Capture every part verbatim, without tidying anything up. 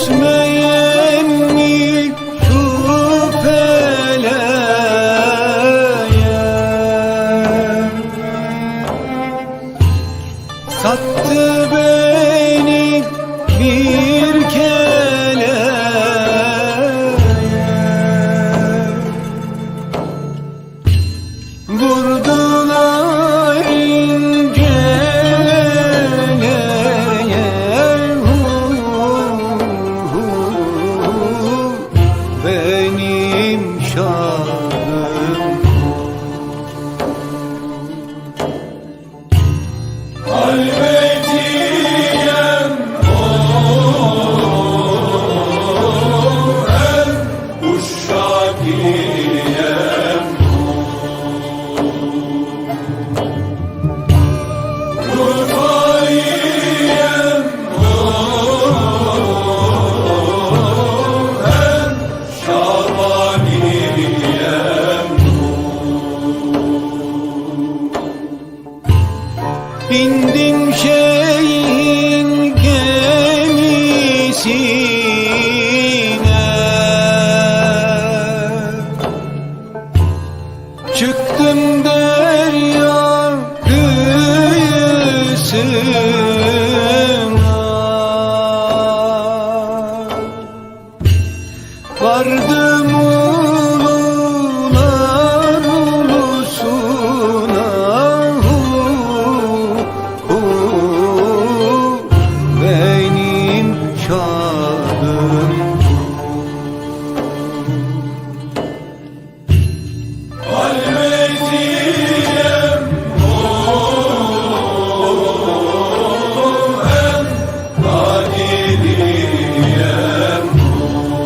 Küsmeyen mi şu feleğe? Sattı beni bir keleğe. Vurdular inceleye, benim şahım. Halvetiyen o, hem uşak iyen o. Rufaiyen o, hem Şabaniyen o. Bindim şeyhin gemisine, çıktım derya kıyısına. Vardım ulular ulusuna, hu, hu, benim şahım. Halvetiyen o, hem Kadiriyen o.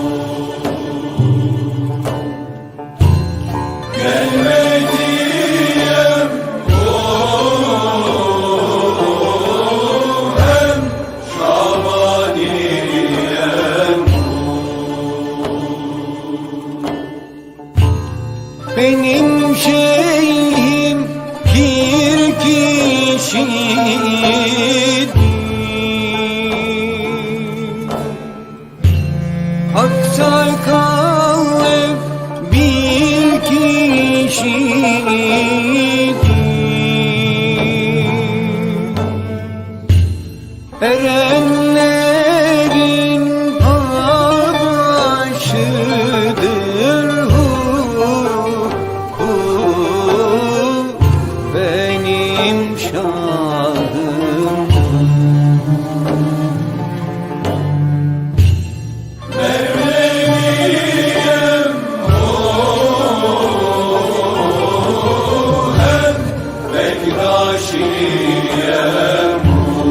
Gelmediyen o, hem Şabaniyen o. Benim şeyhim bir kişidir. Aksakallı bir kişidir. Erenlerin paşadır, hu, hu, benim şahım. Mevleviyen o, hem Bektaşiyen o.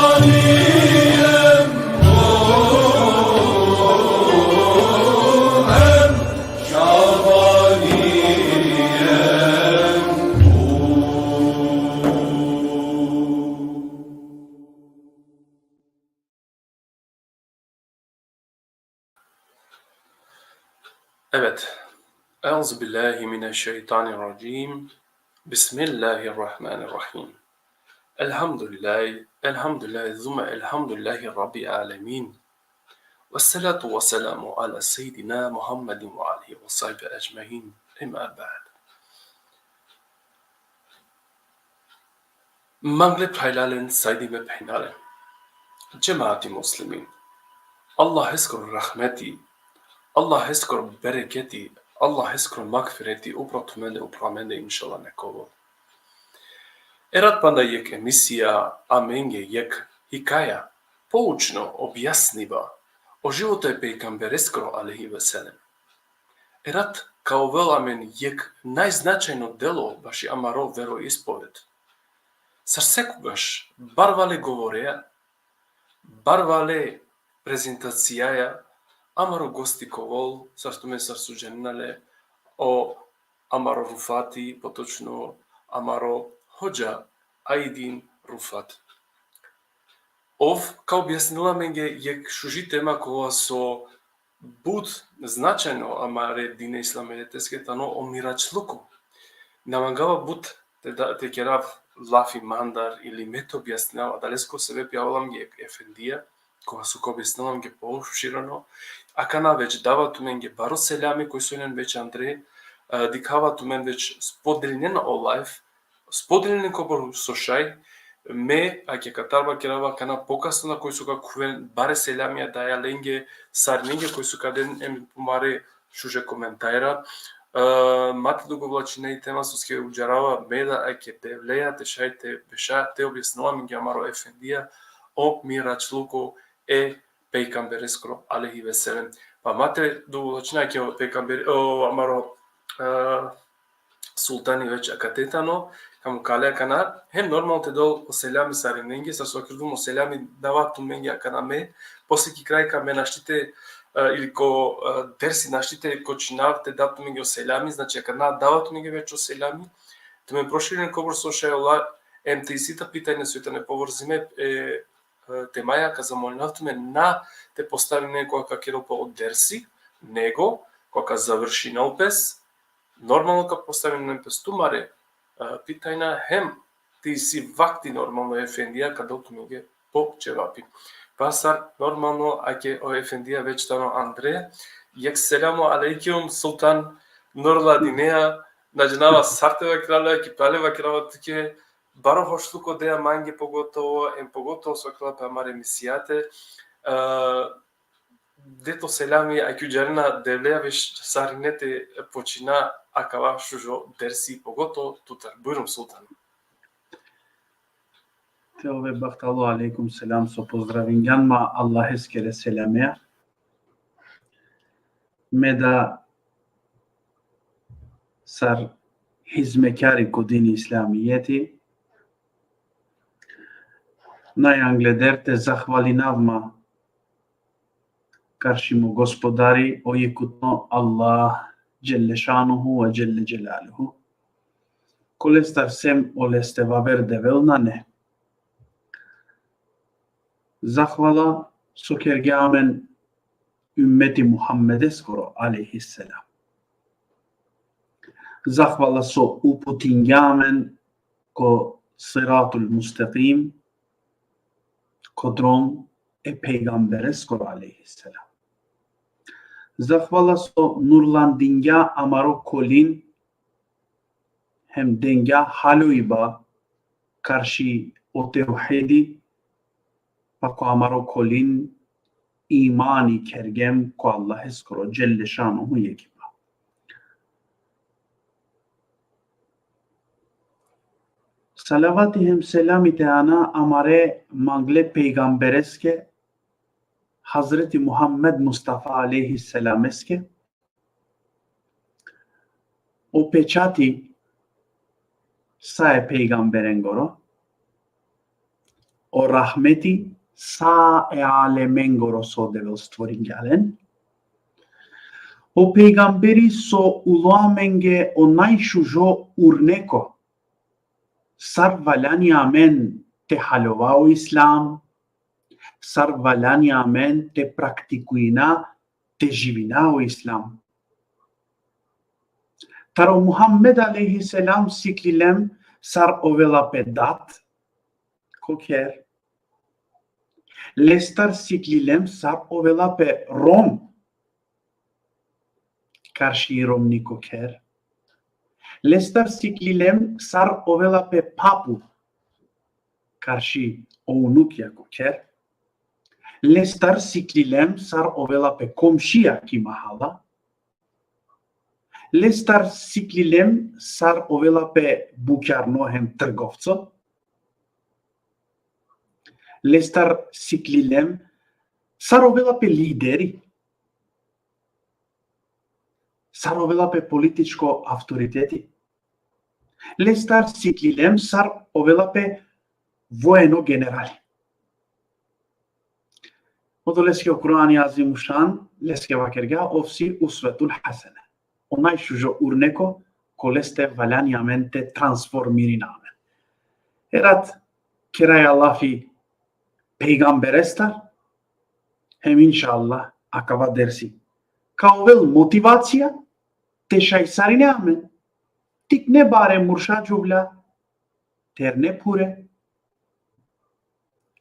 Melaniyen o, hem Şabaniyen o. Evet. Euzu billahi mineşşeytanirracim. Bismillahirrahmanirrahim. Elhamdülillahi, elhamdülillahi, zumme elhamdülillahi Rabbil alemin. Vessalatu vesselamu ala seyyidina Muhammedin ve alihi ve sahbihi ecmain. Emma ba'd. Mangle phralalen, sajdime phenjalen. Džemati muslimin. Allaheskoro rahmeti, Allaheskoro bereketi, Allaheskoro magfireti upro tumende, upro amende, inšallah, neka ovel. Erat panda jekh emisija, amenge jekh hikaja, poučno objasniba o životo e pejgambereskoro, alejhi ve sellem. Erat ka ovel amen jekh najznačajno delo baši amaro veroispoved. Sar sekogaš, barvale govoreja, barvale prezentacijaja, amaro gosti ka ovel, sar tumen sar so džanena le, o amaro Rufati, potočno amaro hodža Aidin Rufat. Ov ka objasnela amenge jekh šuži tema kova so but značajno amare dine islamijeteske tano o miračluko. Na mangava but te da, te kerav lafi mandar ili me te objasninav, adalesko sebepi avela amenge jekh efendija, kova so ka objasnela amenge pošireno. Akana već dava tumenge baro selami, koj so inen već andre, e, dikhava tumen već spodelinen o live, spodelinen kobor so šaj, me, ake katar vakerava akana pokasno na koj so ka khuven bare selamija daja lenge, sarinenge koj so ka den em pumare šuže komentajra. E, ma te dugovlačina i tema soske udžarava me da ake Devleja te šaj te beša te objasnela amenge amaro efendija o miračluko e pejgambereskoro, alejhi ve sellem. Pa ma te dugovlačina ake o pejgamber, o amaro, e, sultani već akate tano, ka mukale akana, hem normalno te del o selami sarinenge, sar so vakerđum o selami dava tumenge akana me, posle ki kraj ka me našti te, e, ili ko, e, dersi našti te kočinav te dav tumenge o selami, znači akana dava tumenge već o selami, tumen proširinen kobor so šaj ola, em te isi ta pitanja so tane povrzime, e, e, temaja, ka zamolinav tumen na te postavinen koga ka kerel pe o dersi, nego koga ka završinel pes, normalno ka postavinen pes tumare, e, pitanja, hem te isi vakti normalno efendija ka del tumenge po čevapi. Pa sar normalno, ake o efendija već tano andre, jekh selamu alejkum, sultan Nurladinea, na džanava sar te vakerav le, ki pale vakerava tuke, baro hošluko dea mange pogotovo, em pogotovo so vakerela pe amare emisijate, e, de to selami, ake udžarena Devleja već sarine te počina akava šužo dersi, pogotovo tutar. Bujrum, sultan. Te ove bahtalo, alejkum selam, so pozdravingjan ma Allaheskere selamea. Me da sar hizmetkari ko dini islamijeti, najangleder te zahvalinav ma karši mo Gospodari, o jekutno Allah, dželle šanuhu ve dželle dželaluhu. Kolestar sem oleste vaver Devel nane. Zahvala so kergja amen ummeti Muhammedeskoro, alejhi selam. Zahvala so uputingja amen ko siratul mustekim, ko drom e pejgambereskoro, alejhi selam. Zahvala so nurlandingja amaro kolin, hem dengja haljojba karši o tevhidi, pa ko amaro kolin imani kergjem ko Allaheskoro dželle šanuhu jekipa. Salavati hem selami te ana amare mangle pejgambereske, Hazreti Muhammed Mustafa alejhi selameske, o pečati sa e pejgamberengoro, o rahmeti sa e alemengoro so Devel stvoringja len, o pejgamberi so ulo amenge o najšužo urneko, sar valjani amen te haljova o islam, sar valjani amen te praktikujna, te živina o islam. Taro Muhammed alejhi selam siklilem sar ovela pe dat ko kher. Lestar siklilem sar ovela pe rom karši romni ko kher. Lestar siklilem sar ovela pe papu karši o unukja ko kher. Lestar siklilem sar ovela pe komšija ki mahala. Lestar siklilem sar ovela pe bukjarno hem trgovco. Lestar siklilem sar ovela pe lideri. Sar ovela pe političko avtoriteti. Lestar siklilem sar ovela pe vojno generali. Odoleske o Kurani Azimušan leske vakergja: ov si usvetul hasene. O najšužo urneko, koleste valjani amen te transformirina amen. Erat keraja lafi pejgamberestar, hem inšallah akava dersi ka ovel motivacija te šaj sarine amen, tikne bare murša džuvlja, terne phure,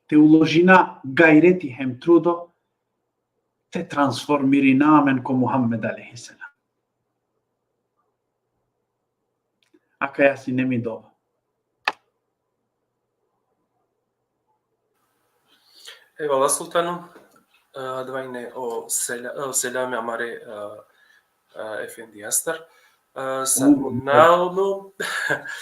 te uložina gajreti hem trudo, te transformirina amen ko Muhammed alejhi selam. Akaja sine mi dova. Ejvallah, Sultano. E, adava ine o sela-, e, selami amare, e, e, efendijastar. E, sar navedno,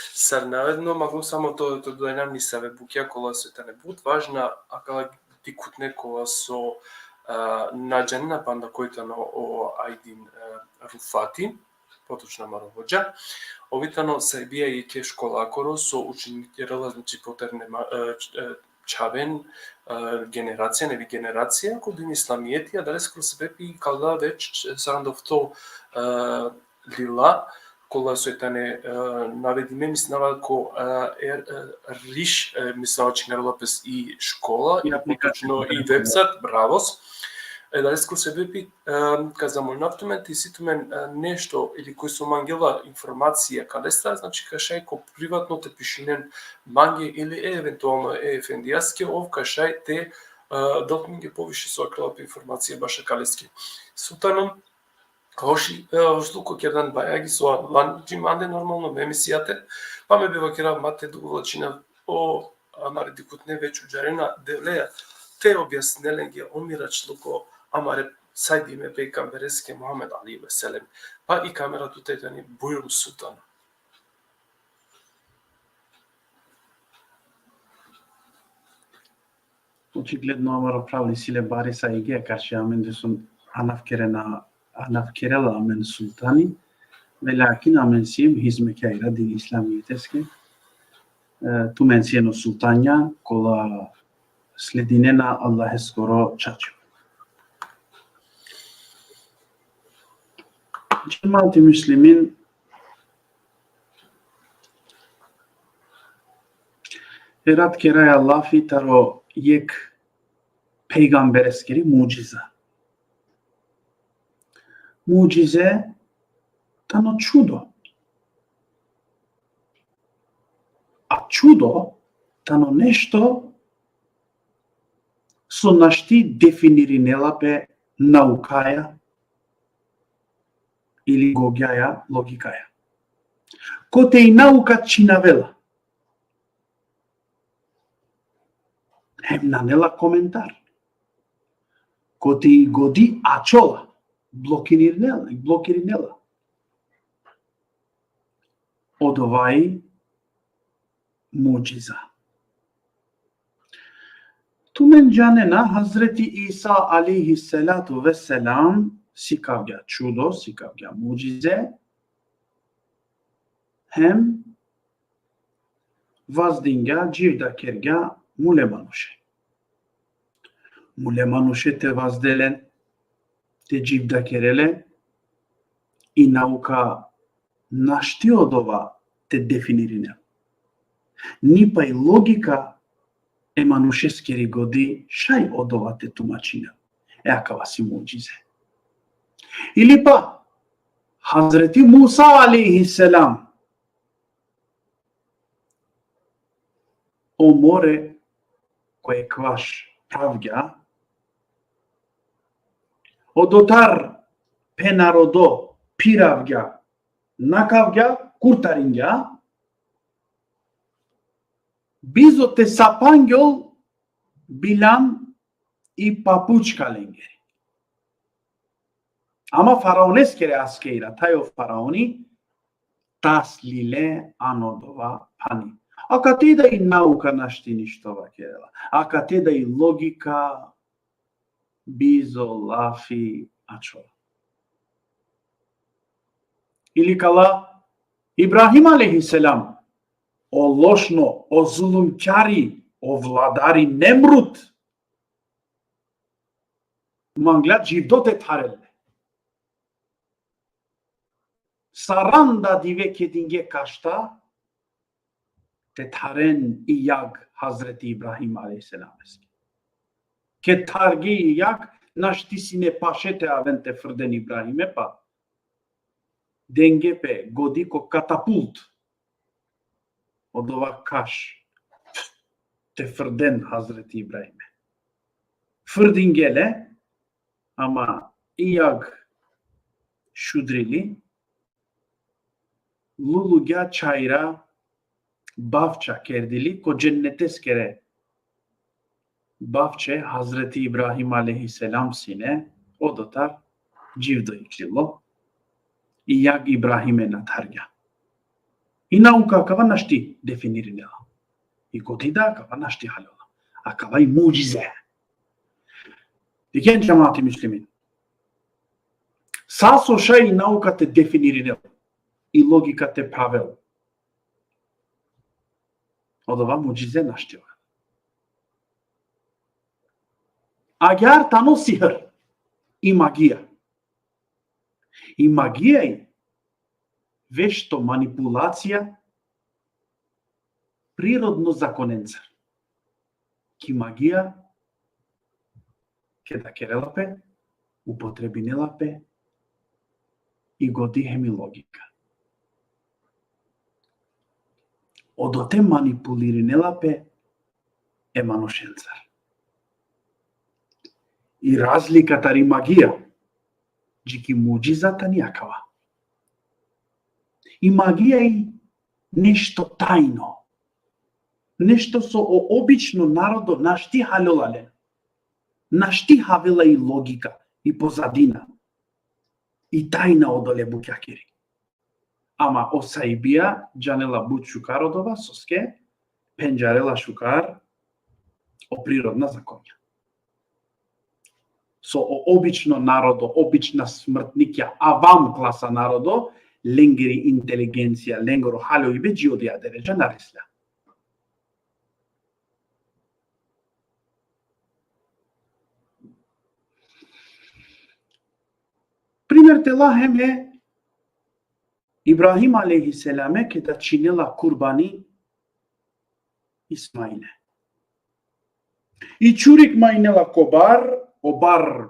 sar navedno, mangum samo te, te dodajnav nesave bukja kola so tane but važna, akala dikhutne kola so, e, na džanena panda koj tano o Ajdin, e, Rufati, potočno amaro hodža. Ov i tano sahibija jekhe školakoro so učinkerela, znači, po terne ma-, e, č-, e, čhaven, e, generacija, nevi generacija, ko din islamijeti, adaleskoro sebepi ka ovel već, e, saranda ofto, e, lila, kola so tane, e, navedime, mislinava ko, e, er-, e, Riš, e, mislinava čhingarela pes i škola, i potočno i vebsajt, bravos. E, adaleskoro sebepi, e, ka zamolinav tumen, te isi tumen, e, nešto ili koj so mangela informacija kalestar, znači ka šaj ko privatno te pišinen mange ili eventualno e efendijaske, ov ka šaj te, e, del tumenge poviše so akala pe informacija bašo kaleske. Sultano, hoš, e, hošluk kerdan bajagi so alan dži mande normalno, me misijate, pa me bi vakerav ma te dugovlačinav, o amare dikhutne već udžarena, Devleja te objasninel lenge o miračluko amare sajdime pejgambereske Muhammed alejhi ve sellem. Pa i kamera tute tani, bujrum, Sultano. Očigledno amaro pravli sile bare saige karši amende so anav kerena, anav kerela amen sultani, velakin amen siem hizmetkjara din islamiteske. E, tumen sien o sultanja kola sledinena Allaheskoro čačipe. Džemati muslimin, erat keraja lafi taro jekh pejgambereskiri mudžiza. Mudžize tano čudo. A čudo tano nešto so našti definirinela pe naukaja ili gogjaja, logikaja. Kote i nauka činavela, hem nane la komentar. Kote i godi ačhola, blokirinela, blokirinela. Odova i mudžiza. Tumen džanena, Hazreti Isa alejhi salatu ve selam sikavgja čudo, sikavgja mudžize, hem vazdingja, dživda kergja mule manuše. Mule manuše te vazdel len, te dživda kerel len, i nauka našti odova te definirinel. Ni pa i logika e manušeskiri godi šaj odova te tumačinel. E akava si mudžize. Ili pa, Hazreti Musa alejhi selam o more ko ekvaš pravgja, odotar pe narodo piravgja, nakavgja, kurtaringja, bizo te sapangjol bilam i papučka lengeri. Ama faraoneskere askejra, taj o faraoni, tas lile ano dova pani. Akate da i nauka našti ništo vakerela. Akate da i logika bizo lafi ačhola. Ili kala Ibrahim alejhi selam, o lošno, o zulumkjari, o vladari Nemrut, mangla dživdo te tharel le. Saranda dive kedinge kašta te tharen i jag Hazreti Ibrahim alejhi selameske. Ked tharge i jag, našti sine paše te aven te frden Ibrahime, pa denge pe godi ko katapult odova kaš te frden Hazreti Ibrahime. Frdinge le, ama i jag šudrili, lulugja čhajra bavča kerdili, ko dženneteskere bavče Hazreti Ibrahim alejhi selam sine, odotar dživdo iklilo, i jag Ibrahime na thargja. I nauka akava našti definirinela. I godi da akava našti haljola. Akava i mudžize. Dikhen, džemati muslimin. Sa so šaj i nauka te definirinel, i logika te pravel, odova mudžize našti ovel. Agjaar tano sihr, i magija. I magija i vešto manipulacija prirodno zakonencar. Ki magija, keda kerela pe, upotrebinela pe i godi hem i logika. Odote manipulirinela pe e manušencar. I razlika tari magija dži ki mudžiza tani akava. I magija i nešto tajno. Nešto so o obično narodo našti haljola len. Našti havela i logika, i pozadina, i tajna odole bukjakiri. Ama o sahibija džanela but šukar odova, soske pendžarela šukar o prirodna zakonja. So o obično narodo, obična smrtnikja, avam klasa narodo, lengiri inteligencija, lengoro haljojbe dži odija deredža na resla. Primer te la hem e Ibrahim alejhi selame, keda činela kurbani Ismaile. I čurik majnela ko bar, o bar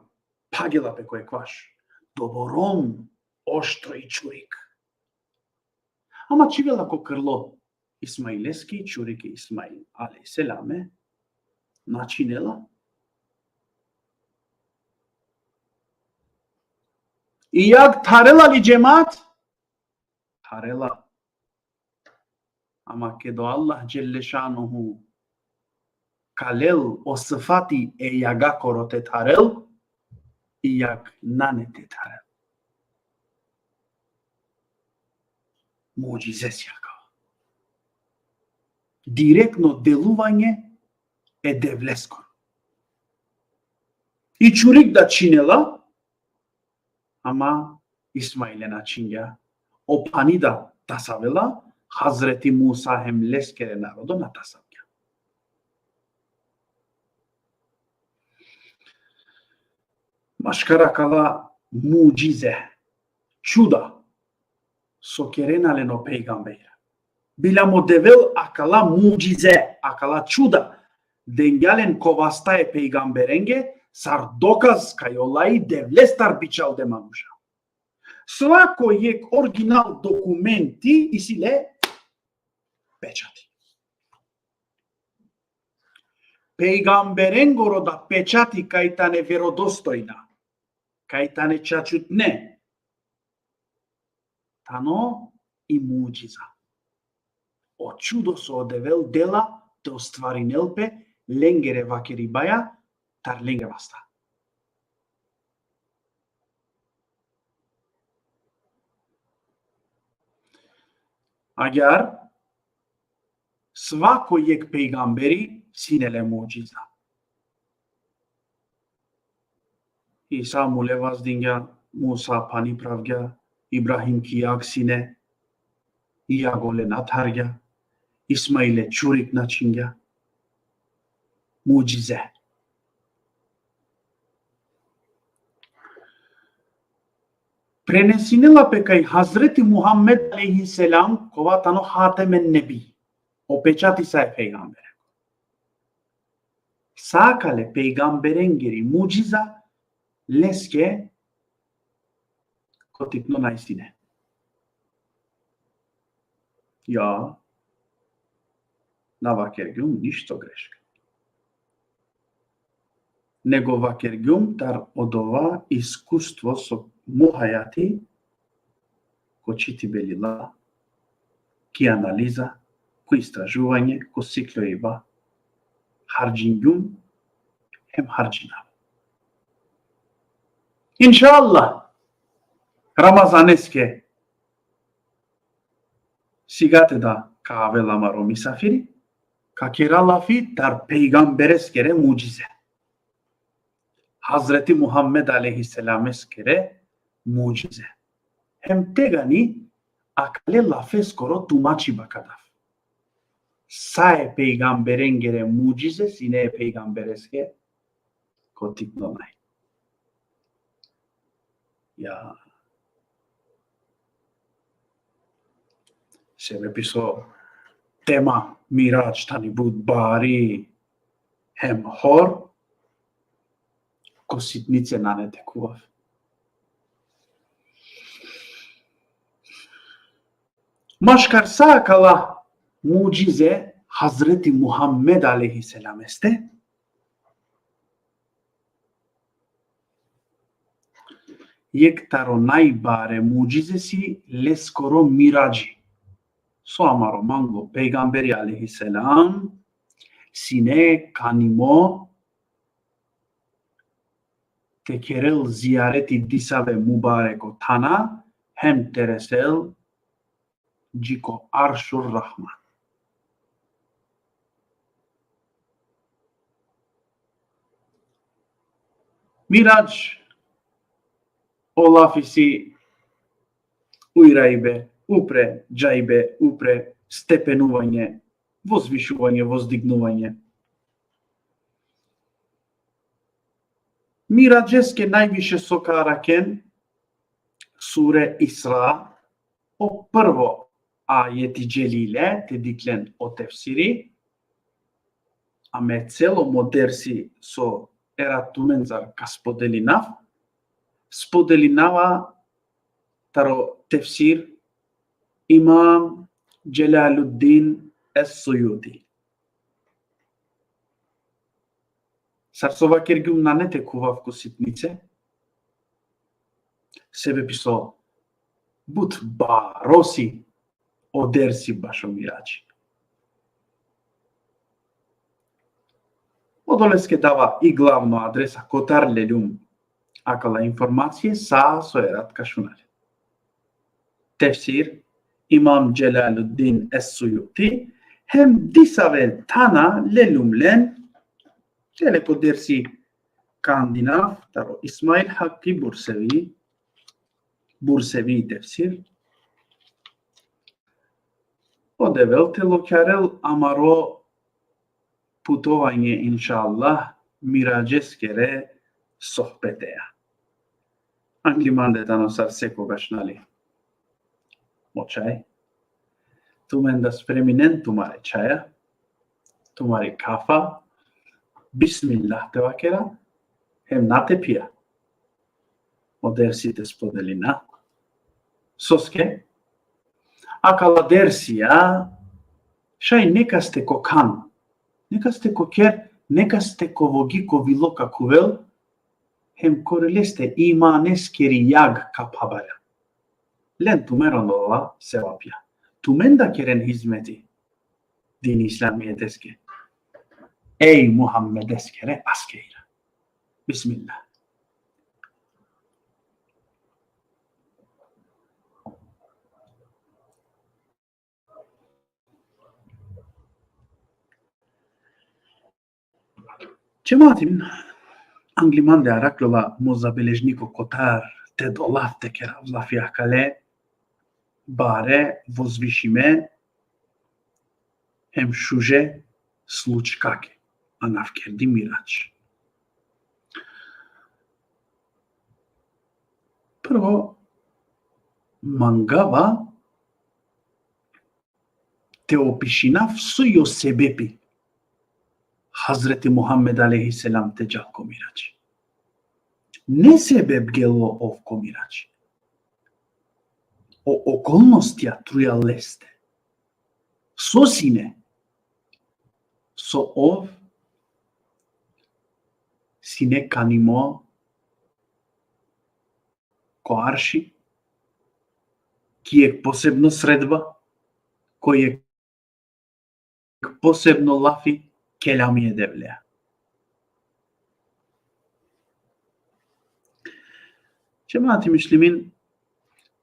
phagela pe ko ekvaš. Doborom oštro i čurik. Ama čhivela ko krlo Ismaileski, čurike Ismail alejhi selame, na činela. I jag tharela li, džemat? Tharela. Ama keda o Allah dželle šanuhu ka lel o sifati e jagakoro te tharel, i jag nane te tharel. Mudžize si akava. Direktno deluvanje e Devleskoro. I čurik da činela, ama Ismaile na čingja. O pani da tasavela, Hazreti Musa hem leskere narodo na tasavgja. Maškar akala mudžize, čuda, so kerena len o pejgambera. Biljam o Devel akala mudžize, akala čuda, dengja len ko vasta e pejgamberenge, sar dokaz kaj ola i Devlestar bičhalde manuša. Svako jekh original dokumenti isi le pečati. Pejgamberengoro da pečati kaj tane verodostojna, kaj tane čačutne, tano i mudžiza. O čudo so o Devel dela te ostvarinel pe lengere vakeribaja tar lenge vasta. Agjar svako jekh pejgamberi sine le mudžiza. Isa mule vazdingja, Musa pani pravgja, Ibrahim ki jag sine, jag ole na thargja, Ismaile čurik na čhingja. Mudžize. Prenesinela pe kaj Hazreti Muhammed alejhi selam, kova tano Hatemen Nebi, o pečati sa e pejgambere. Sa akale pejgamberengeri mudžiza leske ko tikno naj sine. Ja, na vakergjum ništo greška. Nego vakergjum tar odova iskustvo so mo hajati, ko čitibe lila, ki analiza, ko istražuvanje, ko sikljoiba, hardžingjum, hem hardžinav. Inšallah, Ramazaneske sigate da ka avel amaro misafiri, ka kera lafi tar pejgambereskere mudžize. Hazreti Muhammed alejhi selameskere mudžize. Hem tegani akale lafeskoro tumačiba ka dav. Sa e pejgamberengere mudžize sine e pejgambereske ko tikno naj. Ja. Sebepi so tema Miradž tani but bari hem hor, ko sitnice nane te kuvav. Maškar sa akala mudžize Hazreti Muhammed alejhi selameste, jekh taro najbare mudžize si leskoro Miradži. So amaro manglo pejgamberi alejhi selam sine kanimo te kerel zijareti disave mubareko thana, hem te resel dži ko Aršur Rahman. Miradž o lafi si ujraibe, upre džaibe, upre stepenuvanje, vozvišuvanje, vozdignuvanje. Miradžeske najviše so ka araken sure Isra, o prvo ajeti dželile, te dikhlen o tefsiri, a me celo mo dersi so erat tumencar ka spodelinav, spodelinava taro tefsir Imam Dželaluddin Es-Sujuti. Sar so vakergjum nane te kuvav ko sitnice, sebepi so but baro si o dersi bašo Miradži. Odoleske dava i glavno adresa kotar leljum akala informacije, sa so erat ka šuna len. Tefsir Imam Dželaluddin Es-Sujuti, hem disave thana leljum len, tele ko dersi ka andinav taro Ismail Haki Bursevi, Bursevi tefsir. O Devel te lokjarel amaro putovanje, inšallah, Miradžeskere sohbeteja. Angli mande tano sar sekogaš, nali, mo čaj. Tumen da spreminen tumare čaja, tumari kafa, bismillah te vakera, hem na te pija. O dersi te spodelina. Soske? Akala dersija šaj nekaste ko kan, nekaste ko ker, nekaste ko vogi, ko vilo ka khuvel, hem kore leste imaneskeri jag ka phabarja. Len tumen odola sevapja. Tumen da keren hizmeti dini islamijeteske. Ej Muhammedeskere askerija. Bismillah. Džematim, angli mande arakhljola mo zabeležniko kotar te do lafi te kerav, lafi akale bare, vozvišime, hem šuže slučkake, anav kerdi Mirač. Prvo, mangava te opišinav so i o sebepi Hazreti Muhammed alejhi selam te džal ko Mirač. Ne sebep gelo ov ko Mirač. O okolnostija trujal leste. So sine? So ov sine kanimo ko arši, ki jekh posebno sredba, ko jekh posebno lafi, kelami e Devlea. Džemati muslimin,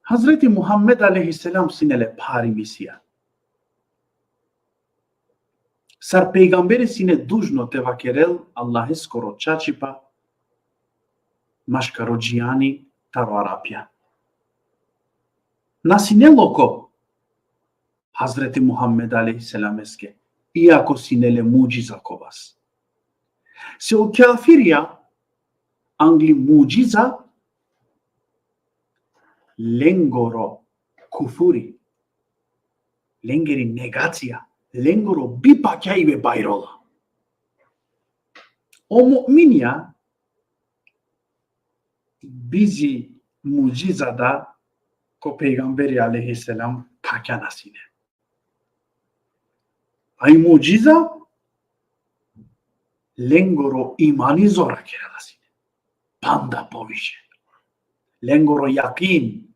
Hazreti Muhammed alejhi selam sine le phari misija. Sar pejgamberi sine dužno te vakerel Allaheskoro čačipa maškaro džijani taro Arapja. Na sine loko Hazreti Muhammed alejhi selameske, iako sine le mudžiza ko vas. Se o kafirja angli mudžiza lengoro kufuri, lengeri negacija, lengoro bipakjaibe bajrola. O mu'minja bizi mudžiza da ko pejgamberi alejhi selam pakja na sine. A i mudžiza lengoro imani zorrakera da sine. Panda poviše. Lengoro jakin,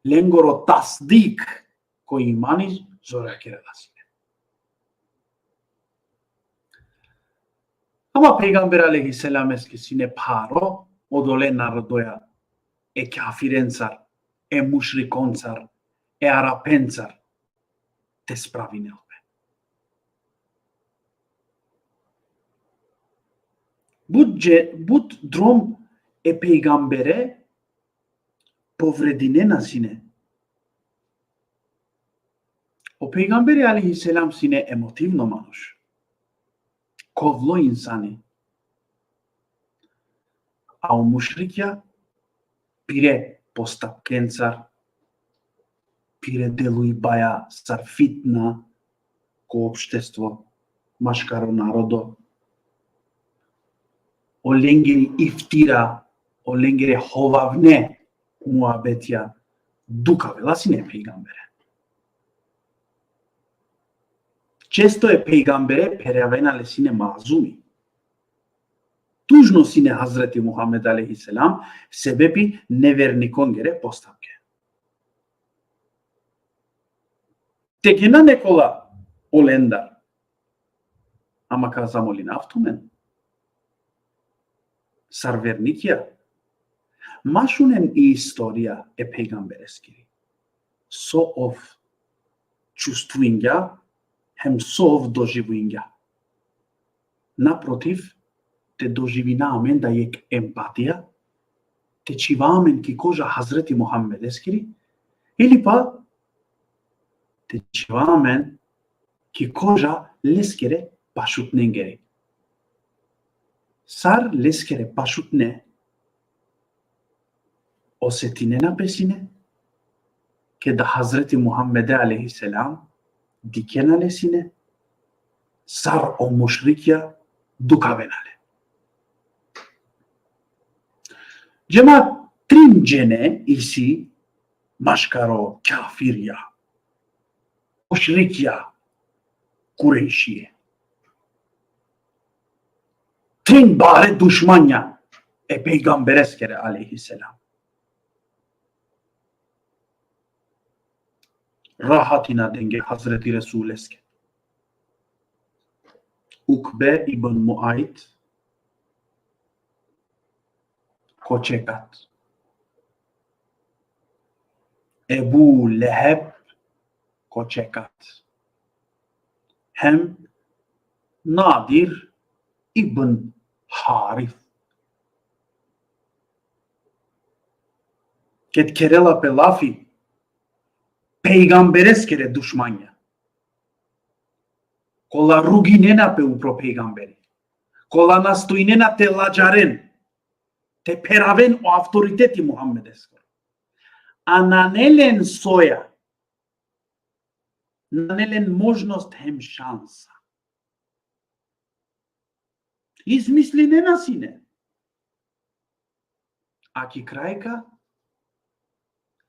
lengoro tasdik ko imani zorrakera da sine. Ama pejgamber alejhi selameske sine pharo odole narodoja e kafirencar, e mušrikoncar, e Arapencar te spravinel pe. But dže-, but drom e pejgambere povredinena sine. O pejgamberi alejhi selam sine emotivno manuš. Kovlo insani. A o mušrikja pire postapkencar, pire delujbaja sar fitna ko opštestvo, maškaro narodo, o lengiri iftira, o lengere hovavne muabetja dukavela sine pejgambere. Često e pejgambere pheravena le sine mazumi. Tužno sine Hazreti Muhammed alejhi selam, sebepi nevernikongere postapke. Te kena nekola olendar, ama ka zamolinav tumen. Sar vernikja, ma šunen i istorija e pejgambereskiri. So ov čustvingja, hem so ov doživingja. Naprotiv, te doživina amen da jekh empatija, te čhiva amen ki koža Hazreti Muhammedeskiri, ili pa te čhiva amen ki koža leskere pašutnengeri. Sar leskere pašutne osetinena pe sine, keda Hazreti Muhammede alejhi selam dikhena le sine, sar o mušrikja dukavena le. Džemat, trin džene isi maškaro kafirja, mušrikja, Kurejšije. Trin bare dušmanja e pejgambereskere alejhi selam. Rahatina denge Hazreti Resuleske. Ukbe ibn Muajt, ko čekat. Ebu Leheb, ko čekat. Hem Nadir, ibn Harith. Ked kerela pe lafi pejgambereskere dušmanja, kola ruginena pe upro pejgamberi, kola nastojnena te ladžaren, te pheraven o avtoriteti Muhammedeskoro. A nane len soja, nane len možnost hem šansa. Izmislinena sine. A ki krajka,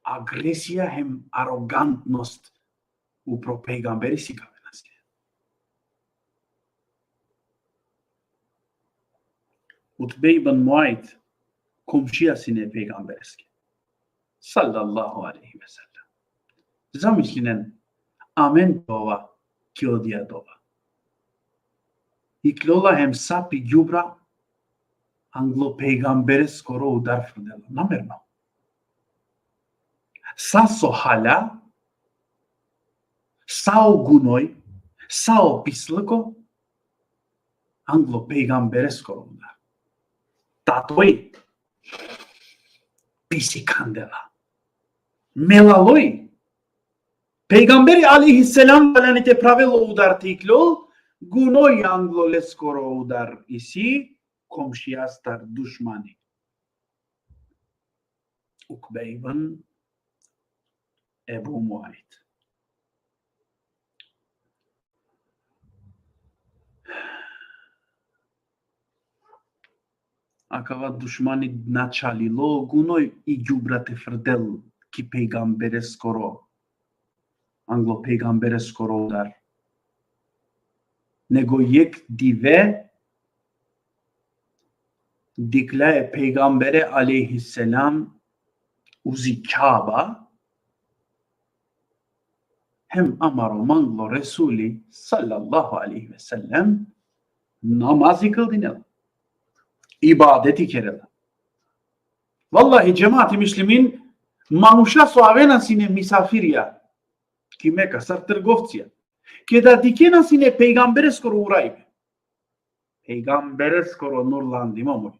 agresija hem arogantnost upro pejgamberi sikavena sine. Utbe ibn Muajt komšija sine pejgambereske, sallallahu alejhi ve sellem. Zamislinen, amen dova ki odija dova. Iklola hem sa pi gjubra anglo pejgambereskoro udar frdela. Namerno. Sa so halja, sa o gunoj, sa o pisliko, anglo pejgambereskoro udar. Tatoj pisikandela. Melaloj. Pejgamberi alejhi selam valjani te pravel o udar te iklol, gunoj anglo leskoro udar isi, komšijastar dušmani. Ukbe ibn Ebu Muajt. Akava dušmani na čalilo gunoj i gjubra te frdel ki pejgambereskoro, anglo pejgambereskoro udar. Nego jekh dive dikhlja e pejgambere alejhi selam uzi Kjaba, hem amaro manglo Resuli, sallallahu alejhi ve sellem, namazi kldinela. Ibadeti kerela. Vallahi, džemati muslimin, manuša so avena sine misafirja ki Meka, sar trgovcija, keda dikhena sine pejgambereskoro urajbe, pejgambereskoro nurlandimo muj,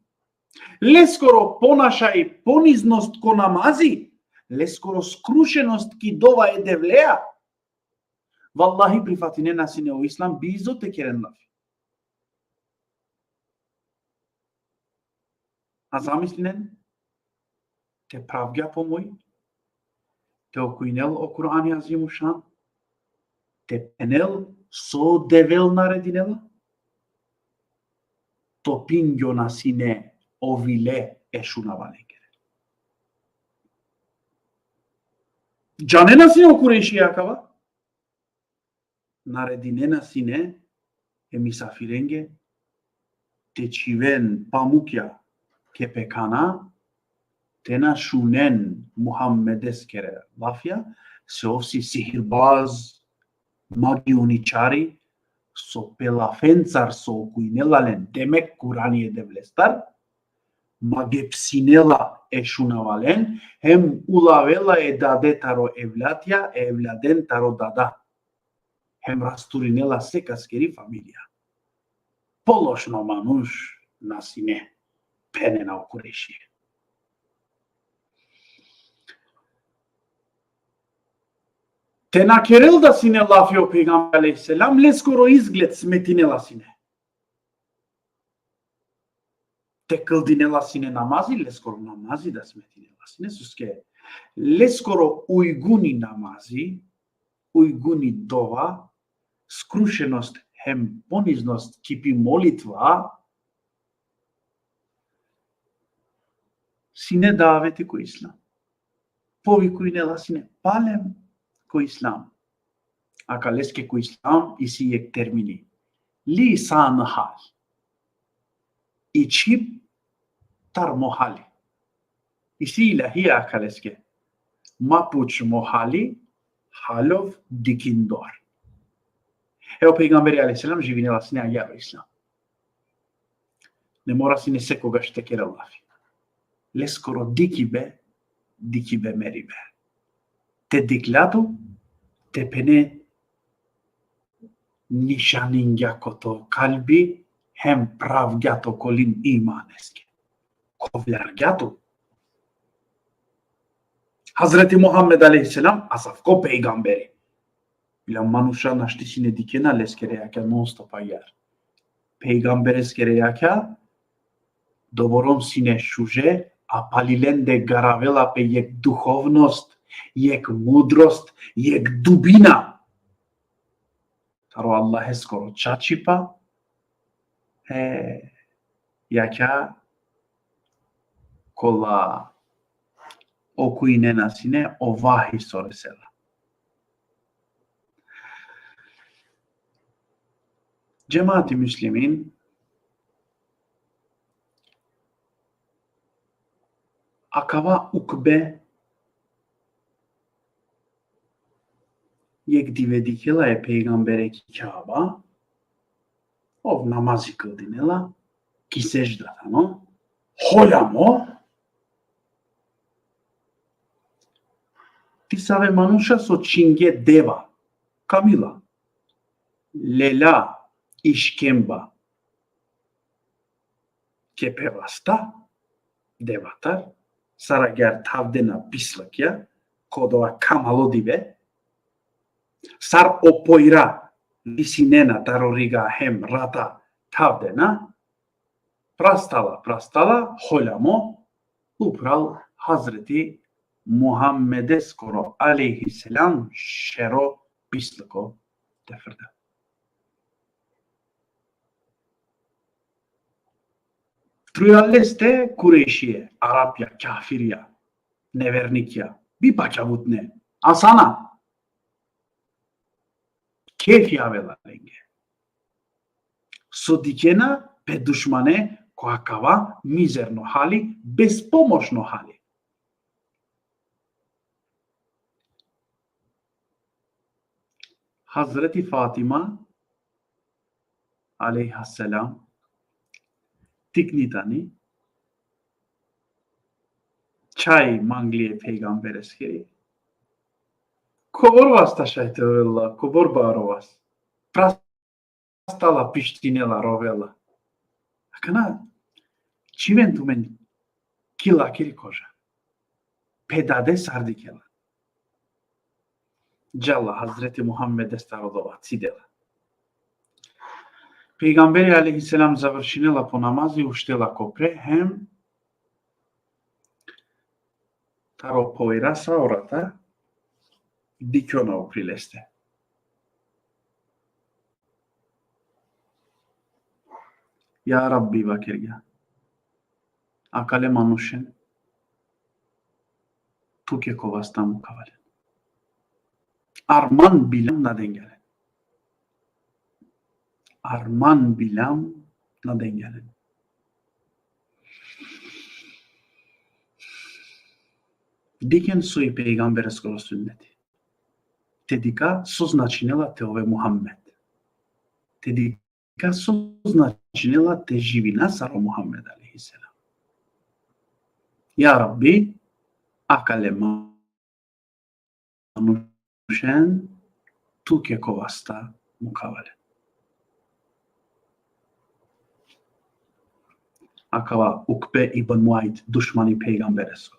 leskoro ponašaj, poniznost ko namazi, leskoro skrušenost ki dova e Devlea, vallahi, prifatinena sine o islam bizo te keren lafi. A zamislinen, te pravgja po muj, te okujnel o Kur'ani Azimušan, te phenel so Devel naredinela, topingjona sine o vile e šunavalengere. Džanena sine o Kurejši akava? Naredinena sine e misafirenge te čhiven pamukja ke pekhana, te na šunen Muhammedeskere lafja, se ov si sihirbaz, magioničari, so pe lafencar so okujnela len, demek Kurani e Devlestar, magepsinela e šunavalen, hem ulavela e dade taro evladja, e evladen taro dada. Hem rasturinela sekaskeri familija. Pološno manuš na sine, phenena o Kurejšije. Te na kerel da sine lafi o pejgamber alejhi selam, leskoro izgled smetinela sine. Te kldinela sine namazi, leskoro namazi da smetinela sine, soske leskoro ujguni namazi, ujguni dova, skrušenost hem poniznost ki pi molitva, sine daveti ko islam. Povikujnela sine palem ko islam. Akaleske ko islam isi jekh termini. Lisan hal. I čhib tar mo hali. Isi ilahija akaleske. Ma puč mo hali, halov dikindor. E o pejgamberi alejhi selam živinela sine agjaar o islam. Ne mora sine sekogaš te kerel lafi. Leskoro dikibe, dikibe meribe. Te dikhlja tu, te phene nišaningja ko to kalbi, hem pravgja te okolin imaneske. Kovlargja tu. Hazreti Muhammed alejhi selam asavko pejgamberi. Bila manuša našti sine dikhena leskere jakha non stop agjar. Pejgambereskere jakha doborom sine šuže, a pali lende garavela pe jekh duhovnost, jekh mudrost, jekh dubina. Taro Allaheskoro čačipa, e, jakha kola okujnena sine o vahi so resela. Džemati muslimin, akava Ukbe jekh dive dikhela e pejgambere ki Kjaba, ov namazi kldinela, ki sedžda tano, holjamo, disave manuša so čhinge deva, kamila, lela, iškemba, ke pe vasta, devatar, sar agjar thavdena pislukja, ko dova kamalo dive, sar o pojra visinena taro riga hem rata thavdena, prastala, prastala, holjamo, upral Hazreti Muhammedeskoro alejhi selam šero pisluko te frdel. Trujal leste Kurejšije, Arapja, kafirja, nevernikja, bi pakjavutne, asana. Kefi avela lenge. So dikhena pe dušmane ko akava mizerno hali, bespomoćno hali. Hazreti Fatima, alejha selam, tikni tani, čhaj mangli e pejgambereskiri. Kobor vasta šaj te ovel la, kobor baro vas. Prastala, pištinela, rovela. Akana, čhiven tumen ki lakiri koža. Pe dade sar dikhela. Džala Hazreti Muhammedestar odova, cidela. Pejgamberi alejhi selam završinela po namazi, uštela ko pre, hem taro pojra sa o rata dikhjona upri leste. Ja Rabbi, vakergja, akale manušen tuke ko vasta mukavalen. Arman bilam na dengja len. Arman bilam na dengja len. Dikhen so i pejgambereskoro sunneti. Te dikha so značinela te ove Muhammed. Te dikha so značinela te živina sar o Muhammed alejhi selam. Ja Rabbi, akale manušen tuke ko vasta mukavalen. Akava Ukbe ibn Muajt, dušmani pejgamberesko,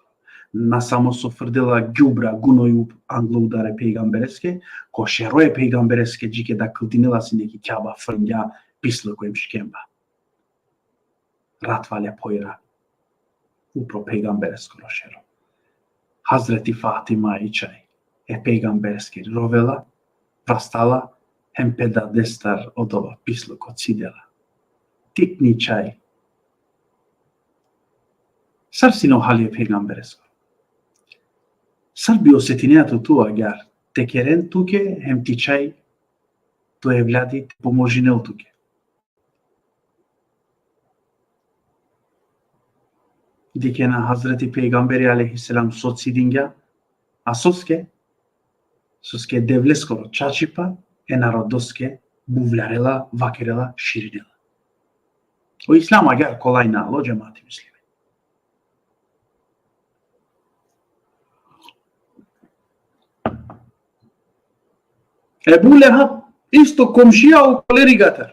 na samo so frdela gjubra, gunojup anglo udar e pejgambereske, ko šero e pejgambereske džike da kldinela sine ki Kjaba, frngja, pisluko hem škemba. Ratvale pojra upro pejgambereskoro šero. Hazreti Fatima, i čhaj e pejgambereskiri, rovela, prastala, hem pe dadestar odova pisluko cidela. Tikni čhaj. Sar sine o hali e pejgambereskoro? Sar bi osetinea tu, tu agjar te keren tuke hem ti čhaj, to evladi te pomožinel tuke? Dikhena Hazreti Pejgamberi alejhi selam so cidingja, a soske? Soske Devleskoro čačipa e narodoske buvljarela, vakerela, širinela. O Islam agjar kolaj na alo, džemati muslimin. Ebu Lehab, isto komšija okole rigatar.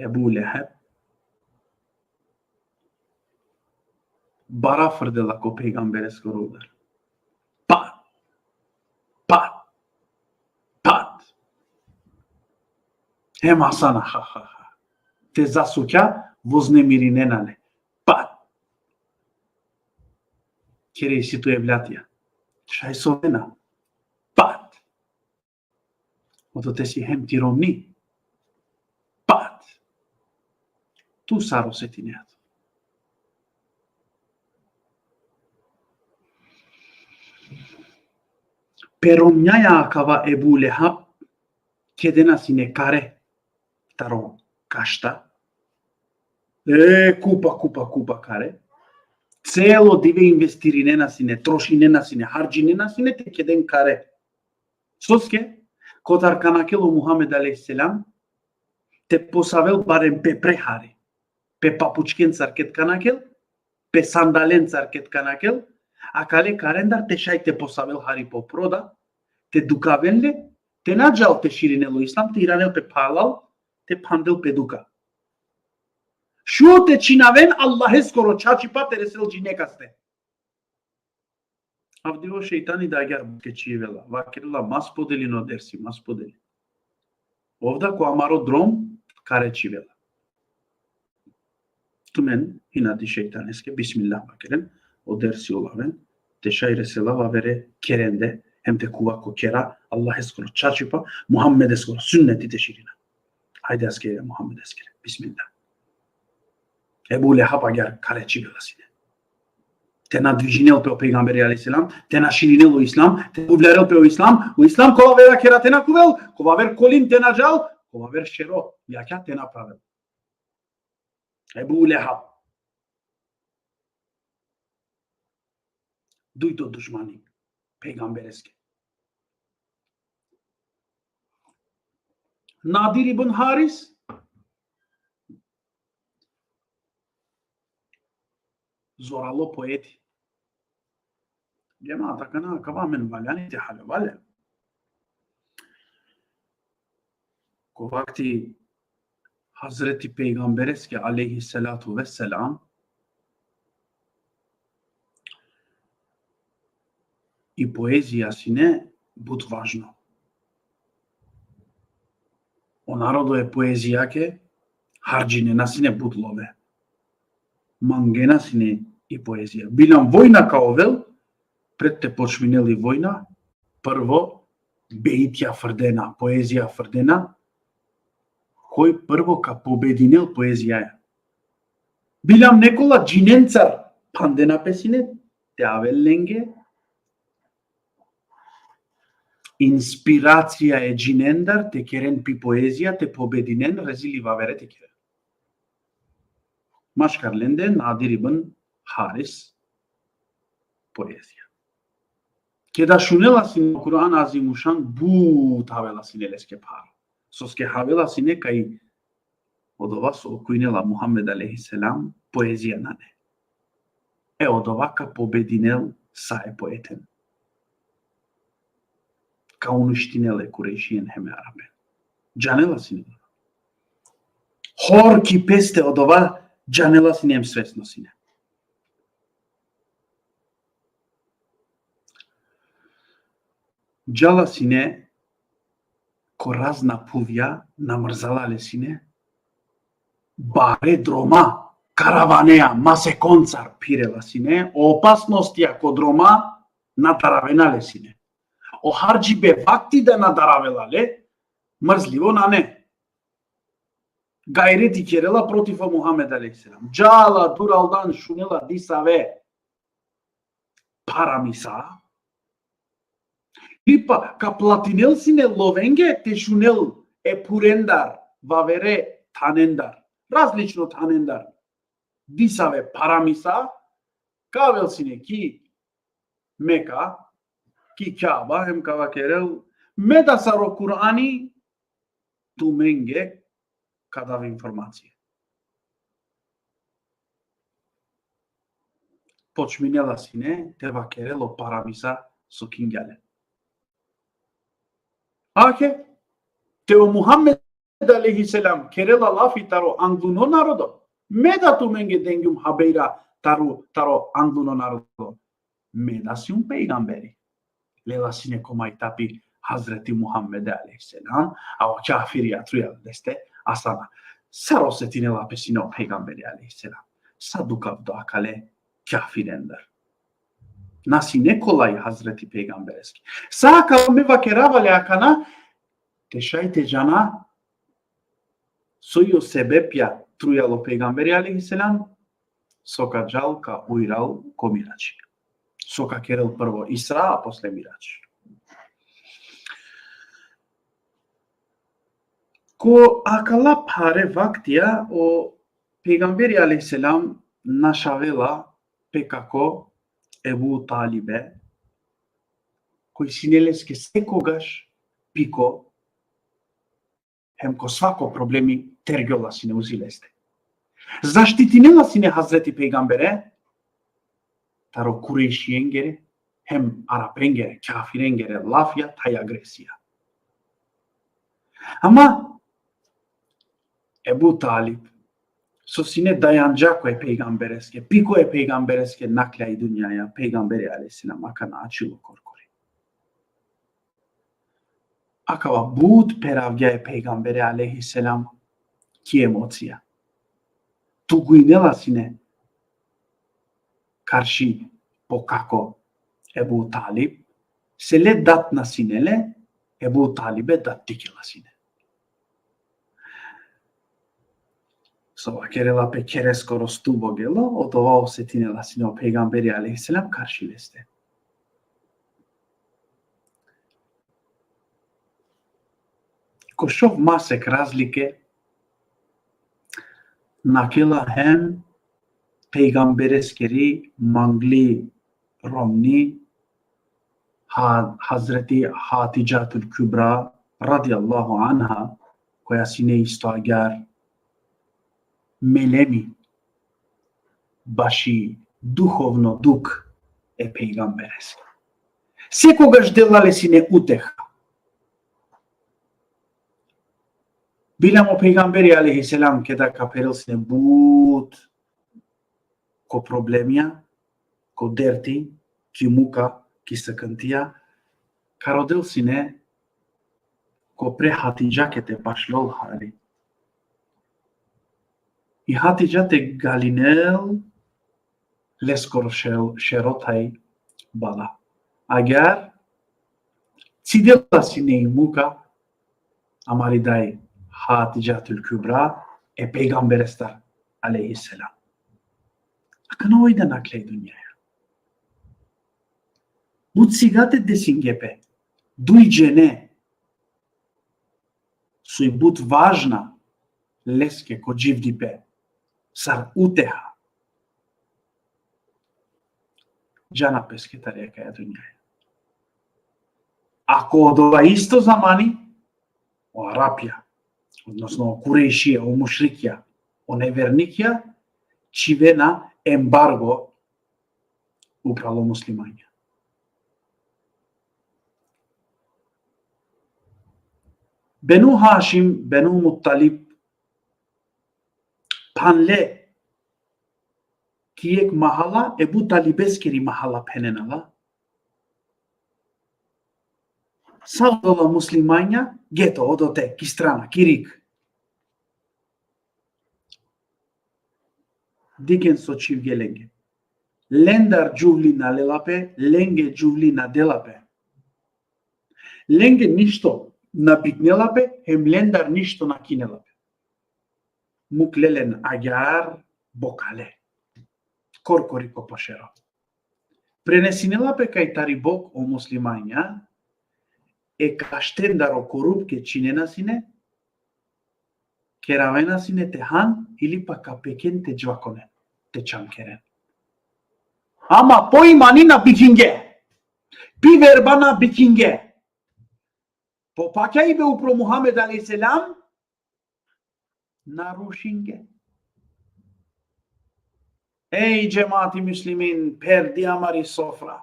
Ebu Leheb, bara frdela ko pejgambereskoro udar. Pat, pat, pat. Hem hasana, ha, ha, ha. Te zasukja, voznemirinena le. Pat. Kere isi tu evlatija. Šaj sovena. Pat. Odote si hem ti romni. Pat. Tu sar osetinea tu. Pe romnjaja akava Ebu Lehab, kedena sine kare taro kašta. E, kupa, kupa, kupa kare. Celo dive investirinena sine, trošinena sine, hardžinena sine, te keden kare. Soske, kotar ka nakhel o Muhammed alejhi selam, te posavel barem pe pre hari. Pe papučkencar ked ka nakhel, pe sandalencar ked ka nakhel, akale karendar te šaj te posavel hari po proda, te dukaven le, te na džal te širinel o islam, te iranel pe palal, te phandel pe duka. Šuo te činaven Allaheskoro čačipa te resel džinekaste. Avdive o šejtani da agjaar bukja čhivela. Vakerela: ma spodelin o dersi, ma spodelin. Ov da ko amaro drom kare čhivela. Tumen inadi šejtaneske, bismillah vakeren, o dersi olaven, te šaj resela avere kerende, hem te kuva ko kera Allaheskoro čačipa, Muhammedeskoro sunneti te širina. Hajde askere, Muhammedeskere, bismillah. Ebu Lehab agjaar kare čhivela sine. Te na dvižinel pe o pejgamberi alejhi selam, te na širinel o islam, te kuvljarel pe o islam, o islam kova vera kera te na kuvel, kova ver kolin te na džal, kova ver šero jakha te na pravel. Ebu Lehab. Dujto dušmani pejgambereske. Nadir ibn Haris, zoralo poeti. Džemat, akana, akava amen valjani te haljova le. Ko vakti Hazreti Pejgambereske alejhi salatu ve selam, i poezija sine but važno. O narodo e poezijake hardžinena sine but love. Mangena sine i poezija. Biljam vojna ka ovel, pred te počminel i vojna, prvo bejtja frdena, poezija frdena, koj prvo ka pobedinel, poezijaja. Biljam nekola džinencar phandena pe sine, te avel lenge inspiracija e džinendar te keren pi poezija, te pobedinen, rezili vavere te keren. Maškar lende Nadir ibn Haris, poezija. Keda šunela sine o Kur'an Azimušan, but havela sine leske pharo. Soske havela sine kaj odova so okujnela Muhammed alejhi selam, poezija nane. E odova ka pobedinel sa e poeten. Ka uništinel e Kurejšien hem e Arapen. Džanela sine. Hor ki peste odova džanela sine hem svesno sine. Džala sine ko razna phuvja, na mrzala le sine, bare droma, karavaneja, masekoncar phirela sine, o opasnostija ko droma na daravena le sine. O hardžibe vakti da na daravela le, mrzlivo nane. Gajreti kerela protiv o Muhammed alejhi selam. Džala duraldan, šunela disave paramisa. Ili pa ka platinel sine lovenge te šunel e phurendar, vavere thanendar, različno thanendar disave paramisa, ka avel sine ki Meka, ki Kjaba, hem ka vakerel: me da sar o Kur'ani tumenge ka dav informacije. Počminela sine te vakerel o paramisa so kingja len. Ake, te o Muhammed alejhi selam kerela lafi taro angluno narodo. Me da tumenge dengjum habera taro, taro angluno narodo. Me da sium pejgamberi. Lela sine ko majtapi Hazreti Muhammed alejhi selam, a o kafirija trujal leste, a sa na. Sar osetinela pe sine o pejgamberi alejhi selam? Sa dukavdo akale kafirendar. Na sine kolaj Hazreti pejgambereske. Sa akava me vakerava le akana, te šaj te džana soj o sebepja trujal o pejgamberi alejhi selam, so ka džal ka ujral ko Miradži. So ka kerel prvo Isra, a posle Miradži. Ko akala phare vaktija o pejgamberi alejhi selam našavela pe kako Ebu Talibe, koj sine leske sekogaš piko, hem ko svako problemi tergjola sine uzi leste. Zaštitinela sine Hazreti pejgambere taro Kurejšijengere hem Arapengere, kafirengere lafja thaj agresija. Ama Ebu Talib, so sine dajanđako e pejgambereske, piko e pejgambereske naklja i dunjaja, pejgamberi alejhi selam akana ačhilo korkori. Akava but peravgja e pejgambere alejhi selam ki emocija. Tugujnela sine karši po kako Ebu Talib, se le dat na sine le, Ebu Talibe dat tikela sine. So vakerela pe khereskoro stubo gelo, odova osetinela sine o pejgamberi alejhi selam karši leste. Ko šov masek razlike, nakela hem pejgambereskeri mangli romni Ha-, Hazreti Hatidžatul Kubra, radijallahu anha, koja sine isto agjar melemi baši duhovno duk e pejgamberes. Sekogaš dela le sine uteha. Bilam o pejgamberi alejhi selam keda ka perel sine but ko problemija, ko derti, ki muka, ki sëkëntija, ka rodel sine ko pre Hatidžake te pašlol hari. I Hatidža te galinel leskoro šel-, šero thaj bala. Agjar cidela sine i muka amari daj Hatidžatul Kubra e pejgamberestar alejhi selam. Akana oj da nakle i dunjaja. But sigate desinge pe. Duj džene soj but važna leske ko dživdipe, sar uteha. Džana peske tari akaja dunjaja. A ko odova isto zamani, o Arapja, odnosno o Kurejšija, o mušrikja, o nevernikja, čhivena embargo upral o muslimanja. Benu Hašim, Benu Muttalib, phanle ki jekh mahala, Ebu Talibeskeri mahala phenena la. Sa odola muslimanja, geto, odote, ki strana, ki rig. Dikhen so čhivge lenge. Lendar džuvli na lela pe, lenge džuvli na dela pe. Lenge ništo na biknela pe, hem lendar ništo na kinela pe. Mukle len agjar bokale. Korkori ko po šero. Prenesinela pe kaj tari bok o muslimanja, e kaštendar o korupke činena sine, keravena sine te han, ili pa ka peken te džvakonen, te čamkeren. Ama po imani na bikinge, pi verba na bikinge. Po pakjaibe upro Muhammed alejhi selam, na rušinge. Ej, džemati muslimin, perdi amari sofra.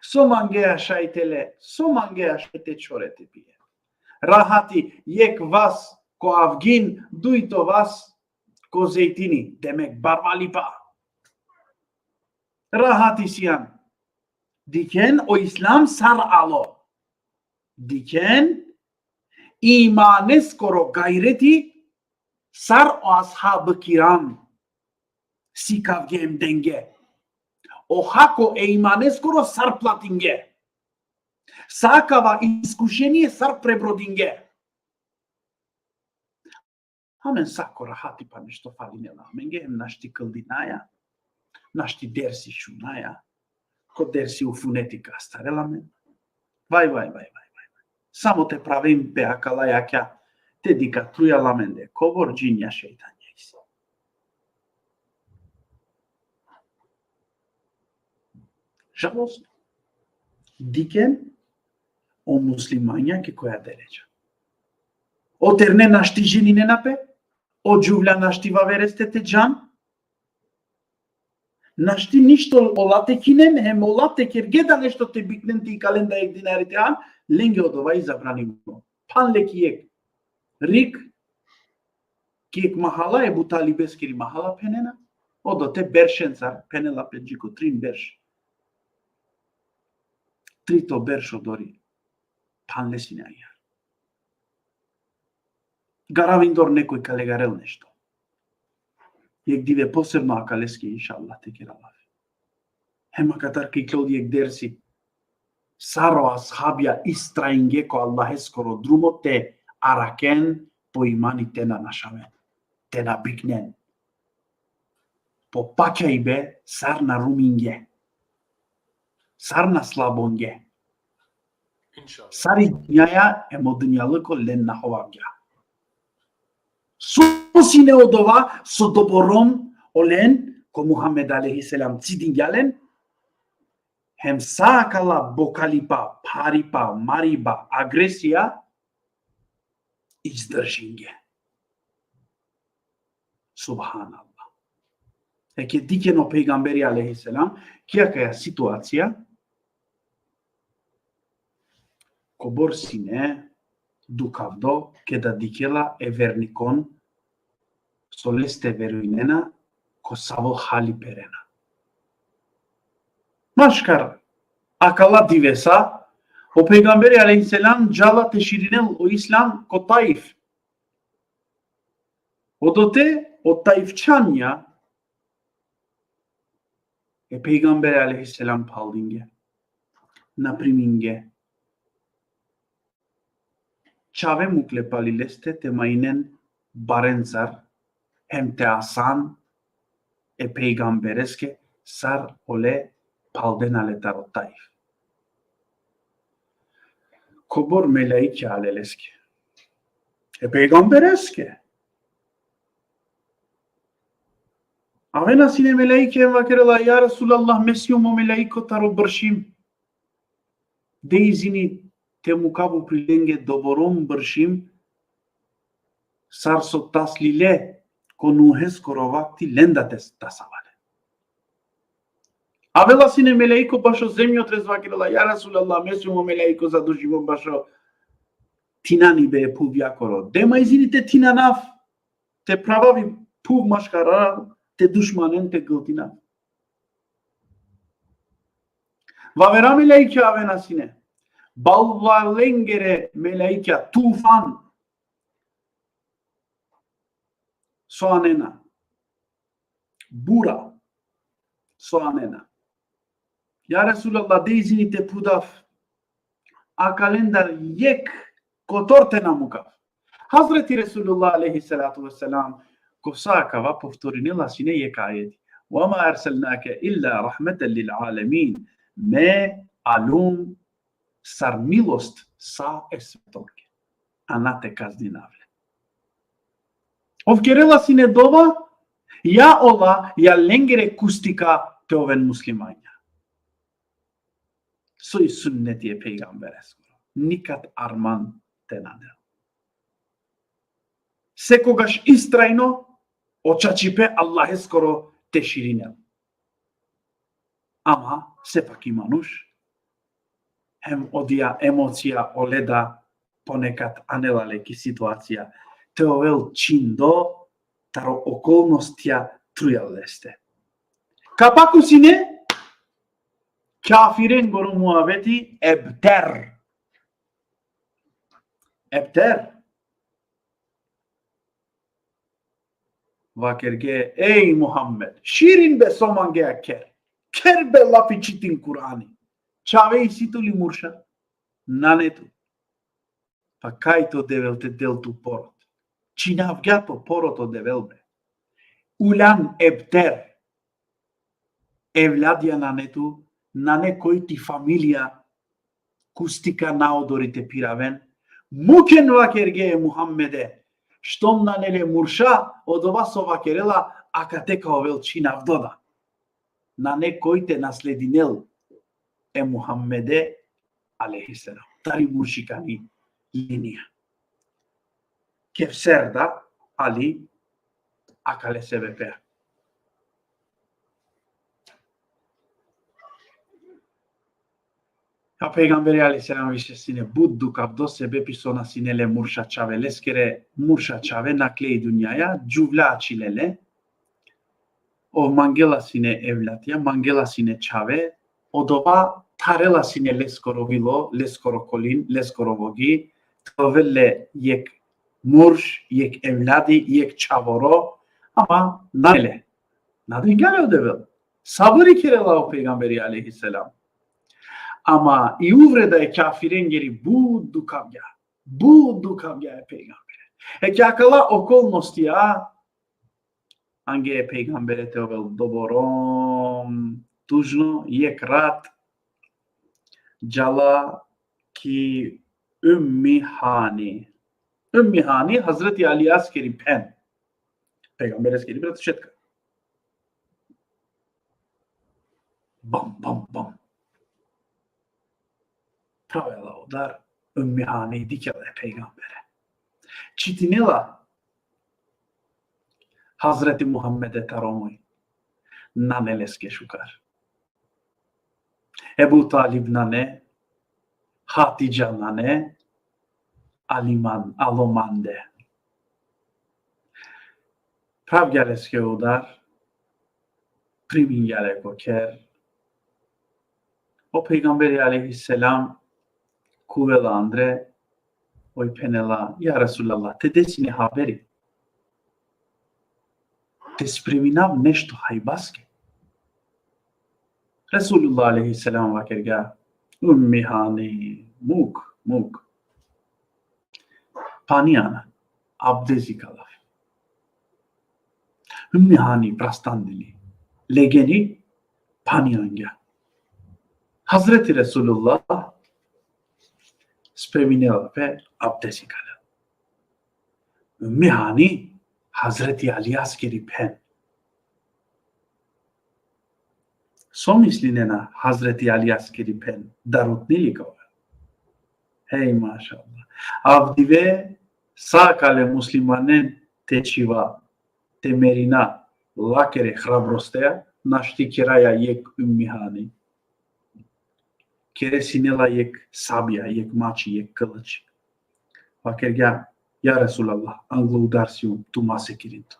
So mangea šaj te le, so mangea šaj te čhore te pije. Rahati, jekh vas ko Avgin, dujto vas ko Zejtini, demek barvalipa. Rahati sian. Dikhen o Islam sar alo. Dikhen imaneskoro gajreti sar o ashab kiram sikavge em denge. O hako e imaneskoro sar platinge. Sa akava iskušenie sar prebrodinge. Amen sako rahati pa nešto falinela amenge, em našti kldinaja, našti dersi šunaja, ko dersi ufunetika astarela amen. Vaj, vaj, vaj, vaj, vaj. Samo te pravim pe akala jakha, te dikha trujal amende kobor džinja šejtanja isi. Žalostno. Dikhen o muslimanja ki koja deredža. O terne našti ženinena pe, o džuvlja našti vavereste te džan, našti ništo ola te kinen, hem ola te kerge da nešto te biknen te ikalen da jekh dinari te han, lenge odova i zabranimo. Phanle ki jekh rik, ki jekh mahala, Ebu Talibeskiri mahala phenena, odote beršencar, phenela pe dži ko trin berš. Trito berš odori. Phanle sine agjaar. Garavindor nekoj ka legarel nešto. Jekh dive posebno akaleske, inšallah, te kera lafi. Hem akatar ka iklol jekh dersi. Sar o ashabija istrajinge ko Allaheskoro drumo te araken, po imani te na našaven, te na biknen. Po pakjaibe sar na ruminge. Sar na slabonge. Inšallah. Sar i dunjaja em o dunjaluko len na hovavgja. So sine odova so doborom olen ko Muhammed alejhi selam cidingja len, hem sa akala bokalipa, pharipa, mariba, agresija izdržinge. Subhanallah. E keda dikhen o pejgamberi alejhi selam ki akaja situacija, kobor sine dukavdo keda dikhela e vernikon so leste verujnena, ko savo hali perena. Maškar akala divesa, o pejgamberi alejhi selam džala te širinel o Islam ko Taif. Odote o Taifčanja e pejgambere alejhi selam phaldinge, na priminge. Čhave mukle pali leste te mainen barencar, hem te asan e pejgambereske sar ole phaldena le taro Taif. Kobor melaike ale leske. E pejgambereske. Avena sine melaike, vakerela: Ja Resulallah, me sium o melaiko taro bršim. De izini te mukav upri lenge doborom bršim, sar so tasli le ko Nuheskoro vakti lenda te tasava le. Avela sine melaiko bašo zemjotres, vakerela: Ja Resulallah, me sium o melaiko zadužimo bašo thinanibe e phuvjakoro. De ma izini te thinanav, te pravavi phuv maškar arar, te dušmanen te gltinav. Vavera melaike avena sine. Balvalengere melaikja tufan so anena. Bura so anena. Ja Resulallah, de izini te phudav. Akalendar jekh kotor te na mukav. Hazreti Resulullah alejhi salatu ve selam ko sa akava povtorinela sine jekh ajeti: Ve ma erselnake illa rahmeten lil alemin. Me aljum sar milost sa e svetonge. A na te kazninav le. Ov kerela sine dova, ja ola, ja lengere kustika te oven muslimanja. So i sunneti e pejgambereskoro. Nikad arman te na del. Sekogaš istrajno o čačipe Allaheskoro te širinel. Ama sepak i manuš, hem odija emocija ole da ponekad anela le ki situacija te ovel čindo taro okolnostija trujal leste. Kapaku sine, kafirengoro muabeti ebter. Ebter. Vakerge, ej Muhammed, širin be so mangea ker. Ker be lafi čitin Kur'ani. Čhave isi tu li murša? Nane tu. Pa kaj to Devel te del tu porot? Činavgja to porot o Devel be. Uljan ebter. Evladija nane tu, nane koj ti familija, kustika na odori te piraven. Muken, vakerge, e Muhammede, štom nane le murša, odova so vakerela, akate ka ovel činavdo da. Nane koj te nasledinel e Muhammede, alejhi selam. Tari muršikani linija. Kevser da, ali akale sebepea. A pejgamberi alejhi selam više sine but dukavdo, sebepi so na sine le murša čhave. Leskere murša čhave nakle i dunjaja, džuvlja ačhile le, ov mangela sine evladija, mangela sine čhave, odova tharela sine leskoro vilo, leskoro kolin, leskoro vogi, te ovel le jekh murš, jekh evladi, jekh čhavoro, ama nane le. Na dengja le o Devel. Sabri kerela o pejgamberi alejhi selam. Ama i uvreda e kafirengeri but dukavgja. But dukavgja e pejgambere. E ki akala okolnostija, ange e pejgambere te ovel doborom, tužno, jekh rat, džala ki Ummi Hani. Ummi Hani, Hazreti Alijaskeri phen. Pejgambereskeri brat šetka. Bam, bam, bam. Pravela udar, Ummi Hani dikhela e pejgambere. Čitinela Hazreti Muhammede taro muj. Nane leske šukar. Ebu Talib nane, Hatidža nane, Ali man, alo mande. Pravgja leske udar, primingja le ko kher. O pejgamberi alejhi selam khuvela andre, oj phenela: Ja Resulallah, te de sine haberi? Te spreminav nešto hajbaske. Resulullah alejhi selam vakergja: Ummi Hani, muk, muk. Pani ana, abdezi ka lav. Ummi Hani prastandili, legeni, pani angja. Hazreti Resulullah spreminela pe, abdezi ka lav. Ummi Hani, Hazreti Alijaskeri phen. So mislinena, Hazreti Alijaskeri phen darutni li ka ovel? Hej, mašallah. Avdive sa kale muslimanen te čhiva, te merina, lakere hrabrosteja, našti keraja jekh Ummi Hani. Kere sinela jekh sabija, jekh mači, jekh kılıç. Vakergja: Ja Resulallah, anglo udar sium, tu ma sekirin tu.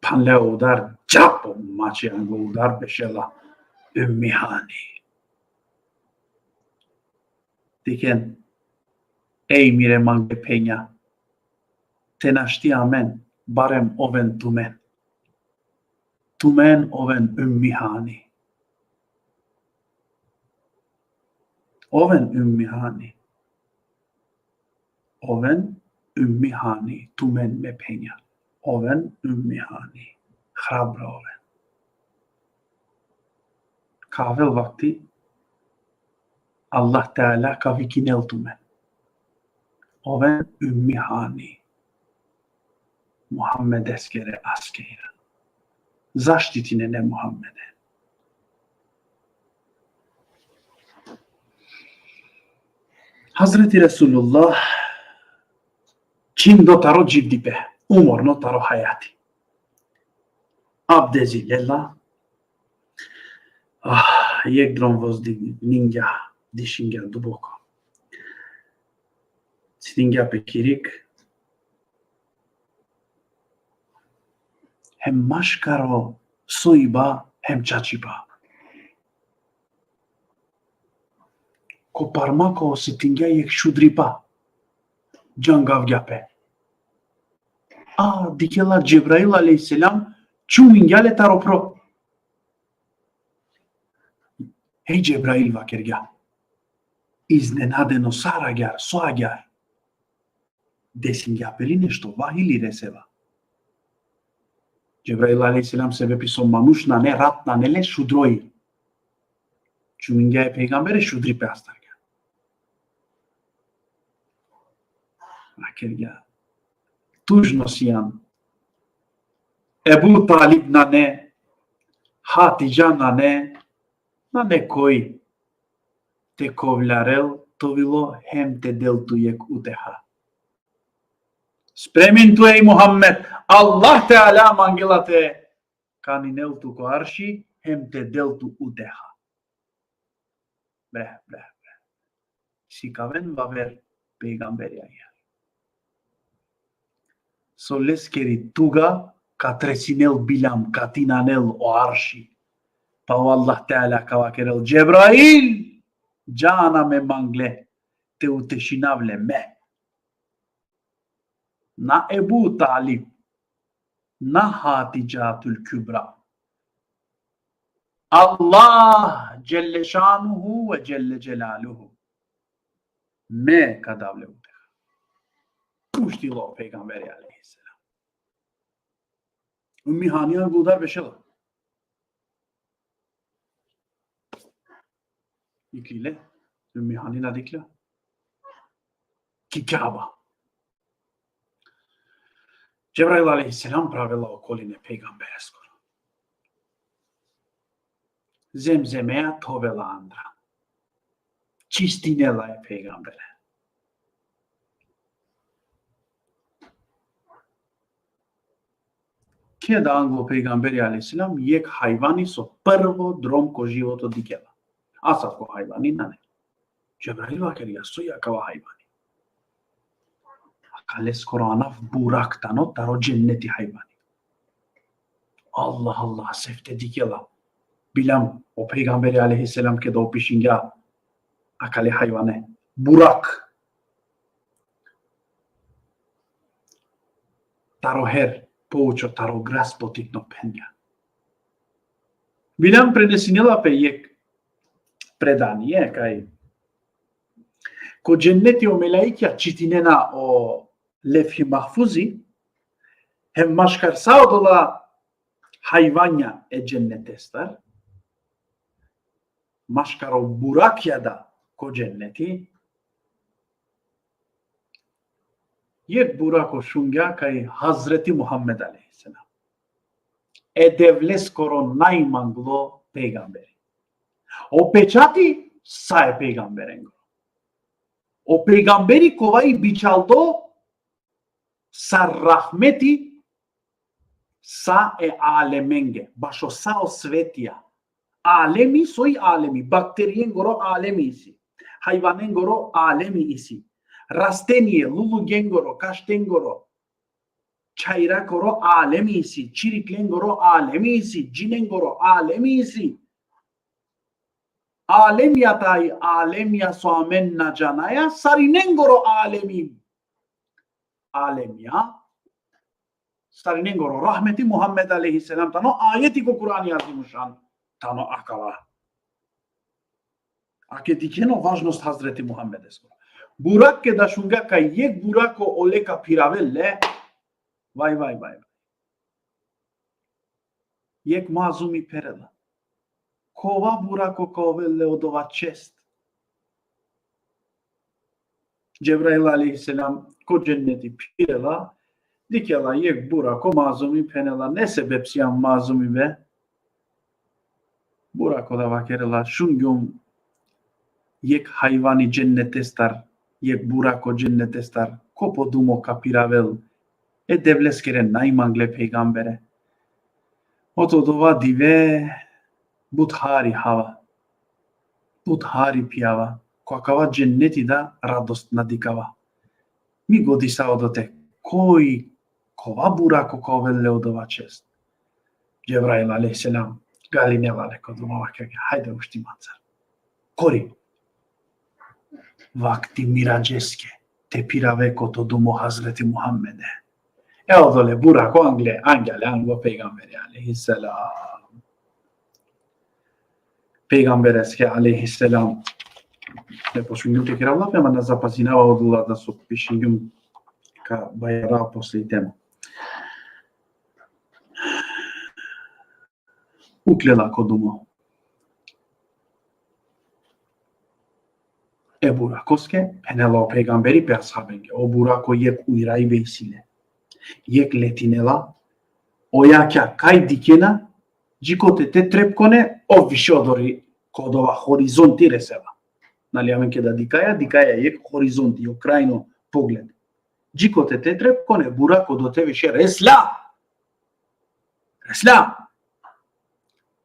Phanle udar, džapo mači anglo udar, bešela Ummi Hani. Dikhen, ej mire mange phenja, te našti amen, barem oven tumen. Tumen oven Ummi Hani. Oven Ummi Hani. Oven Ummi Hani, tumen me phenja. Oven Ummi Hani. Hrabra oven. Ka avel vakti, Allah Teala ka vikinel tumen. Oven Ummi Hani. Muhammedeskere askejra. Zaštitinen e Muhammede. Hazreti Resulullah čindo taro dživdipe, umorno taro hajati. Abdezi lela, ah, jekh drom vozdigningja, dišingja duboko. Sitingja pe kirik, hem maškaro sojba, hem čačipa. Ko parmako sitingja jekh šudripa, džangavgja pe. A dikela Džebrail alejhi selam, čumingja le taro pro. Hej Džebrail, vakergja. Iznenadeno, sar agjar, so agjar? Desingja pe li nešto, vahi li resela? Džebrail alejhi selam, sebepi so manuš nane, rat nane le, šudroi. Čumingja e pejgambere, šudripe astargja. Vakergja: Tužno sian. Ebu Talib nane, Hatidža nane, nane koj te kovlarel to vilo hem te del tu jekh uteha. Spremin tu, ej Muhammed, Allah Teala mangela te kaninel tu ko arši hem te del tu uteha. Breh, breh, breh. Sikaven vaver pejgamberi agjar. So leskeri tuga ka tresinel bilam, ka tinanel o arši. Pa o Allah Teala ka vakerel: Džebrail, džana me mangle, te utešinav le me. Na Ebu Talib, na Hatidžatul Kubra. Allah dželle šanuhu ve dželle dželaluhu. Me ka dav le uteha. Puštilo pejgamberi alejhi selam. Ummi Hani angudar bešela. Iklile, Ummi Hani na dikhlja. Ki Kjaba. Džebrail alejhi selam pravela okolin e pejgambereskoro. Zemzemea thovela andra. Čistinela e pejgambere. Keda anglo pejgamberi alejhi selam jekh hajvani so prvo drom ko životo dikela. Asavko hajvani nane. Džebrail vakergja: Soj akava hajvani? Akaleskoro anav Burak tano, taro dženneti hajvani. Allah, Allah, sefte dikela. Bilam o pejgamberi alejhi selam keda opišingja akale hajvane Burak. Taro her poučo, taro gras potikno phenja. Bilam prenesinela pe jekh predanie, kaj ko dženneti o melaikja čitinena o Levhi Mahfuzi, hem maškar sa odola hajvanja e džennetestar, maškar o burakja da ko dženneti, jekh burako šungja kaj Hazreti Muhammed alejhi selam. E Devleskoro najmanglo pejgamberi. O pečati sa e pejgamberengoro. O pejgamberi kova i bičhaldo sar rahmeti sa e alemenge, bašo sa o svetija. Alemi, soj alemi? Bakteriengoro alemi isi. Hajvanengoro alemi isi. Rastenie, lulugengoro, kaštengoro, čhajrakoro alemi isi, čiriklengoro alemi isi, džinengoro alemi isi. Alemja taj, alemja so amen na džanaja, sarinengoro alemi. Alemja, sarinengoro rahmeti Muhammed alejhi selam tano, ajeti ko Kurani Azimušan tano akava. Ake dikhena važnost Hazreti Muhammedesko. Burak keda šungja kaj jekh burako ole ka phiravel le, vaj, vaj, vaj, vaj. Jekh mazumi pherela. Kova burako ka ovel le odova čest? Džebrail alejhi selam ko dženneti phirela, dikhela jekh burako mazumi, phenela: Ne sebep sian mazumi be? Burako da vakerela: Šungjum jekh hajvani džennetestar, jekh burako džennetestar, ko po dumo ka phiravel e Devleskere najmangle pejgambere. Oto dova dive but hari hava, but hari pijava, ko akava dženneti da radost na dikava. Mi godisav odote, koj, kova burako ka ovel le odova čest. Džebrail alejhi selam galinela le ko dumo, vakergja: Hajde, ušti mancar. Kori. Vakti Miradžeske te pirave ko to dumo Hazreti Muhammede. E odole burako angle, angja le anglo pejgamberi alejhi selam. Pejgambereske alejhi selam. Ne počingjum te kerav lafi, ama na zapazinava odola da so pišingjum, ka bajara posle i tema. Uklela ko dumo e burakoske, phenela o pejgamberi pe ashabenge: O burako jekh ujraibe isi le. Jekh letinela, ojakha kaj dikhena, dži kote te trepkone, ov više odori ko dova horizonti resela. Nali, amen keda dikhaja, dikhaja jekh horizonti, o krajno pogled. Dži kote te trepkone, burako odote više resla. Resla.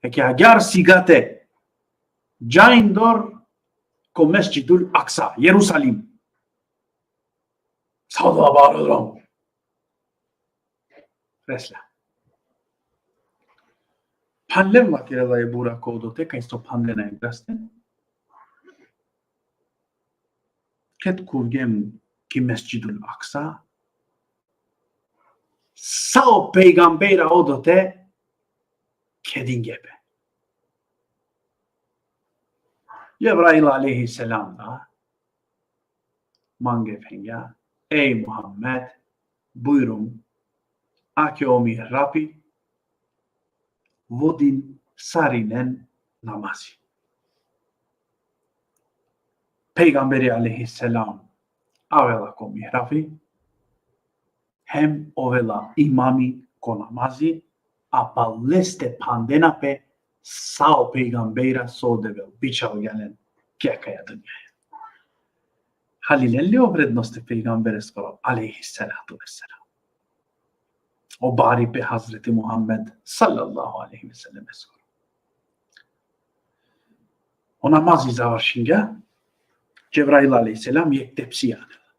Eke agjar sigate dža indor ko Mesdžidul Aksa, Jerusalim. Sa odova baro drom. Resla. Phanlem, vakerela, e burako odote, kaj so phanlena e graste. Ked khuvgjem ki Mesdžidul Aksa, sa o pejgambera odote kedingje pe. Džebrail alejhi selam da mange, phengja: Ej Muhammed, bujrum, ake o mihrapi, vodin sarinen namazi. Pejgamberi alejhi selam avela ko mihrapi, hem ovela imami ko namazi, a pal leste phandena pe sa o pejgambera so o Devel bičhalgja len ki akaja dunjaja. Halilen li o vrednost e pejgambereskoro, alejhi salatu vesselam? O baripe Hazreti Muhammed sallallahu alejhi ve sellem eskoro. O namazi završingja, Džebrail alejhi selam jekh tepsija anela.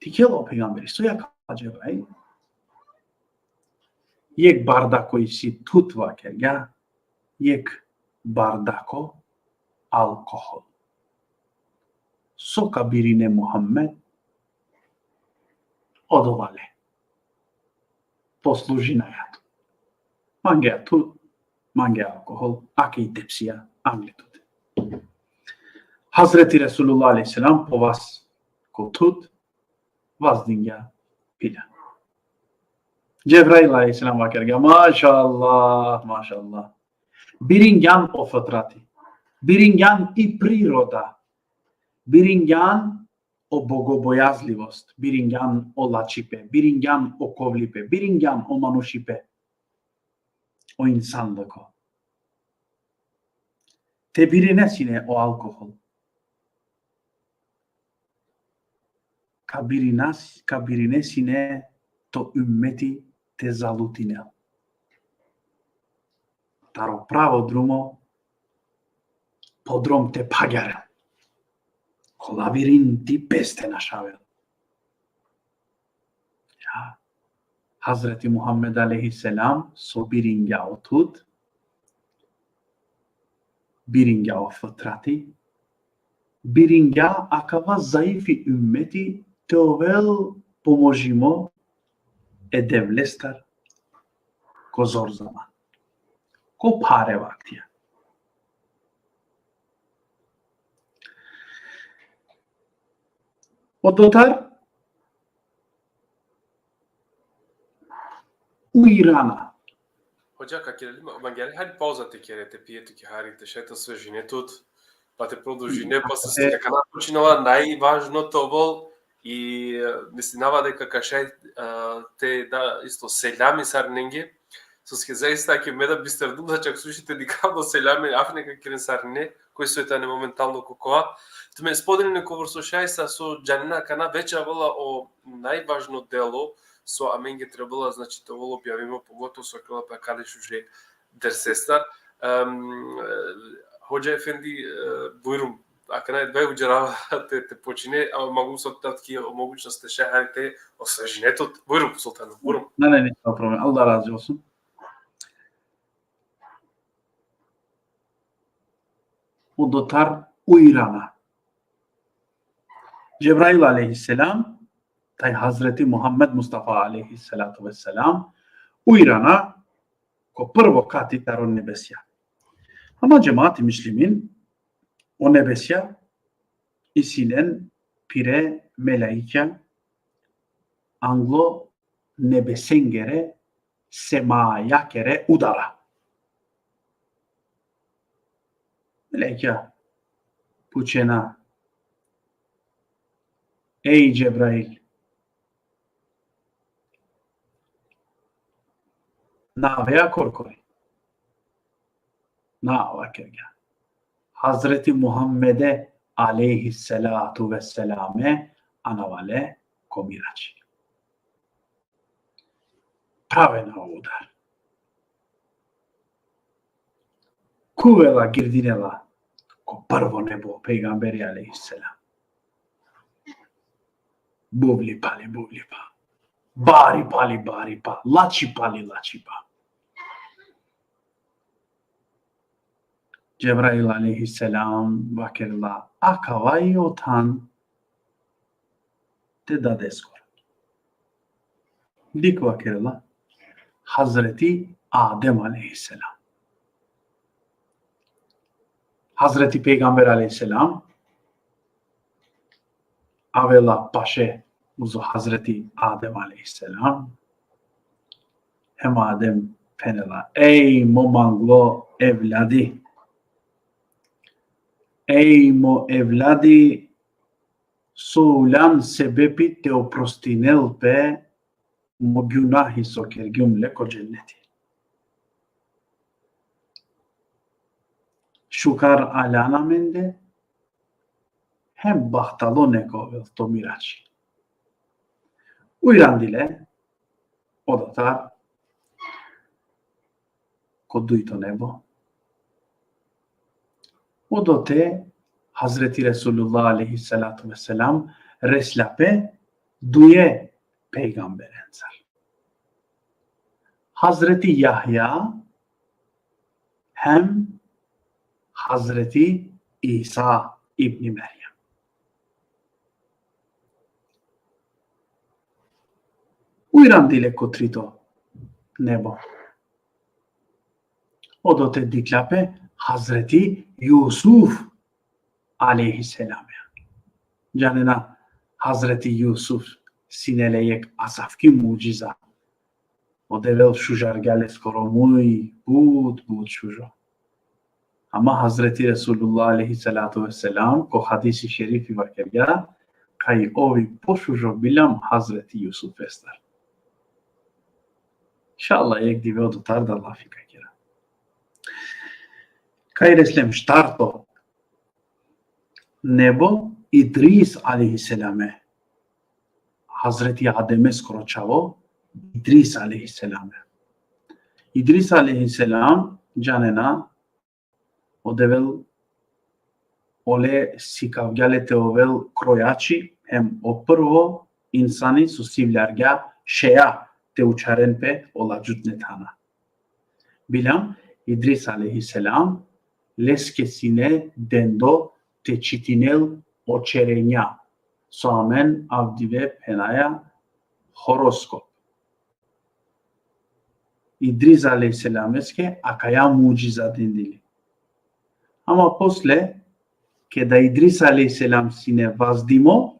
Dikhela o pejgamberi, so jakha, Džebrail? Jekh bardako isi thut, vakergja, jekh bardako alkohol. So ka birine Muhammed, odova le. Poslužinaja thut. Mangea thut, mangea alkohol, ake i tepsija angle tute. Hazreti Resulullah alejhi selam po vas ko thut, vazdingja, pilja. Džebrail alejhi selam vakergja: Mašallah, mašallah. Biringjan o fitrati. Biringjan i priroda. Biringjan o bogobojazlivost. Biringjan o lačipe. Biringjan o kovlipe. Biringjan o manušipe. O insanluko. Te birine sine o alkohol. Ka birinas-, ka birine sine to ummeti te zalutinel. Taro pravo drumo, po drom te phagjarel. Kola birin ti peste našavel. Ja. Hazreti Muhammed alejhi selam so biringja o thut, biringja o fitrati, biringja akava zaifi ummeti te ovel pomožimo e Devlestar ko zor zaman. Ko phare vaktija. Odotar u Irana. Hodža, ka kere li ma-, mangea li hari pauza te kere, te pije tuke hari, te šaj te osvežine tut, pa te prodolžine, pa so si akana počinela, najvažno te ovel, i, e, mislinava deka ka šaj, e, te da isto selami sarinenge, soske zaista ke me da bisterdum da čak suši te dikhav do selami, afne ka keren sarine, koj so tane momentalno ko kova. Te me spodelinen kovor so šaj, sa so džanena akana već avela o najvažno delo, so amenge trebela, znači, te ovel objavimo, pogotovo so akela pe akale šuže dersestar. Em, e, Hodža efendi, e, bujrum, akana dvaj udžarava te, te počine, ama mangum so te dav tuke o mogućnost te šaj hari te osvežine tut. Bujrum, Sultano, bujrum. Ne, ne, ništa problem. Allah razı olsun. Odotar ujrana. Džebrail alejhi selam, taj Hazreti Muhammed Mustafa alejhi salatu ve selam, ujrana ko prvo kati taro nebesja. Ama džemati muslimin, o nebesja isi len pire melaikja anglo nebesengere, semajakere udara. Melaikja pučena: Ej Džebrail, na avea korkori? Na, vakergja. Hazreti Muhammede alejhi salatu ve selame anava le ko Mirači. Pravena o udar. Kuvela, girdinela ko prvo nebo pejgamberi alejhi selam. Buvli pali, buvli pa. Bari pali, bari pa. Lači pali, lači pa. Džebrail alejhi selam vakerela: Akava i o than te dadeskoro. Dikh, vakerela, Hazreti Adem alejhi selam. Hazreti Pejgamber alejhi selam avela paše uzo Hazreti Adem alejhi selam. Hem Adem phenela: Ej mo manglo evladi, ej mo evladi, so uljan sebepi te oprostinel pe mo gunahi so kergjum le ko dženneti. Šukar aljan amende, hem bahtalo neka ovel to Mirači. Ujrandile odotar ko dujto nebo. Odote Hazreti Resulullah alejhi salatu ve selam resla pe duje pejgamberencar. Hazreti Jahja hem Hazreti Isa ibni Merjem. Ujrandile ko trito nebo. Odote dikhlja pe Hazreti Jusuf alejhi selam. Džanena, Hazreti Jusuf sine le jekh asavki mudžiza. O Devel šužargja leskoro muj, but, but šužo. Ama Hazreti Resulullah alejhi salatu ve selam ko hadisi šerifi vakergja: Kaj ovi pošužo biljam Hazreti Jusufestar. Inšallah, jekh dive odotar da lafi ka kera. Kaj resla hem štarto nebo, Idris alejhi selame. Hazreti Ademeskoro čhavo, Idris alejhi selame. Idris alejhi selam, džanena, o Devel ole sikavgja le te ovel krojači, hem o prvo insani so sivljargja šeja te učharen pe ola džutne thana. Biljam, Idris alejhi selam, leske sine dendo te čitinel o čerenja, so amen avdive phenaja horoskop. Idris alejhi selameske akaja mudžiza dendili. Ama posle, keda Idris alejhi selam sine vazdimo,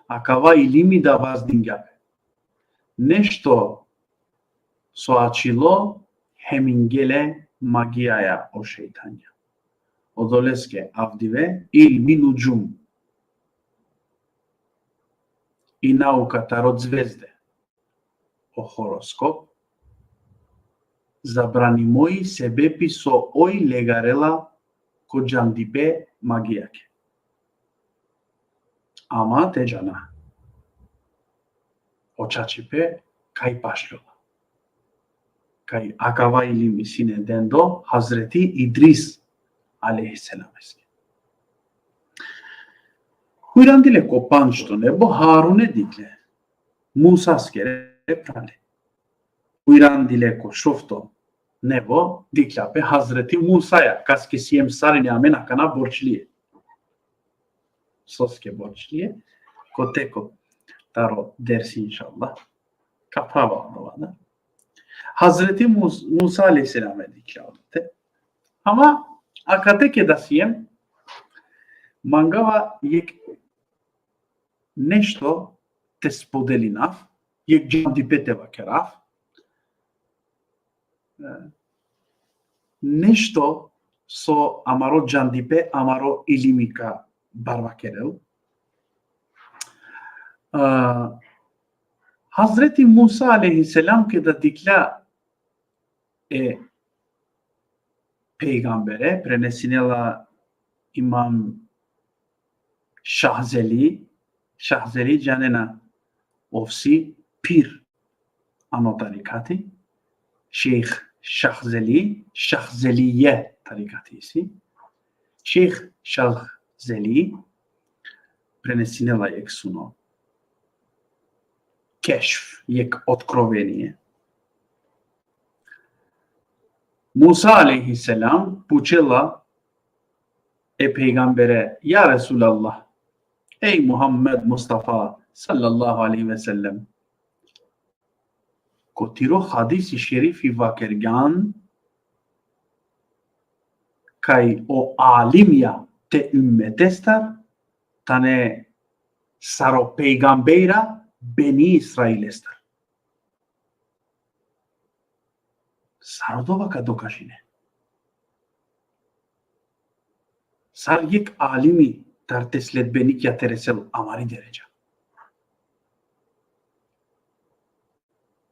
akava ilimi da vazdingja pe. Nešto so ačhilo, hem ingje le magijaja o šejtanja. Odoleske avdive ilmi nudžum, i nauka taro zvezde, o horoskop, zabranimo i, sebepi so oj legarela ko džandipe magijake. Ama te džana, o čačipe kaj pašljola. Kaj akava ilimi sine dendo Hazreti Idris alejhi selam. Ko irandile ko pandžto nebo, Harune dikhle, Musaskere prale. Ko irandile ko šovto nebo, dikhle pe Hazreti Musaja, kaske siem sarine amen akana borčlie. Soske borčlie, ko teko taro dersi, inšallah. Ka prava odova, da. Hazreti Mus-, Musa alejhi selam e dikhle odote. Ama akate keda siem, mangava jekh nešto te spodelinav, jekh džandipe te vakerav. E, nešto so amaro džandipe, amaro ilimi ka barvakerel. E, Hazreti Musa alejhi selam keda dikhlja e pejgambere, prenesinela Imam Šahzeli, Šahzeli džanena, ov si pir ano tarikati, šejh Šahzeli, Šahzelije tarikati si. Šejh Šahzeli prenesinela jekh suno kešf, jekh otkrovenie. Musa alejhi selam pučela e pejgambere: Ja Resulallah, ej Muhammed Mustafa sallallahu alejhi ve sellem, ko tiro hadisi šerifi vakergjan kaj o alimja te ummetestar tane sar o pejgambera Beni Israilestar. Sar odova ka dokažine? Sar jekh alimi taro te sledbenikja te resel amari deredža?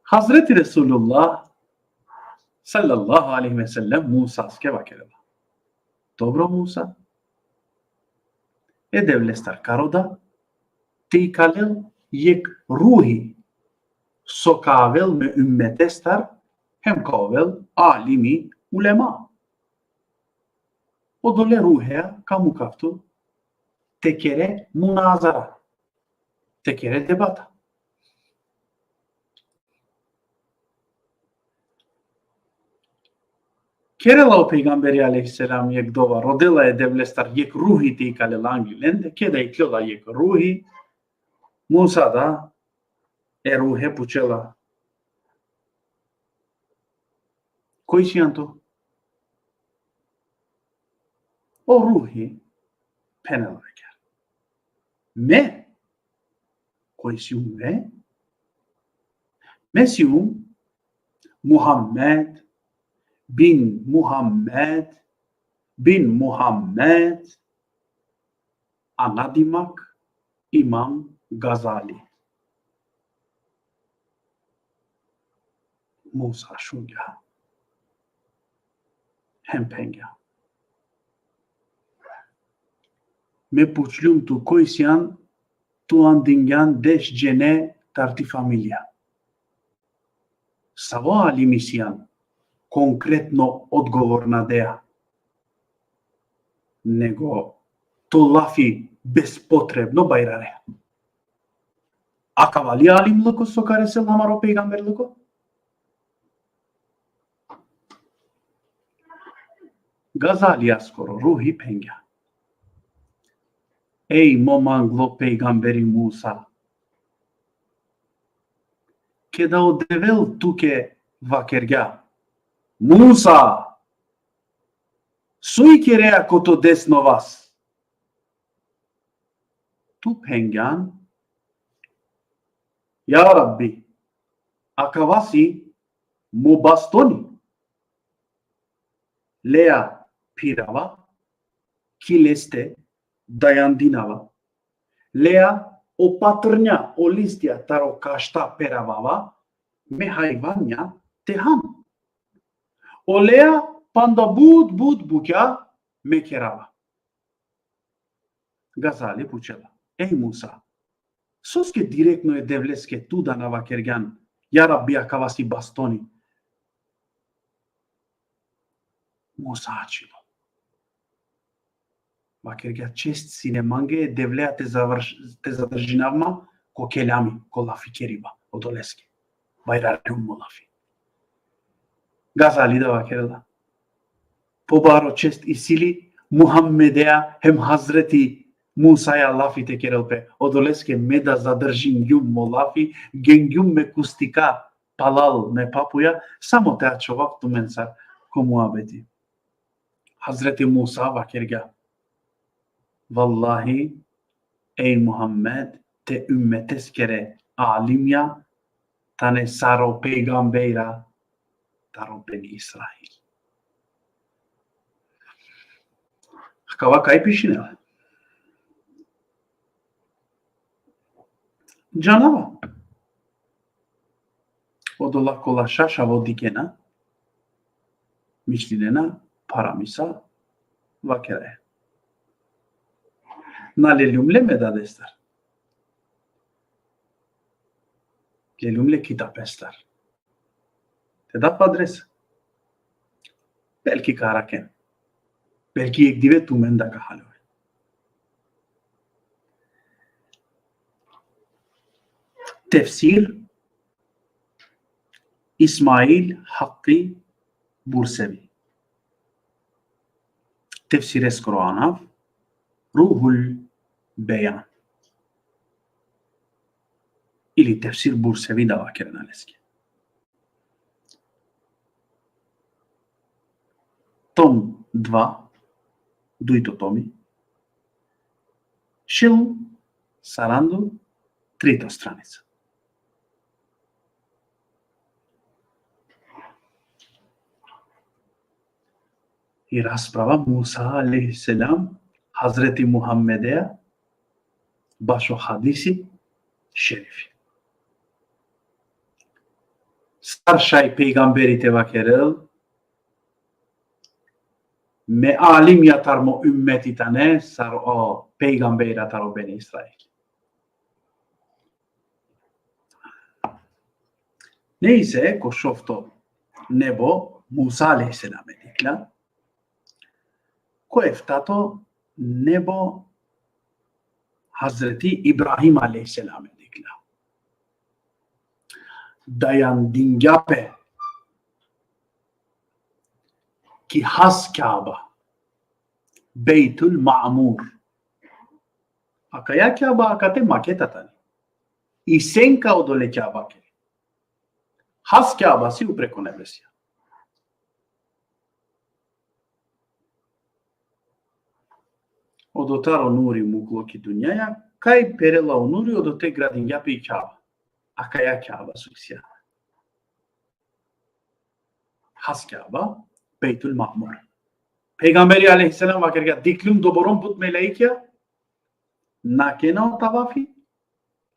Hazreti Resulullah sallallahu alejhi ve sellem Musaske vakerela: Dobro Musa, e Devlestar ka roda te ikalel jekh ruhi so ka avel me ummetestar, hem ka ovel alimi, ulema. Odole ruheja ka mukav tu te kere munazara, te kere debata. Kerela o pejgamberi alejhi selam jekh dova, rodela e Devlestar jekh ruhi te ikalel angli lende, keda ikljola jekh ruhi, Musa da e ruhe, pučela: Koj sian tu? O ruhi phenela: Me? Koj sium me? Me sium Muhammed bin Muhammed bin Muhammed, a nadimak Imam Gazali. Musa šungja hem phengja: Me pučlum tu koj sian, tu andingjan deš džene tar ti familija. Savo alimi sian, konkretno odgovor na dea, nego to lafi bespotrebno bajrare. Akava li alimluko so ka resel amaro pejgamberluko? Gazalijaskoro ruhi phengja: Ej mo manglo pejgamberi Musa, keda o Devel tuke vakergja: Musa, so ikerea ko to desno vas? Tu phengjan: Ja Rabbi, akava si mo bastoni. Lea phirava, ki leste dajandinava. Lea o patrnja, o listja taro kašta peravava, me hajvanja te han. Olea panda but, but bukja me kerava. Gazali pučela: Ej Musa, soske direktno e Devleske tu da na vakergjan: Ja Rabbi, akava si bastoni? Musa ačhilo. Vakergja: čest sine mange, Devlea te završ-, te zadržinav ma ko kelami, ko lafi keriba odoleske. Bajrargjum mo lafi. Gazali da vakerela: Pobaro čest isi li Muhammedea hem Hazreti Musaja lafi te kerel pe, odoleske me da zadržingjum mo lafi, gengjum me kustika palal me papuja, samo te ačhovav tumensar ko muabeti. Hazreti Musa vakergja: Vallahi, ej Muhammed, te ummeteskere alimja tane sar o pejgambera taro Beni Israil. Akava kaj pišinela? Džanava. Odola kola šašavo dikena, mišlinena, paramisa, vakeraja: Na leljum le me dadestar. Leljum le kitapestar. Te dav adresa. Belki ka araken. Belki jekh dive tumen da ka haljoven. Tefsir Ismail Hakki Bursevi. Tefsireskoro anav Ruhul Bejan. Ili tefsir Bursevi da vakerena leske. Tom dva, dujto tomi, šel sarandu trito stranica. I rasprava Musa alejhi selam, Hazreti Muhammedea, bašo hadisi šerifi. Sar šaj pejgamberi te vakerel: Me alimja tar mo ummeti tane sar o pejgamberja taro Beni Israil. Nejse, ko šovto nebo Musa alejhi selam e dikhlja, ko eftato nebo Hazreti Ibrahim alejhi selam e dikhlja. Dajandingja pe ki Has Kjaba, Bejtul Ma'mur. Akaja Kjaba akate maketa tani. I senka odole Kjabake. Has Kjaba si upre ko nebesija. Odotar o nuri muklo ki dunjaja, kaj perela o nuri, odote gradingja pe i Kjaba. Akaja Kjaba so isi. Has Kjaba, Bejtul Ma'mur. Pejgamberi alejhi selam vakergja: Dikhlum doborom but melaikja, nakena o tavafi,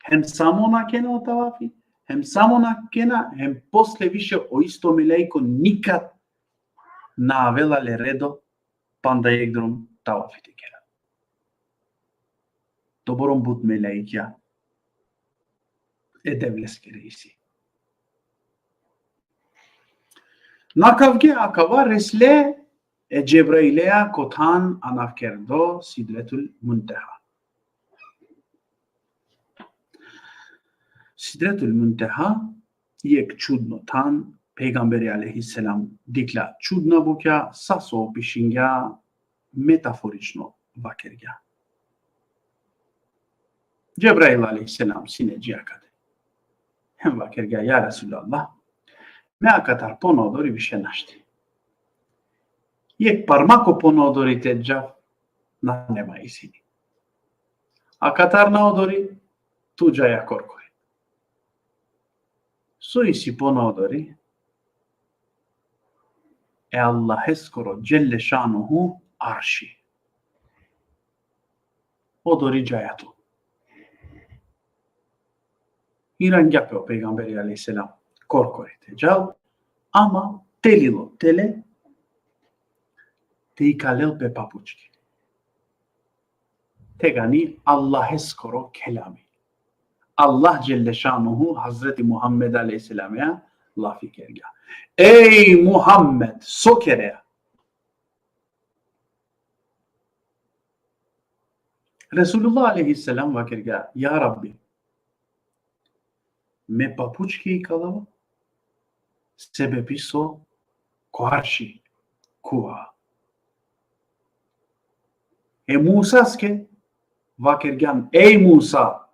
hem samo nakena o tavafi, hem samo nakena, hem posle više o isto melaiko nikad na avela le redo panda jekh drom tavafi te kera. Doborom but melaikja e Devleskere isi. Nakavge akava resle e Džebrailea ko than anavkerdo Sidretul Munteha. Sidretul Munteha jekh čudno than, pejgamberi alejhi selam dikhlja čudna bukja, sa so opišingja metaforično vakergja. Džebrail alejhi selam sine dži akate. Hem vakergja: Ja Resulallah, me akatar pona odori više našti. Jekh parmako pona odori te džav nane ma isi. Akatar na odori, tu džaja korkori. So isi pona odori? E Allaheskoro dželle šanuhu arši. Odori džaja tu. Irangja pe o pejgamberi alejhi selam korkori te džal, ama te lilo tele te ikalel pe papučke. Tegani Allaheskoro kelami. Allah dželle šanuhu Hazreti Muhammed alejhi selamea lafi kergja: Ej Muhammed, so kerea? Resulullah alejhi selam vakergja: Ja Rabbi, me papučke ikalava, sebepi so ko arši khuva. E Musaske vakergjan: Ej Musa,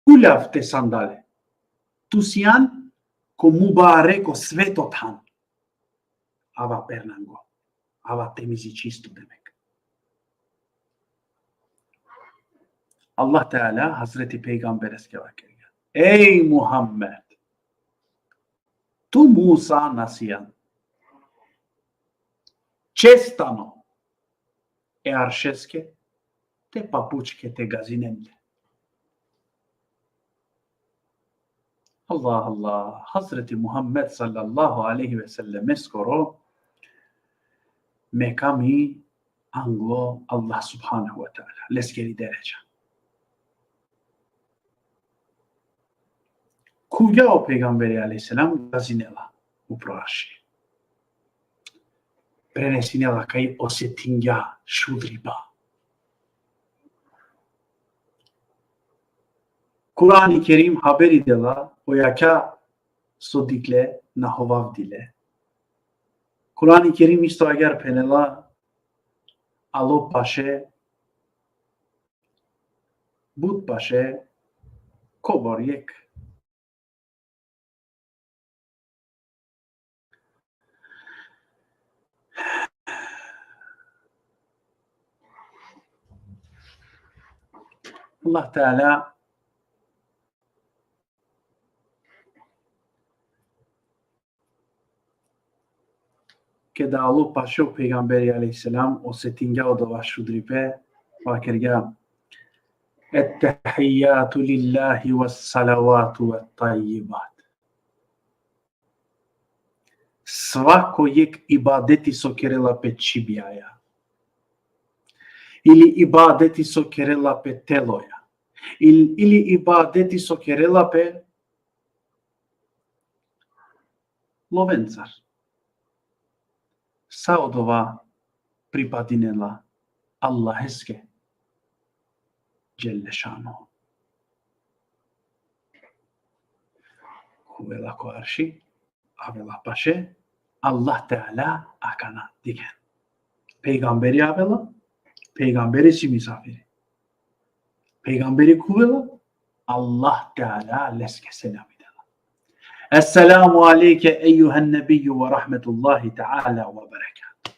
huljav te sandale. Tu sian ko mubareko sveto than. Ava pernango. Ava temizi, čisto, demek. Allah Teala Hazreti Pejgambereske vakergja: Ej Muhammed, tu Musa na sian. Čestano e aršeske te papučke te gazinen le. Allah, Allah, Hazreti Muhammed sallallahu alejhi ve sellem skoro mekami anglo Allah subhanehu ve teala, leskeri deredža. Khuvgja o pejgamberi alejhi selam, gazinela upro arši. Prenesinela kaj osetingja šudripa. Kurani Kerim haberi dela, o jakha so dikhle na hovavdile. Kurani Kerim isto agjaar phenela: Alo paše, but paše, kobor jekh. Allah Teala keda alo paše o pejgamberi alejhi selam, osetingja odova šudripe, vakergja: Ettehiyyatu lillahi ve salavatu ve tajjibat. Svako jekh ibadeti so kerela pe čhibjaja, ili ibadeti so kerela pe teloja, ili, ili ibadeti so kerela pe lovencar. Sa odova pripadinela Allaheske dželle šanuhu. Khuvela ko arši, avela paše, Allah Teala akana dikhen. Pejgamberi avela, pejgamberi si misafiri. Pejgamberi khuvela, Allah Teala leske selami dela. Esselamu alejke ejjuhen nebijju ve rahmetullahi teala ve berekatuhu.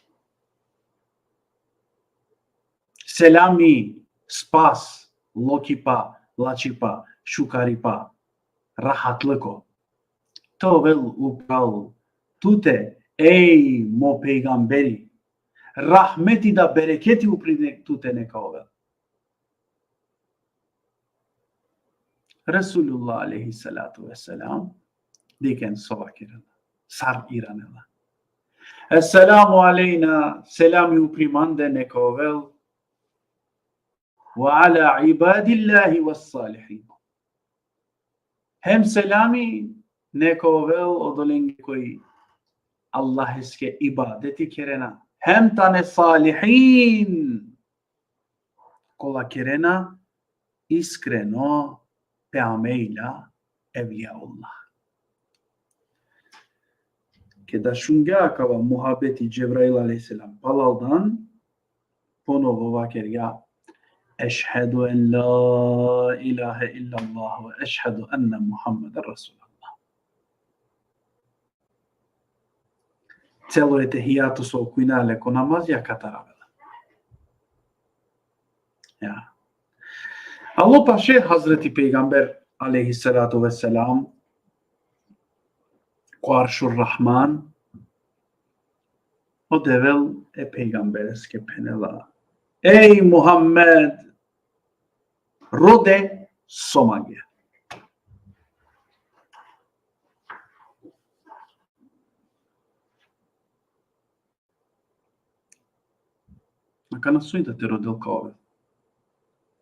Selami, spas, lokhipa, lačipa, šukaripa, rahatliko te ovel upral tute, ej mo pejgamberi. Rahmeti da bereketi upri ne-, tute neka ovel. Resulullah alejhi salatu ve selam, dikhen so vakerela, sar iranela. Esselamu alejna, selami upri mande neka ovel, ve ala ibadillahi ve salihin. Hem selami neka ovel odolenge koj Allaheske ibadeti kerena, hem tane salihin, kola kerena iskreno pe amejla evlijaullah. Keda šungja akava muhabeti Džebrail alejhi selam palaldan, ponovo vakergja: Ešhedu en la ilahe illallah ve ešhedu enne Muhammeden Resulullah. Celo etehijatu so okujna le ko namaz, akatar avela. Ja. Alo paše Hazreti Pejgamber alejhi salatu ve selam ko Aršur Rahman, o Devel e pejgambereske phenela: Ej Muhammed, rode so mange. Akana soj da te rodel ka ovel.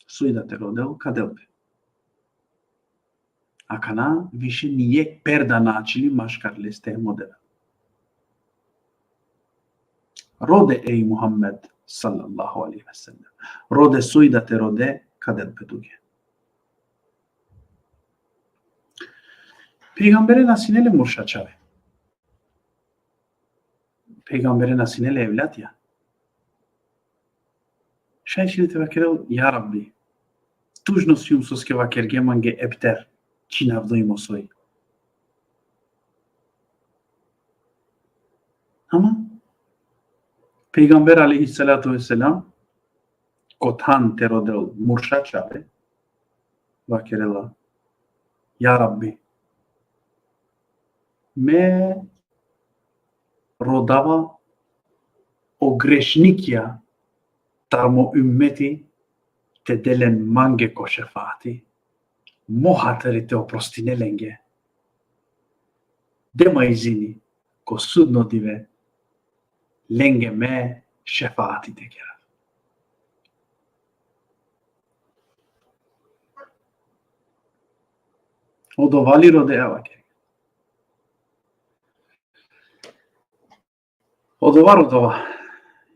Soj da te rodel ka del pe. Akana više nijekh perda na ačhili maškar leste hem o Devel. Rode, ej Muhammed, sallallahu alejhi ve sellem. Rode, soj da te rode, ka del pe tuke. Pejgambere na sine le murša čhave. Pejgambere na sine le evlatija. Šaj sine te vakerel: Ja Rabbi, tužno sijum soske vakerge mange epter činavdo i mo soj. Ama pejgamber alejhi salatu ve selam, ko than te rodel murša čhave, vakerela: Ja Rabbi, me rodava o grešnikija tar mo ummeti, te de len mange ko šefaati, mo hatri te oprostine lenge. De ma izini, ko sudno dive, lenge me šefaati te kera. Odova li rodea vakerge? Odova rodova,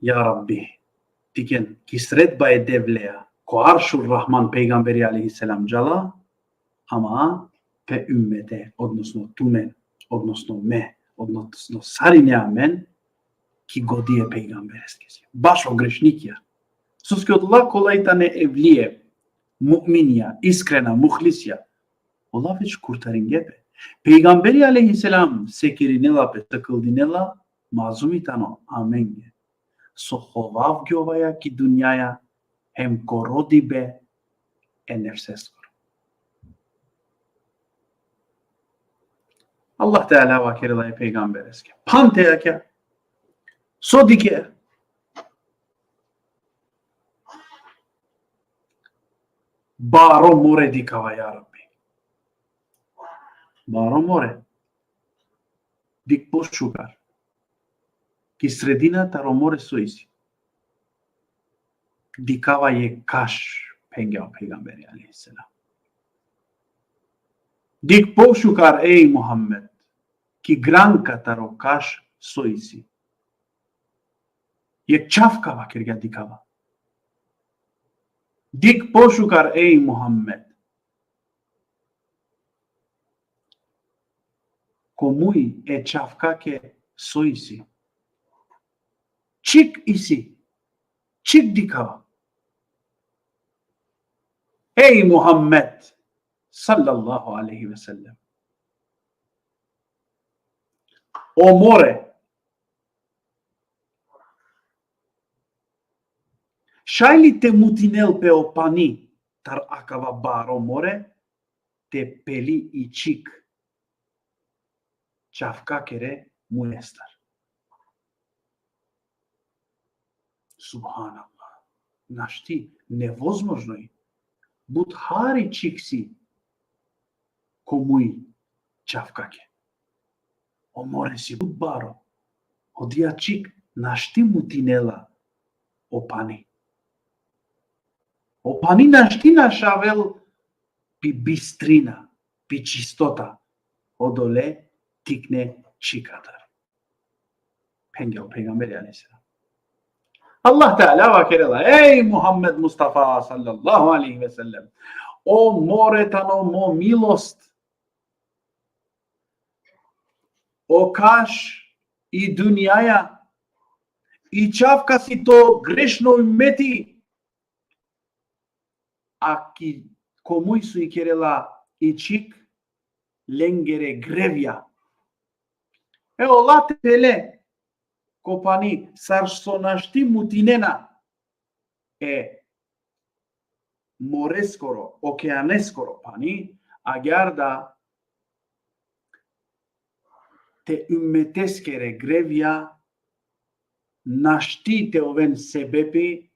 ja Rabbi, tikne ki sredba e Devlea, ko Aršur Rahman pejgamberi alejhi selam džala, ama pe ummete, odnosno tumen, odnosno me, odnosno sarine amen, ki godi e pejgambereske. Bašo grešnikija. Soske odola kola i tane evlije, mu'minija, iskrena, muhlisija, ola već kurtaringe pe. Pejgamberi alejhi selam sekirinela pe, sakldinela, mazlumi tano amenge. So hovavgjovaja ki dunjaja, hem ko rodibe e nefseskoro. Allah Teala vakerela e pejgambereske: Phan te jakha, so dikhe? Baro more dikhava, ja Rabbi. Baro more. Dikh pošukar. Ki sredina taro more so isi? Dikhava jekh kaš, phengja o pejgamberi alejhi selam. Dikh pošukar, ej Muhammed, ki granka taro kaš so isi? Jekh čhavka, vakergja, dikhava. Dikh pošukar, ej Muhammed, ko muj e čhavkake so isi? Čhik isi, čhik dikhava. Ej Muhammed, sallallahu alejhi ve sellem, o more, šaj li te mutinel pe o pani tar akava baro more, te peli i čhik čhavkakere mujestar? Subhanallah. Našti, nevozmožno i. But hari čhik si ko muj čhavkake. O more si but baro. Odija čhik našti mutinela o pani. O pani našti našavel pi bistrina, pi čistota, odole tikne čhikatar. Phengja o pejgamberi alejhi selam. Allah Teala vakerela: Ej Muhammed Mustafa, sallallahu alejhi ve sellem, o more tano mo milost, o kaš i dunjaja, i čhavka si to grešno ummeti, a ki, ko muj so ikerela i čhik, lengere grevja. E ola te pele ko pani, sar so našti mutinena e moreskoro, okeaneskoro pani, agjaar da te ummeteskere grevja našti te oven sebepi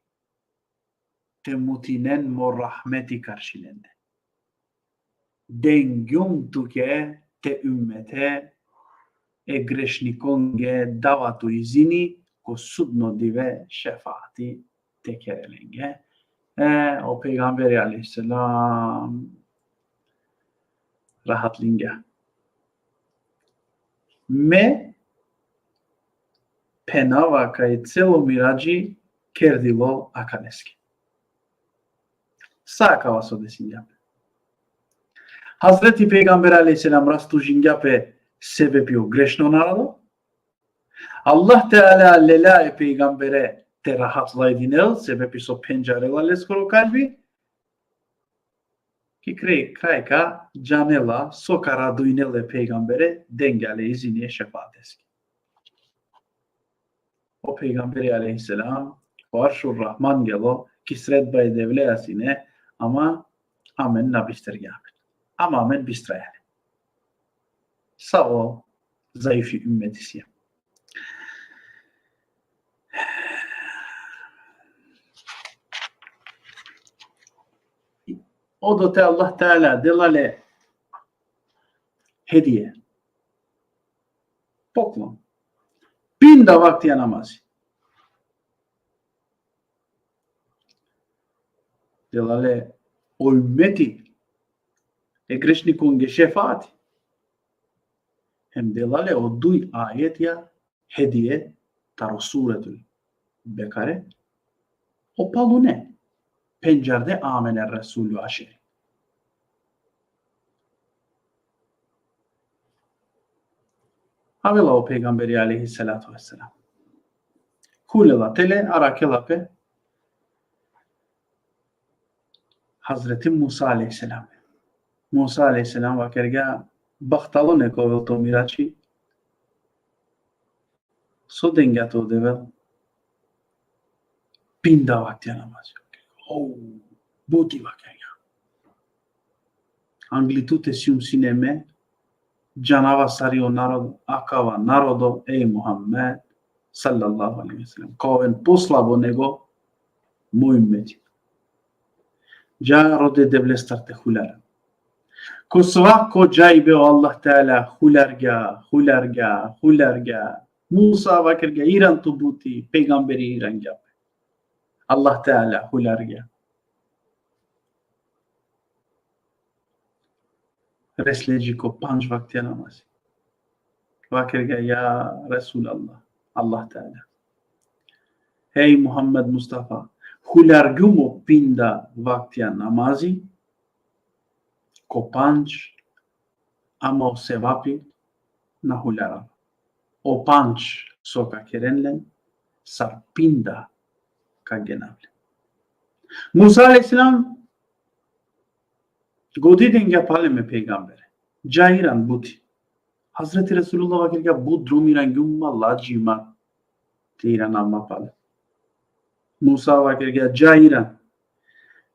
te mutinen mo rahmeti karši lende. Dengjum tuke te ummete e grešnikonge, dava tu izini ko sudno dive šefaati te kere lenge. E, o pejgamberi alejhi selam rahatlingja. Me phenava kaj celo miradži kerdilo akaleske. Sa akava so desingja pe. Hazreti pejgamberi alejhi selam rastužingja pe sebepi o grešno narodo. Allah Teala lela e pejgambere te rahatlajdinel, sebepi so phenđarela leskoro kalbi. Ki kraj, kraj ka džanela so ka radujnel e pejgambere, dengja le izini e šefaateske. O pejgamberi alejhi selam, o Aršur Rahman gelo, ki sredba e Devlea sine, ama amen na bistergja amen. Ama amen bistraja le. Sa o zaifi ummeti siem. Odote Allah Teala dela le hedije. Poklon. Pinda vaktija namazi. Dela le o ummeti e grešnikonge šefaati. Hem dela le o duj ajetja hedije taro Suretul Bekare. O palune. Phenđarde amene Resulu ašeri. Avela o pejgamberi alejhi salatu vesselam. Hulela tele, arakela pe Hazreti Musa alejhi selam. Musa alejhi selam vakergja: Bahtalo nek ovel to mirači, so dengja to Devel pinda vaktija namazi. O, buti vakergja. Angli tute sijum sine me, džanava sari o narodo, akava narodo, ej Muhammed, sallallahu alejhi ve sellem, ka oven poslabo nego mo ummeti. Dža rode Devlestar te huljaren. Ko svako džajbe o Allah Teala huljargja, huljargja, huljargja. Musa vakergja: Iran tu buti, pejgamberi irangja. Allah Teala huljargja. Resle dži ko pandž vaktija namazi. Vakergja: Ja Resulallah, Allah Teala. Ej Muhammed Mustafa, huljargjum o pinda vaktija namazi, ko pandž, ama o sevapi na huljarava. O pandž so ka keren len, sar pinda ka genav len. Musa alejhi selam godi dengja palem e pejgambere. Dža iran buti. Hazreti Resulullah vakergja: But drom irangjum ma, ladži ma te iranav ma palem. Musa vakergja: Dža iran,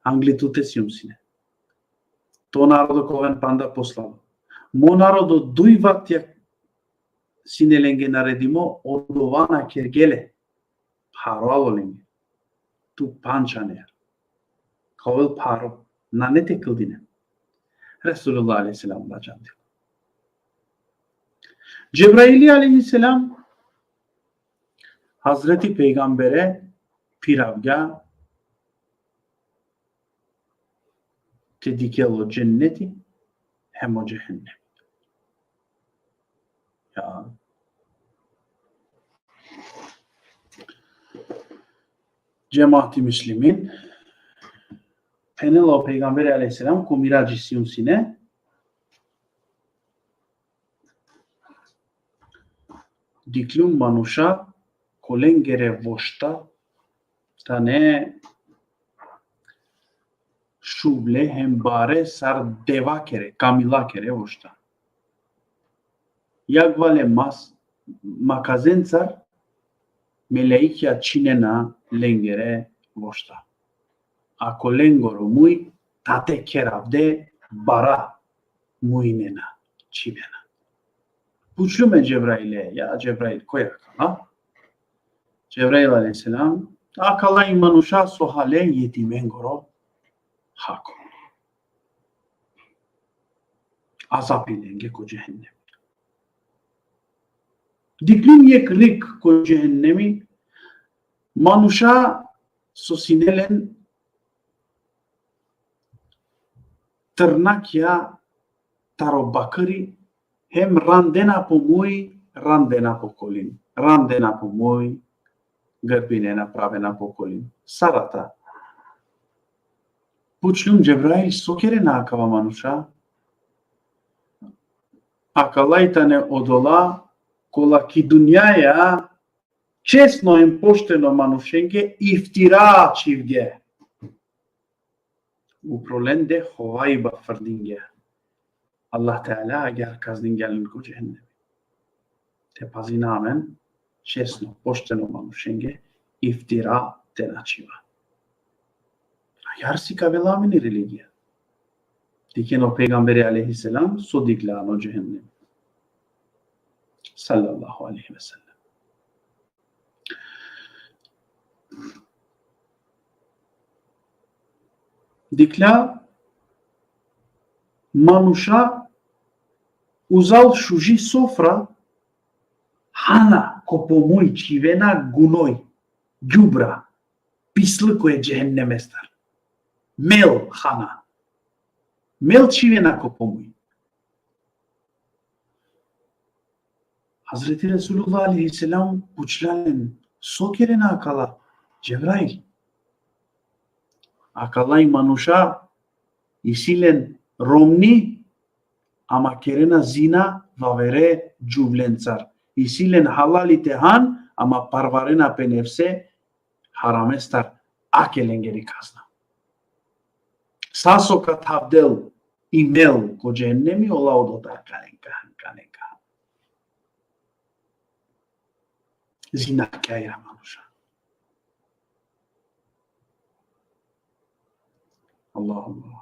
angli tute sijum sine. To narodo ka oven panda poslabo. Mo narodo duj vaktija sine lenge naredimo, odova na kergje le. Pharo alo lenge. Tu pandž aneja. Ka ovel pharo, nane te kldinen. Resulullah alejhi selam ladžan dela. Džebraili alejhi selam Hazreti pejgambere piravgja te dikhel o dženneti hem o džehennem. Ja. Džemati muslimin, phenela o pejgamberi alejhi selam, ko miradži sijum sine, dikhlum manuša kolengere vošta tane šuble hem bare sar devakere, kamilakere vošta. Jagvale mas-, makazencar meleikja činena lengere vošta. A kolengoro muj tate keravde bara mujnena, čhivena. Pučlum e Džebraile: Ja Džebrail, koj akala? Džebrail alejhi selam: Akala i manuša so hale jetimengoro hako. Azapi lenge ko džehennem. Dikhlum jekh lik ko džehennemi, manuša so sine len trnakja taro bakri, hem randena po muj, randena po kolin. randena po muj, grbinena, pravena po kolin. Sarata. Pučlum: Džebrail, so kerena akava manuša? Akala i tane odola kola ki dunjaja česno em pošteno manušenge iftira čhivge. Upro lende hovajba frdinge. Allah Teala agjaar kazningja len ko džehennem. Te pazina amen, česno, pošteno manušenge iftira te na čhiva. Agjaar sikavela amen i religija. Dikhen o pejgamberi alejhi selam so dikhlja ano džehennem. Sallallahu alejhi ve sellem. Dikhlja manuša uzal šuži sofra, hana ko po muj čhivena gunoj, džubra, pisluko e džehennemestar. Mel hana. Mel čhivena ko po muj. Hazreti Resulullah alejhi selam pučlja len: So kerena akala, Džebrail? Akala i manuša isi len romni, ama kerena zina vavere džuvlencar. Isi len halali te han, ama parvarena pe nefse haramestar, ake lengeri kazna. Sa so ka thavdel i mel ko džehennemi, ola odotar ka len ka han, ka len ka han. Zina kjajra manuša. Allah, Allah.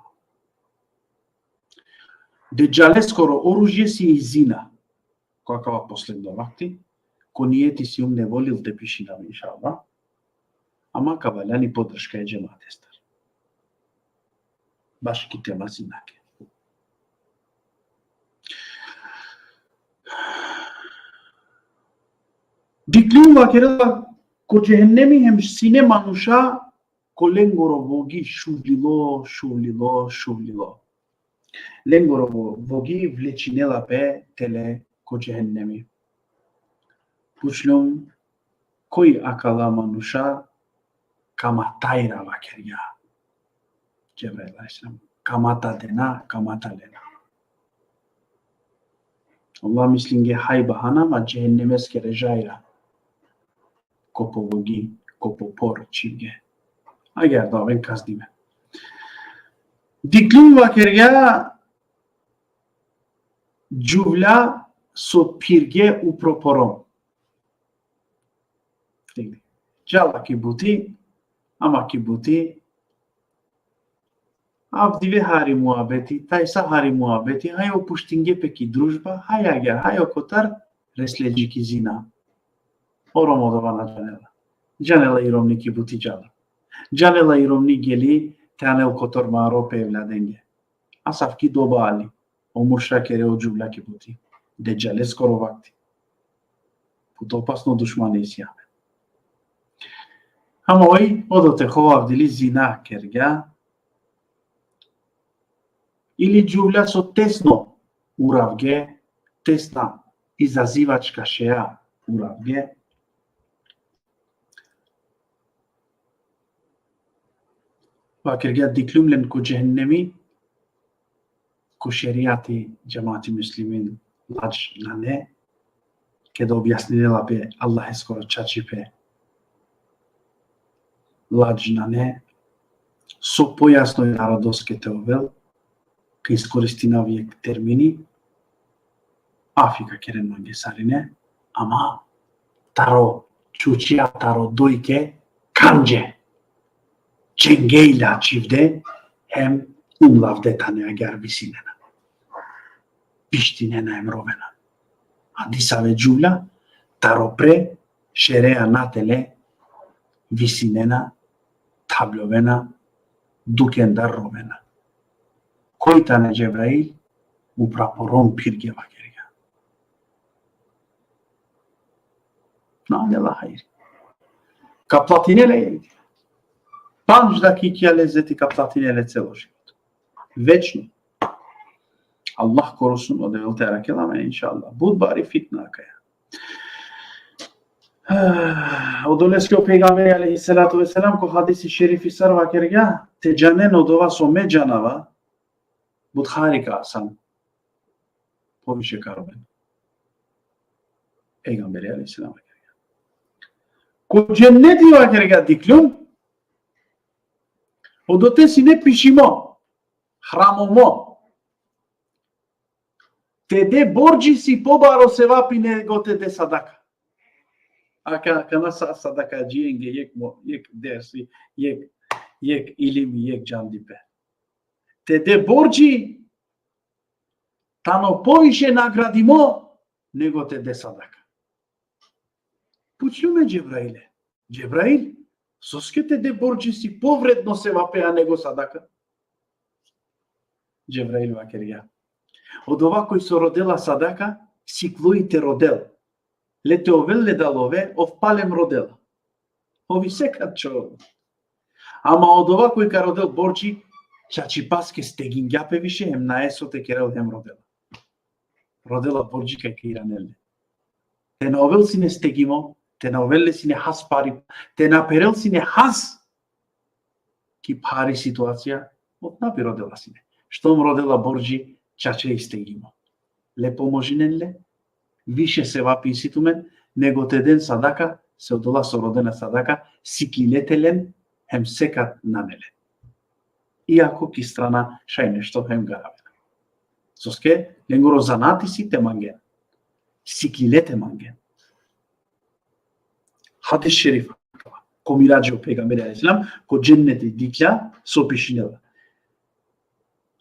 Dedžaleskoro oružje si i zina. Ko akava posledno vakti, ko nijeti sijum nevolil te pišinav, inšallah. Ama ka valjani podrška e džematestar. Baš ki tema zinake. Dikhlum, vakerela, ko džehennemi hem sine manuša ko lengoro vogi šuvlilo, šuvlilo, šuvlilo. Lengoro vo-, vogi vlečinela pe tele ko džehennemi. Pučlum, koj akala manuša kamatajra, vakergja Džebrail alejhi selam. Kamata dena, kamata lena. Allah mislinge hajba hana, ama džehennemeskere žajra ko po vogi, ko po por čhivge. Agjaar da oven kaznime. Dikhlum, vakergja, džuvlja so phirge upro porom. Džala ki buti, ama ki buti, avdive hari muhabeti, tajsa hari muhabeti, haj opuštinge pe ki družba, haj agjaar, haj okotar, resle dži ki zina. O rom odova na džanela. Džanela i romni ki buti džala. Džanela i romni geli te anel kotor maro pe evladenge. Asavki doba ali. O murša kere, o džuvlja ki buti. Dedžaleskoro vakti. But opasno dušmani isi amen. Ama oj, odote ho avdili zina kergja. Ili džuvlja so tesno uravge, tesna izazivačka šeja uravge. Vakergja, dikhlum len ko džehennemi, ko šerijati, džemati muslimin, ladž nane, keda objasninela pe Allaheskoro čačipe, ladž nane, so pojasno i narodoske te ovel, ka iskoristinav jekh termini, afi ka keren mange sarine, ama taro čučija, taro dojke, kandže, čengejla čhivde, hem umlavde tane agjaar visinena. Pištinena hem rovena. A disave džuvlja, taro pre, šereja natele, visinena, thabljovena, dukendar rovena. Koj tane Džebrail? Upra porom phirge, vakergja. Na anela hajri. Ka platinel le. Pandž dakikja lezeti ka platinel le celo život. Večno. Allah ka rusun, o Devel te arakhel amen, inšallah. But bari fitna akaja. Odoleske o pejgamberi alejhi salatu ve selam ko hadisi šerifi sar vakergja: te džanen odova so me džanava, but hari ka asan. Poviše ka roven. Pejgamberi alejhi selam vakergja: ko dženneti, vakergja, dikhlum, odote sine pišimo, hramomo, te de bordži si pobaro sevapi nego te de sadaka. Aka, kana sa sadakadžijenge jekh mo-, jekh dersi, jekh, jekh ilimi, jekh džandipe. Te de bordži tano poviše nagradimo nego te de sadaka. Pučlum e Džebraile: Džebrail, soske te de bordži si povredno sevapea nego sadaka? Džebrail vakergja: odova koj so rodela sadaka, sikloi te rodel. Le te ovel le da love, ov palem rodela. Ov i sekad čorol. Ama odova koj ka rodel bordži, čačipaske stegingja pe više, hem nae so te kerel hem rodela. Rodela bordži kaj ka iranel le. Te na ovel sine stegimo, te na ovel le sine has pari, te na perel sine has ki phari situacija, ov na bi rodela sine. Štom rodela bordži, čače i stegimo. Le pomožinen le, više sevapi isi tumen, nego te den sadaka, se odola so rodena sadaka, siklile te len, hem sekad nane len. Iako ki strana šaj nešto hem garavena. Soske lengoro zanati si te mangen. Siklile te mangen. Hadis šerif. Ko Mirađi o pejgamberi alejhi selam ko dženneti dikhlja so pišinela: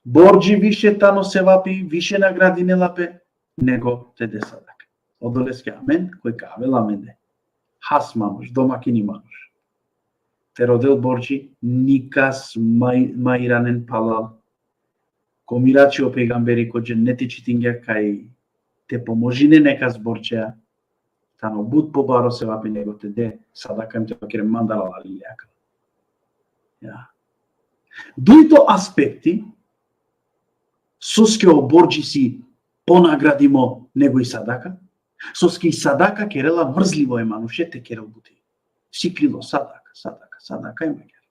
bordži više tano sevapi, više nagradinela pe, nego te de sadaka. Odoleske amen, koj ka avel amende, has manuš, domakini manuš, te rodel bordži, nikas ma, ma iranen palal. Ko Mirađi o pejgamberi ko dženneti čitingja kaj te pomožine nekas bordžeja, tano but pobaro sevapi nego te de sadaka hem te vakere mandar alali le akala. Ja. Dujto aspekti, soske o bordži si ponagradimo nego i sadaka, soske i sadaka kerela mrzlivo e manuše te kerel buti. Siklilo sadaka, sadaka, sadaka, hem agjar.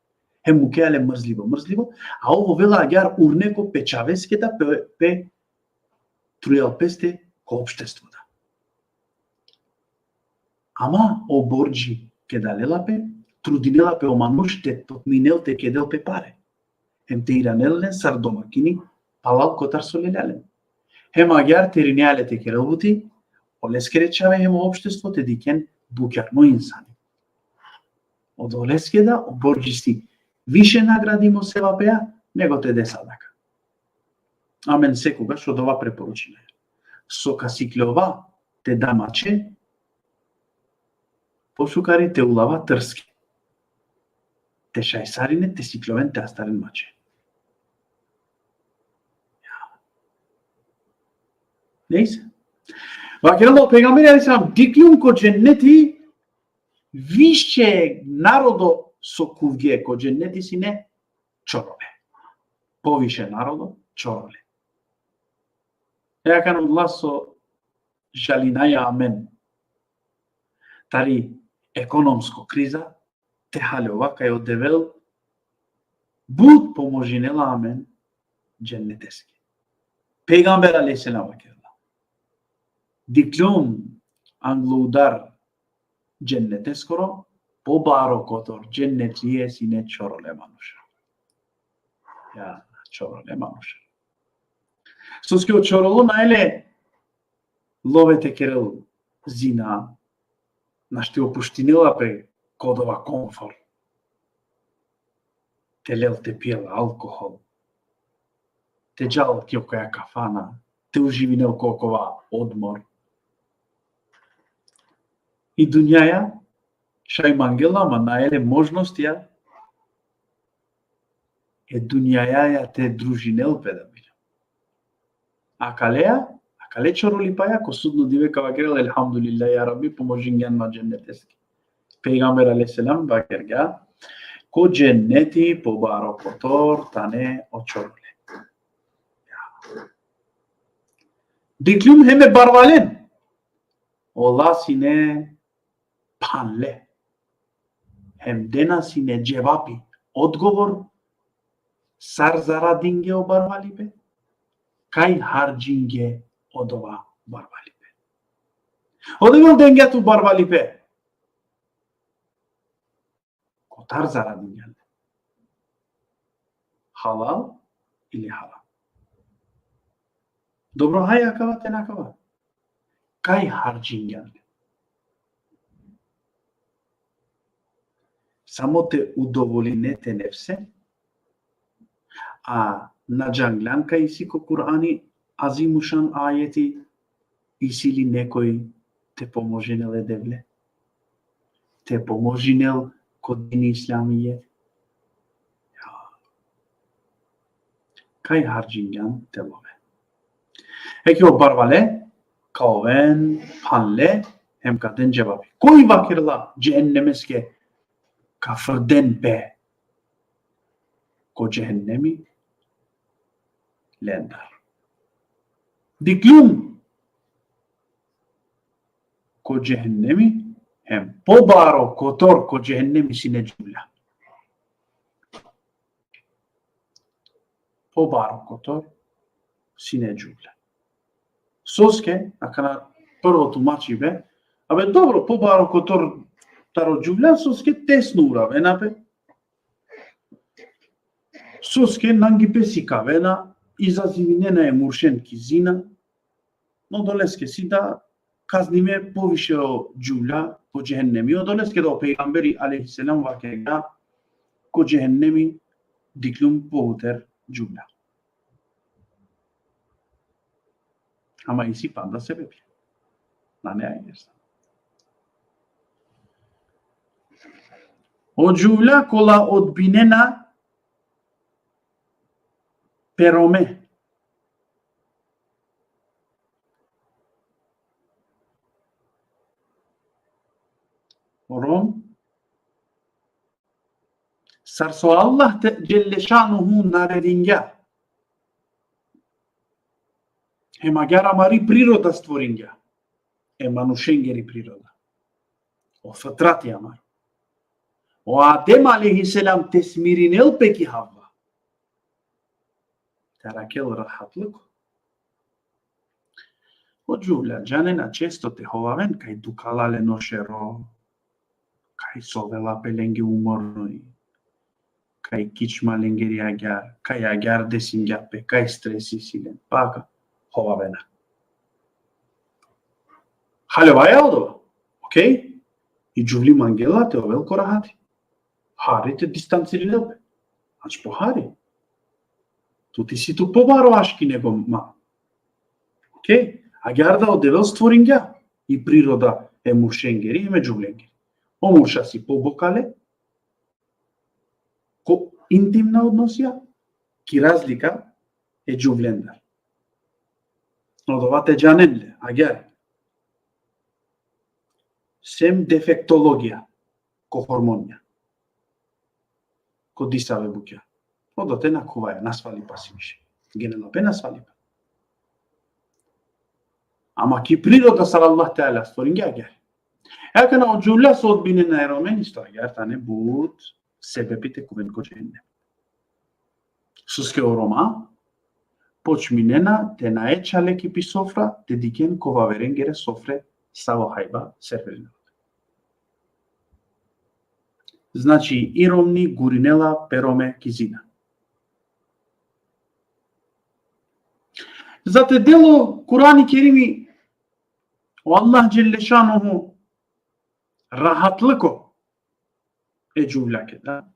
Hem mukea le mrzlivo, mrzlivo, a ov ovela agjar urne ko pe čhaveske da, pe, pe trujalpeste, ko opštestvo da. Ama o bordži keda lela pe, trudinela pe o manuš te totminel, te kedel pe pare. Hem te iranel len sar domakini palal kotar so lelja len. Hem agjar te irinea le te kerel buti, oleskere čhave hem o opštestvo te dikhen bukjarno insani. Odoleske da o bordži si više nagradimo sevapea nego te de sadaka. Amen sekogaš odova preporučime. So ka sikljova te da mače, pošukari te ulava trske. Te šaj sarine te sikljoven te astaren mače. Ja. Nejse. Vakerela o pejgamberi alejhi selam: dikhlum ko dženneti više narodo so kuvge ko dženneti sine čorole. Poviše narodo čorole. E akana odola so žalinaja amen tari ekonomsko kriza, te haljova kaj o Devel but pomožinela amen dženneteske. Pejgamber alejhi selam vakerela: dikhlum anglo udar dženneteskoro, pobaro kotor džennetlie sine čorole manuša. Ja, čorole manuša. Soske o čorolo nae le love te kerel zina, našti opuštinela pe ko dova komfor. Te lel te pijel alkohol. Te džal ki okoja kafana. Te uživinel ko okova odmor. I dunjaja šaj mangela, ama nae le možnostja e dunjajaja te družinel pe da bil. Akalea, akale čorolipaja, ko sudno dive ka vakerel: elhamdulillah, ja Rabbi, pomožingjan ma dženneteske. Pejgamber alejhi selam vakergja: ko dženneti pobaro kotor tane o čorole. Dikhlum hem e barvalen. Ola sine Phanle. Hem dena sine dževapi, odgovor, sar zaradinge o barvalipe, kaj hardžinge odova barvalipe. O Devel dengja tu barvalipe. Kotar zaradingjan le? Halal ili haram? Dobro, haj akava te na akava. Kaj hardžingjan le? Samo te udovoline te nefse, a na džanglan kaj isi ko Kur'ani azimušan ajeti, isi li nekoj te pomožinel e Devle? Te pomožinel ko dini islamijet? Ja. Kaj hardžingjan te love? Eke o barvale, ka oven phanle, hem ka den dževapi. Koj vakerla džehennemeske ka frden pe ko džehennemi, lendar. Diklum ko džehennemi, hem pobaro kotor ko džehennemi sine džuvlja. Pobaro kotor sine džuvlja. Soske, akana prvo tumačibe, abe dobro, pobaro kotor taro džuvlja, soske tesno uravena pe. Soske nangipe sikavena, izazivinena e muršen ki zina, odoleske si da kaznime poviše o džuvlja ko džehennemi. Odoleske da o pejgamberi alejhi selam vakergja ko džehennemi diklum pobuter džuvlja. Ama isi panda sebepi. Nane ajde. O džuvlja kola odbinena pe Rome. O Rom, sar so Allah te, dželle šanuhu naredingja. Hem agjaar amari priroda stvoringja. E manušengeri priroda. O fitrati amaro. O Adem alejhi selam te smirinel pe ki Havva. Te arakhel rahatluko. O džuvlja džanena često te hovaven kaj dukhala len o šero, kaj sovela pe lenge umorno, kaj kičma lengeri agjaar, kaj agjaar desingja pe, kaj stresi si len, pa ka hovavena. Haljovaja odova. Okej? I džuvli mangela te ovel ko rahati. Hari te distancirinel pe. Ač pohari. Tu ti si tu pobaro aški nego ma. Okej? Agjaar da o Devel stvoringja i priroda e muršengeri, e me džuvlengeri. O murša si pobokale, ko intimna odnosija, ki razlika e džuvlendar. Odova te džanen le, agjaar. Sem defektologija, ko hormonija. Ko disave bukja. Odote na khuvaja, nasvalipa si više. Genela pe nasvalipa. Ama ki priroda sar Allah Teala stvoringja agjaar. E akana o džuvlja so odbinena e Romen isto agjaar tane but sebepi te khuven ko džehennem. Soske o Roma počminena te nae čhale ki pi sofra, te dikhen ko vaverengere sofre savo hajba servirena. Znači, i Romni gurinela pe Rome ki zina. Za te delo Kurani Kerimi, o Allah dželle šanuhu rahatliko e džuvljake da.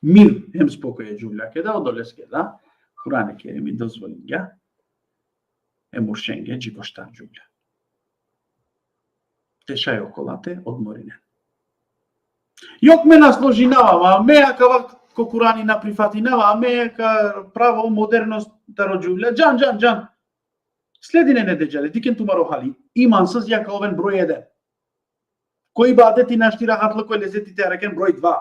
Mir hem spokoj e džuvljake da, odoleske da Kurani Kerimi dozvolingja e muršenge dži ko štar džuvlja te šaj okola te odmorinen. Jok me na složinava, ma me akava ko Kurani na prifatinava, me ka pravo modernost taro džuvlja. Džan, džan, džan. Sledinen e Dedžali, dikhen tumaro hali. Imansizja ka oven broj eden. Ko ibadeti našti rahatliko, lezeti te arakhen, broj dva.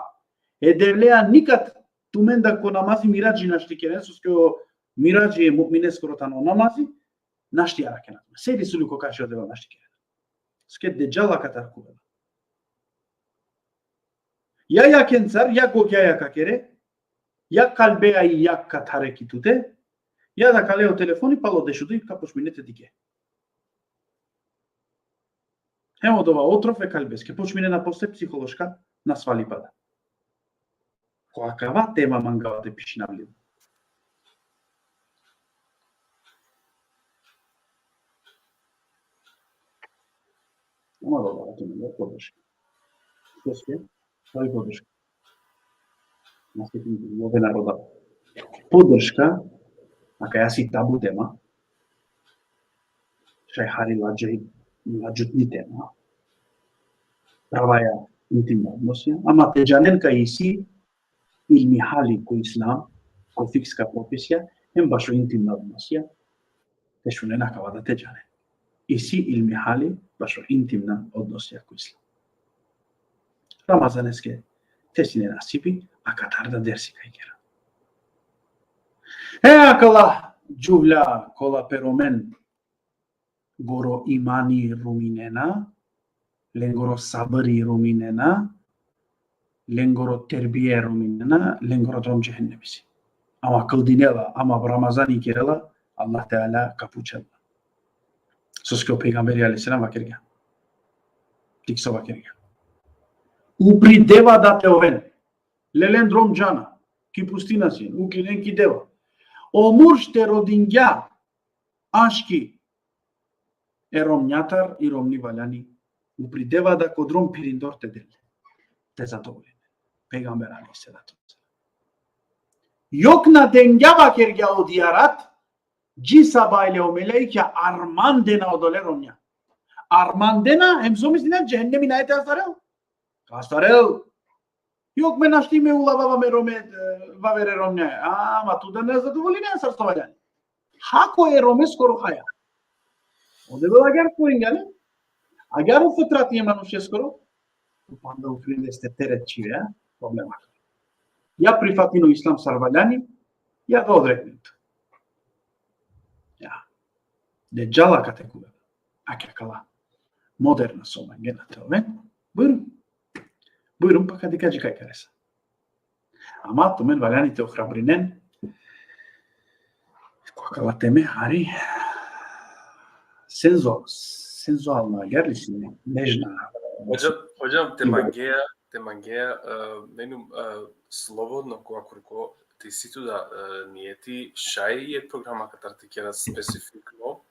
E Devlea nikad tumen da ko namazi miradži našti keren, soske o miradži e mu'mineskoro tano namazi, našti arakhen. Sedi sulu ko kaši o Devel našti keren. Soske Dedžal akatar khuvela. Ja jakencar, ja gogjaja ka kere, ja kalbeja i jak ka thare ki tute, ja da kale o telefoni, palo dešuduj ka počmine te dikhe. Hem odova otrov e kalbeske počminena posle psihološka nasvalipa da. Ko akava tema mangava te pišinav lil. Ama da, da, da, da, podrška. Soske, stavi podrška. Maske ti love naroda. Podrška, akaja si tabu tema. Šaj hari ladžaj, ladžutni tema. Pravaja intimna odnosija. Ama te džanen kaj isi ilmi hali ko islam, ko fikska propisija, hem bašo intimna odnosija, te šunen akava da te džanen. Isi ilmi hali bašo intimna odnosija ko islam. Ramazaneske te sine nasibi, akatar da dersi kaj kera. E, akala džuvlja kola pe Romen, goro imani ruminena, lengoro sabri ruminena, lengoro terbije ruminena, lengoro drom džehenemi si. Ama kldinela, ama Ramazani kerela, Allah Teala ka pučel. Soske o pejgamberi alejhi selam vakergja. Dikh so vakergja. Upri deva da te oven. Lelen drom džana. Ki pustina sin, uklinen ki deva. O murš te rodingja aški e romnjatar, i romni valjani upri deva da ko drom phirindor te del. Te zadovolinen. Pejgamber alejhi salatu vesselam. Jok na dengja, vakergja, o dijarat, dži sabajle o melejkja armandena odole romnja. Armandena, hem so mislina, džehennemi nae te astarel? Ka astarel. Jok, me našti me ulava me rome, e, vavere romnja. Ama tu da na zadovoljine sar so valjani. Hako e romeskoro haja. O Devel agjaar stvoringja le. Agjaar o fitrati e manušeskoro. Tu panda upri leste teret čhivea, problema. Ja prifatini o islam sar valjani, ja da odrekni. Ja. Dedžala kate kuve. Ake akala moderna so mangena te oven. Bujrum. Bujrum, pa ka dikha dži kaj ka resa. Ama tumen valjani te ohrabrinen. Ko akala teme hari senzo-, senzualna, agjaar li sine, nežna. Hodžam, hodžam, te mangea, te mangea, e, menum, e, slobodno, ko akurko, te isi tu da, e, nijeti, šaj e programa katar te kera specifikno,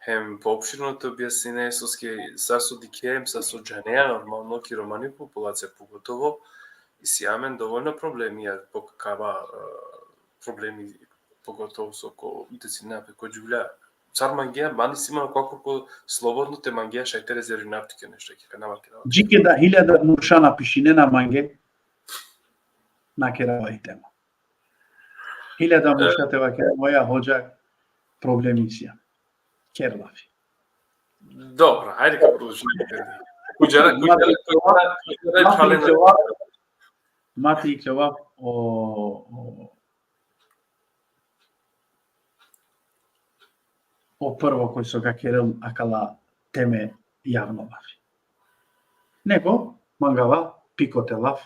hem poopširno te objasnine, soske sar so dikhe, hem sar so džanea, normalno, ki romani populacija pogotovo, isi amen dovoljno problemi, ja, po kava, e, problemi, pogotovo so ko decinea pe ko džuvlja. Sar mangea, man isi man ko akurko slobodno te mangea, šaj te rezervinav tuke nešto, ki kana vakera. Džike da hiljada murša na pišinena mange, na kera i tema. Hiljada murša te vakera, moja hodža, problemi isi. Ker lafi. Dobro, hajde ka produžimo. Kujara, kujara, kujara, kujara, ma te ikljovav o, o, o prvo koj so ka kerel akala teme javno lafi. Nego, mangava piko te lav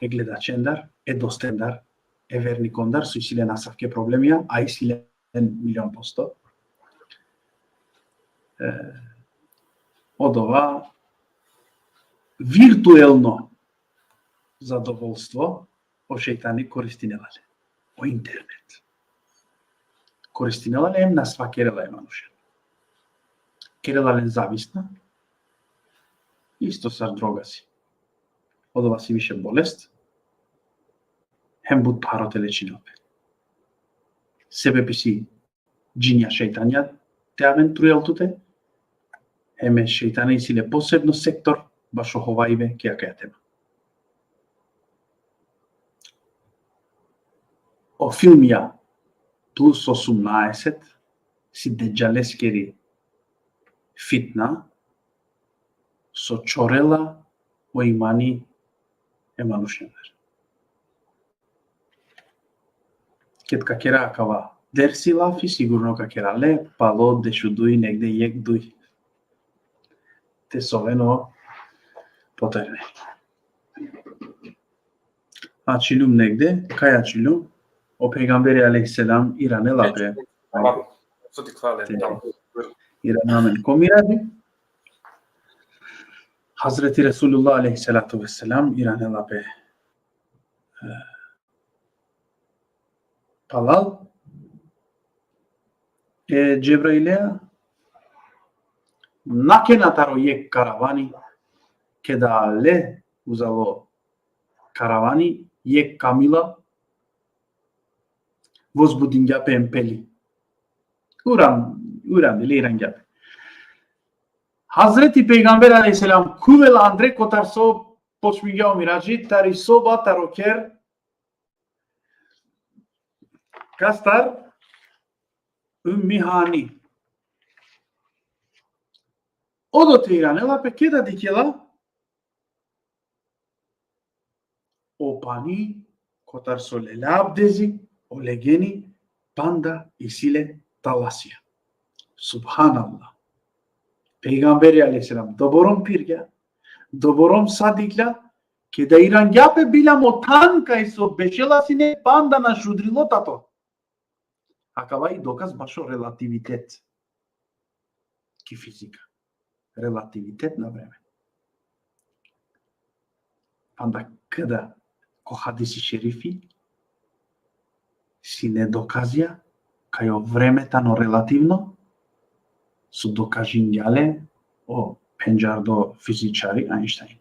e gledačendar, e dostendar, e vernikondar, so isi len asavke problemija, a isi len milion posto. E, odova virtuelno zadovolstvo o šejtani koristinela le. O internet. Koristinela le hem nasvakerela e manušen. Kerela len zavisna, isto sar droga si. Odova si više bolest, hem but pharo te lečinel pe. Sebepi si džinja, šejtanja te aven trujal tute, hem e šejtani isi le posebno sektor bašo hovajbe ki akaja tema. O filmija plus osumnaeset si Dedžaleskeri fitna, so čorela o imani e manušendar. Ked ka kera akava dersi lafi, sigurno ka kera le palo dešuduj, negde jekh duj. Te soven o poterne. Ačhiljum negde, kaj ačhiljum? O pejgamberi alejhi selam iranela pe. Tamam. Sudi hvale, tamam. Irana amen ko Miradži. Hazreti Resulullah alejhi salatu ve selam iranela pe, e, palal e Džebrailea, nakena taro jekh karavani, keda ale uzalo karavani, jekh kamila, vozbudingja pe em peli. Uran, uran, ili irangja pe. Hazreti Pejgamber alejhi selam khuvela andre kotar so počmingja o Miradži, tari soba, taro kher, kastar Ummi Hani. Odote iranela pe, keda dikhela, o pani kotar so lela abdezi, o legeni panda isi le talasija. Subhanallah. Pejgamberi alejhi selam doborom pirgja, doborom sa dikhla, keda irangja pe biljam o than kaj so bešela sine, panda na šudrilo tato. Akava i dokaz bašo relativitet ki fizika. Relativitet na vreme. Panda keda ko hadisi šerifi sine dokazija kaj o vreme tano relativno, so dokažingja le o pendžardo fizičari Einstein.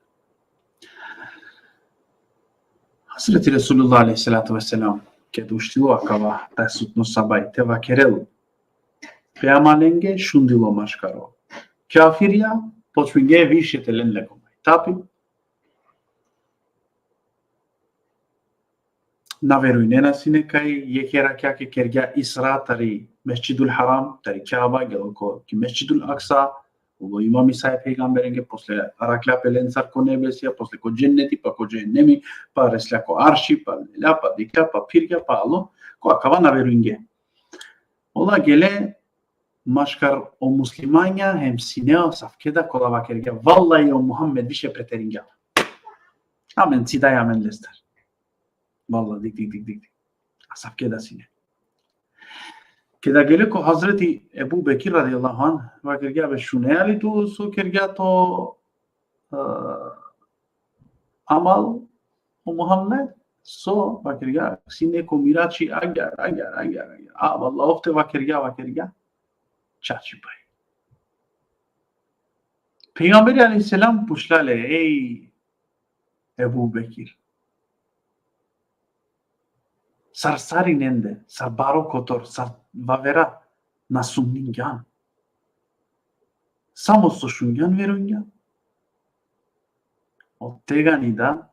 Hazreti Resulullah alejhi salatu ve selam, keda uštilo akava tajsutno sabaj te vakerel pe amalenge, šundilo maškaro kafirja, počmingje više te len le ko majtapi. Na verujnena sine kaj jekhe rakjake kergja Isra tari Mesdžidul Haram, tari Kjaba, gelo ko ki Mesdžidul Aksa, ulo imami sa e pejgamberenge, posle araklja pe lencar ko nebesija, posle ko dženneti, pa ko džehennemi, pa resla ko Arši, pa lela, pa dikhla, pa phirgja, pa alo, ko akava na verujngje. Ola gele maškar o muslimanja hem sine asavke da, kola vakergja: Vallahi, o Muhammed više preteringja. Amen cidaja amen lestar. Vallahi, dik, dik, dik, dik, dik. Asavke da sine. Keda gele ko Hazreti Ebu Bekir radijallahu anh, vakergja: Be, šunea li tu so kergja to, e, amal, o Muhammed? So vakergja? Sine ko Miradži agjar, agjar, agjar, agjar. A, vallahi, ov te vakergja, vakergja: Čačipaj. Pejgamberi alejhi selam pučla le: Ej Ebu Bekir, sar sarinende, sar baro kotor, sar vavera na sumningjan? Samo so šungjan, verujngjan. Od tegani da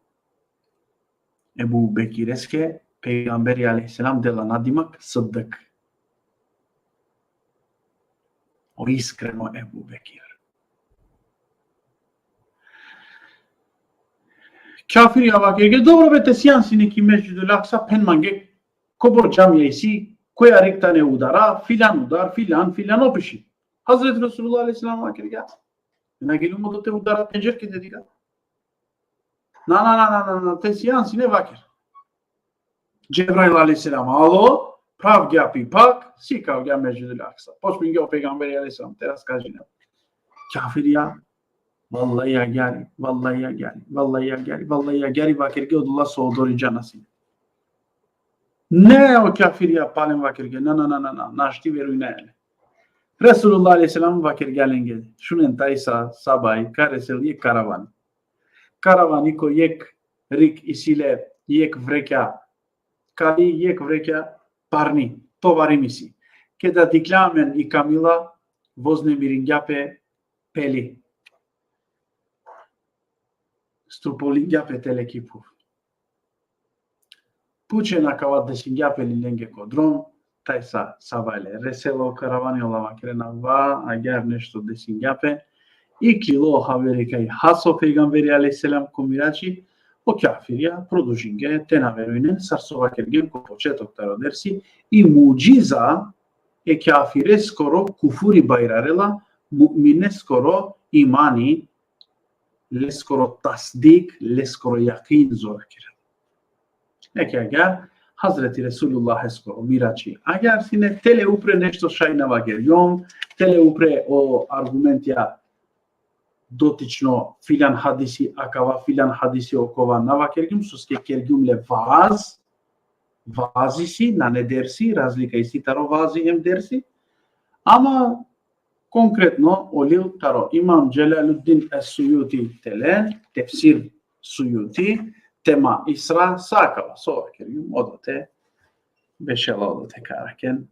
Ebu Bekireske pejgamberi alejhi selam dela nadimak Siddik. O iskreno Ebu Bekir. Kafirja vakerge: Dobro be, te sijan sine ki Mesdžidul Aksa, phen mange kobor džamija isi, koja rik tane udara, filan udar, filan, filan, opiši. Hazreti Resulullah alejhi selam vakergja: Na geljum odote udara, pendžerke te dikha. Na, na, na, na, na, na, te sijan sine, vaker. Džebrail alejhi selam alo, pravgja pipak, sikavgja Mesdžidul Aksa. Počmingja o pejgamberi alejhi selam te raskažinel. Kafirja: Vallahi agjari, vallahi agjari, vallahi agjari, vallahi agjari, vakerge odola so odori džana sine. Ne, o kafirja palem vakerge: Na, na, na, na, na, našti verujnaja le. Resulullah alejhi selam vakergja lenge: Šunen tajsa sabaj ka resel jekh karavani. Karavani ko jekh rik isi le jekh vrekja kali, jekh vrekja parni, tovarim isi. Keda dikhlja amen i kamila, voznemiringja pe peli. Strupoligja pe tele ki phuv. Pučen akava desingja pe li lenge ko drom, tajsa sabajle resela o karavani, ola vakerena: Va, agjar nešto desingja pe. Iklilo o haveri kaj haso pejgamberi alejhi selam ko Miradži, o kafirja produžingje te na verujnen, sar so vakergjem ko početok taro dersi, i mudžiza e kafireskoro kufuri bajrarela, mu'mineskoro imani, leskoro tasdik, leskoro jakin zorakirela. Neke agjaar Hazreti Resulullaheskoro mirači. Agjaar sine tele upre nešto šaj na vakergjum, tele upre o argumentija dotično filan hadisi, akava filan hadisi okova na vakergjum, soske kergjum le vaz, vazi si, nane dersi, razlika isi taro vazi hem dersi. Ama konkretno, o lil taro Imam Dželaluddin Es-Sujuti tele, tefsir Sujuti, tema Isra, sa akava so vakergjum, odote, bešela odote ka araken.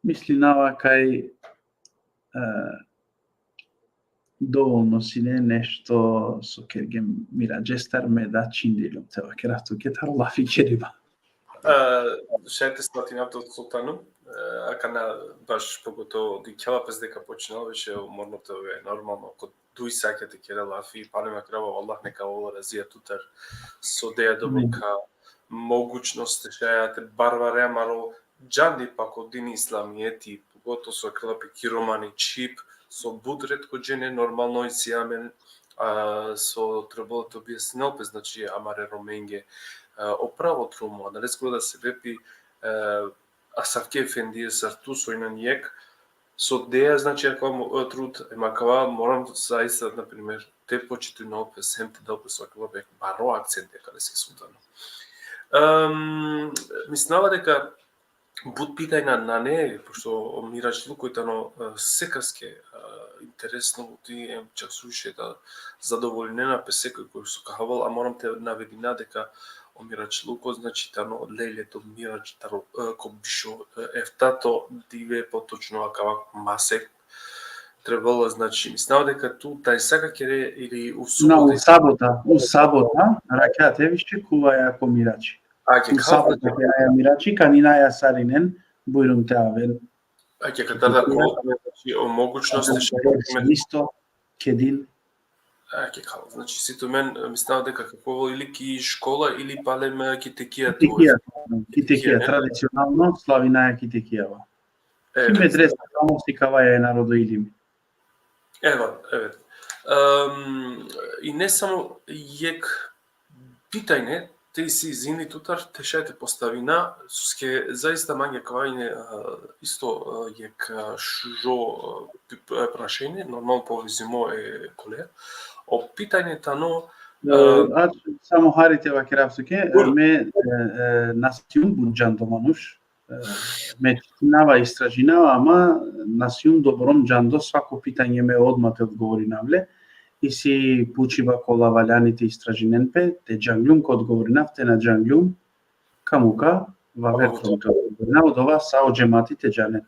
Mislinava kaj, e, dovolno sine nešto so kergjum miračestar, me da čindiljum te vakerav tuke taro lafi keriba. E, šaj te slatinav tut, Sultano, e, akana baš pogotovo dikhela pes deka počinela više, morno te ove normalno, ko duj sakja te kere lafi, pa ne makrava, Allah neka ovel razija tutar, so deja dobro ka mogućnost te šaja te barvare amaro džandipa ko dini islamijeti, pogotovo so kerela pe ki romani čhib, so but retko džene normalno isi amen, a, so trebela te objasninel pe, znači, amare Romenge, a, o pravo drumo, adaleske da sebepi, e, asavke efendije sar tu so injan jekh, so deja, znači, akava mo-, e, trud, em akava moram zaista, na primer, te počitinel pes hem te del pes akava jekh baro akcent, akaleske, Sultano. Em, mislinava deka but pitanja nane, pošto o miračluko tano, e, sekaske, e, interesno buti, em čak suviše da zadovoljinena pe sekoj koj so ka avel, a moram te navedina deka o miračluko, znači, tano lejletul mirač taro, e, ko bišo, e, eftato dive, potočno akava masek trebela, znači, mislinava deka tu tajsa ka kere ili u subota? Na, u sabota, u sabota, rakjate više kuvaja ko mirači. Ake, u sabota, znači, keraja mirači, kaninaja sarinen, bujrum te aven. Ake, katar da ko, znači, o mogućnost, isto, kedin. Ake, kala, znači, si tumen, e, mislinava deka kako ili ki škola ili palem, e, ki tekija. Ki tekija, ki tekija, ne? Tradicionalno slavinaja ki tekijava. E, ki medresa, tamo sikavaja e narodo ilimi. Evo, evo. Em, i ne samo jekh pitanje, te isi, izvini, tutar, te šaj te postavina, soske zaista mange akava ine, a, isto, a, jekh, a, šužo, a, pi-, p-, prašenje, normalno povezimo e kole. O pitanje tano, e, a, samo hari te vakerav tuke, me, e, e, na sijum but džando manuš, e, me čitinava, istražinava, ama na sijum dobrom džando svako pitanje me odma te odgovorinav le. Isi pučiba kola valjani te istražinen pe, te džangljum ka odgovorinav, te na džangljum, ka muka vaver trom te odgovorinav, odova sa o džemati te džanen.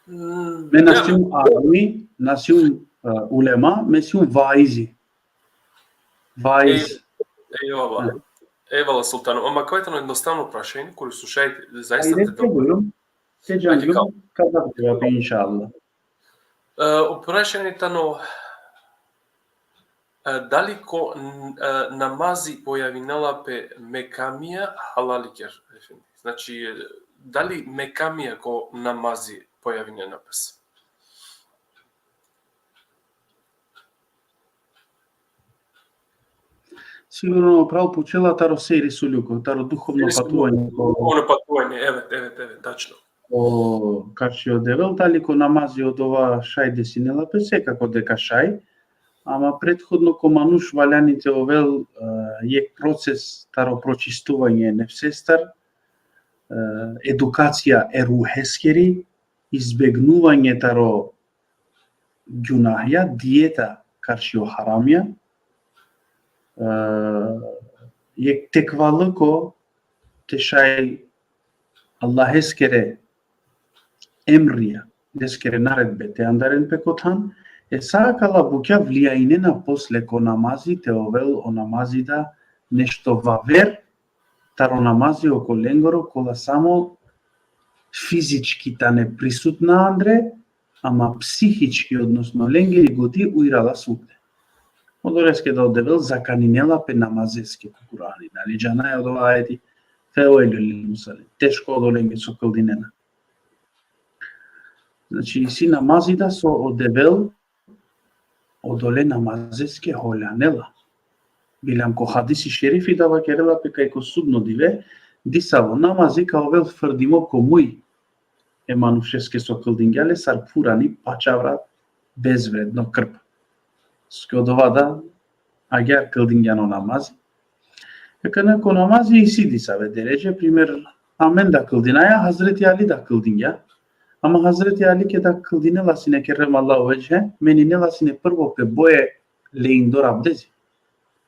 Mm, me na sijum alimi, na sijum, e, ulema, me sijum vaizi. Vaiz. Ej-, ejvala. Ejvala, Sultano. Ama akava tano jednostavno prašenje, kuri so šaj zaista te dam. Ajde, te bujrum. Te džangljum, ka dam te vapi, inšallah. E, o prašenje tano, e, dali ko n-, e, namazi pojavinela pe mekamija, halali ker, efendi. Znači, e, dali mekamija ko namazi pojavinena pes? Sigurno pravo pučela taro sejri suljuko, taro duhovno patuvanje. Duhovno patuvanje, evet, evet, evet, tačno. O, karši o Devel, dali ko namazi odova šaj desinela pe, sekako deka šaj, ama prethodno ko manuš valjani te ovel, e, jekh proces taro pročistuvanje nefsestar, e, edukacija e ruheskeri, izbegnuvanje taro gjunahja, dieta karši o haramja, e, jekh tekvaliko te šaj Allaheskere emrija, leskere naredbe te andaren pe ko than, e sa akala bukja vlijajnena posle ko namazi te ovel o namazi da nešto vaver taro namazi okolengoro, kola samo fizički tane prisutna andre, ama psihički, odnosno lengiri godi uirala svuda. Odoleske da o Devel zakaninela pe namazeske ko Kur'ani. Nali džanaja odova ajeti, fevejlul lil musallin. Teško odolenge so kldinena. Znači, isi namazi da so o Devel odole namazeske holjanela. Bilam ko hadisi šerifi da vakerela pe kaj ko sudno dive, disavo namazi ka ovel frdimo ko muj e manušeske so kldingja le sar phurani pačavra bezvredno krpa. Soske odova da agjaar kldingjan o namazi. Akana ko namazi isi disave deredže, primer, amen da kldinaja, Hazreti Ali da kldingja. Ama Hazreti Ali keda kldinela sine kerremallahu vedžhe, meninela sine prvo pe boje lejindor abdezi.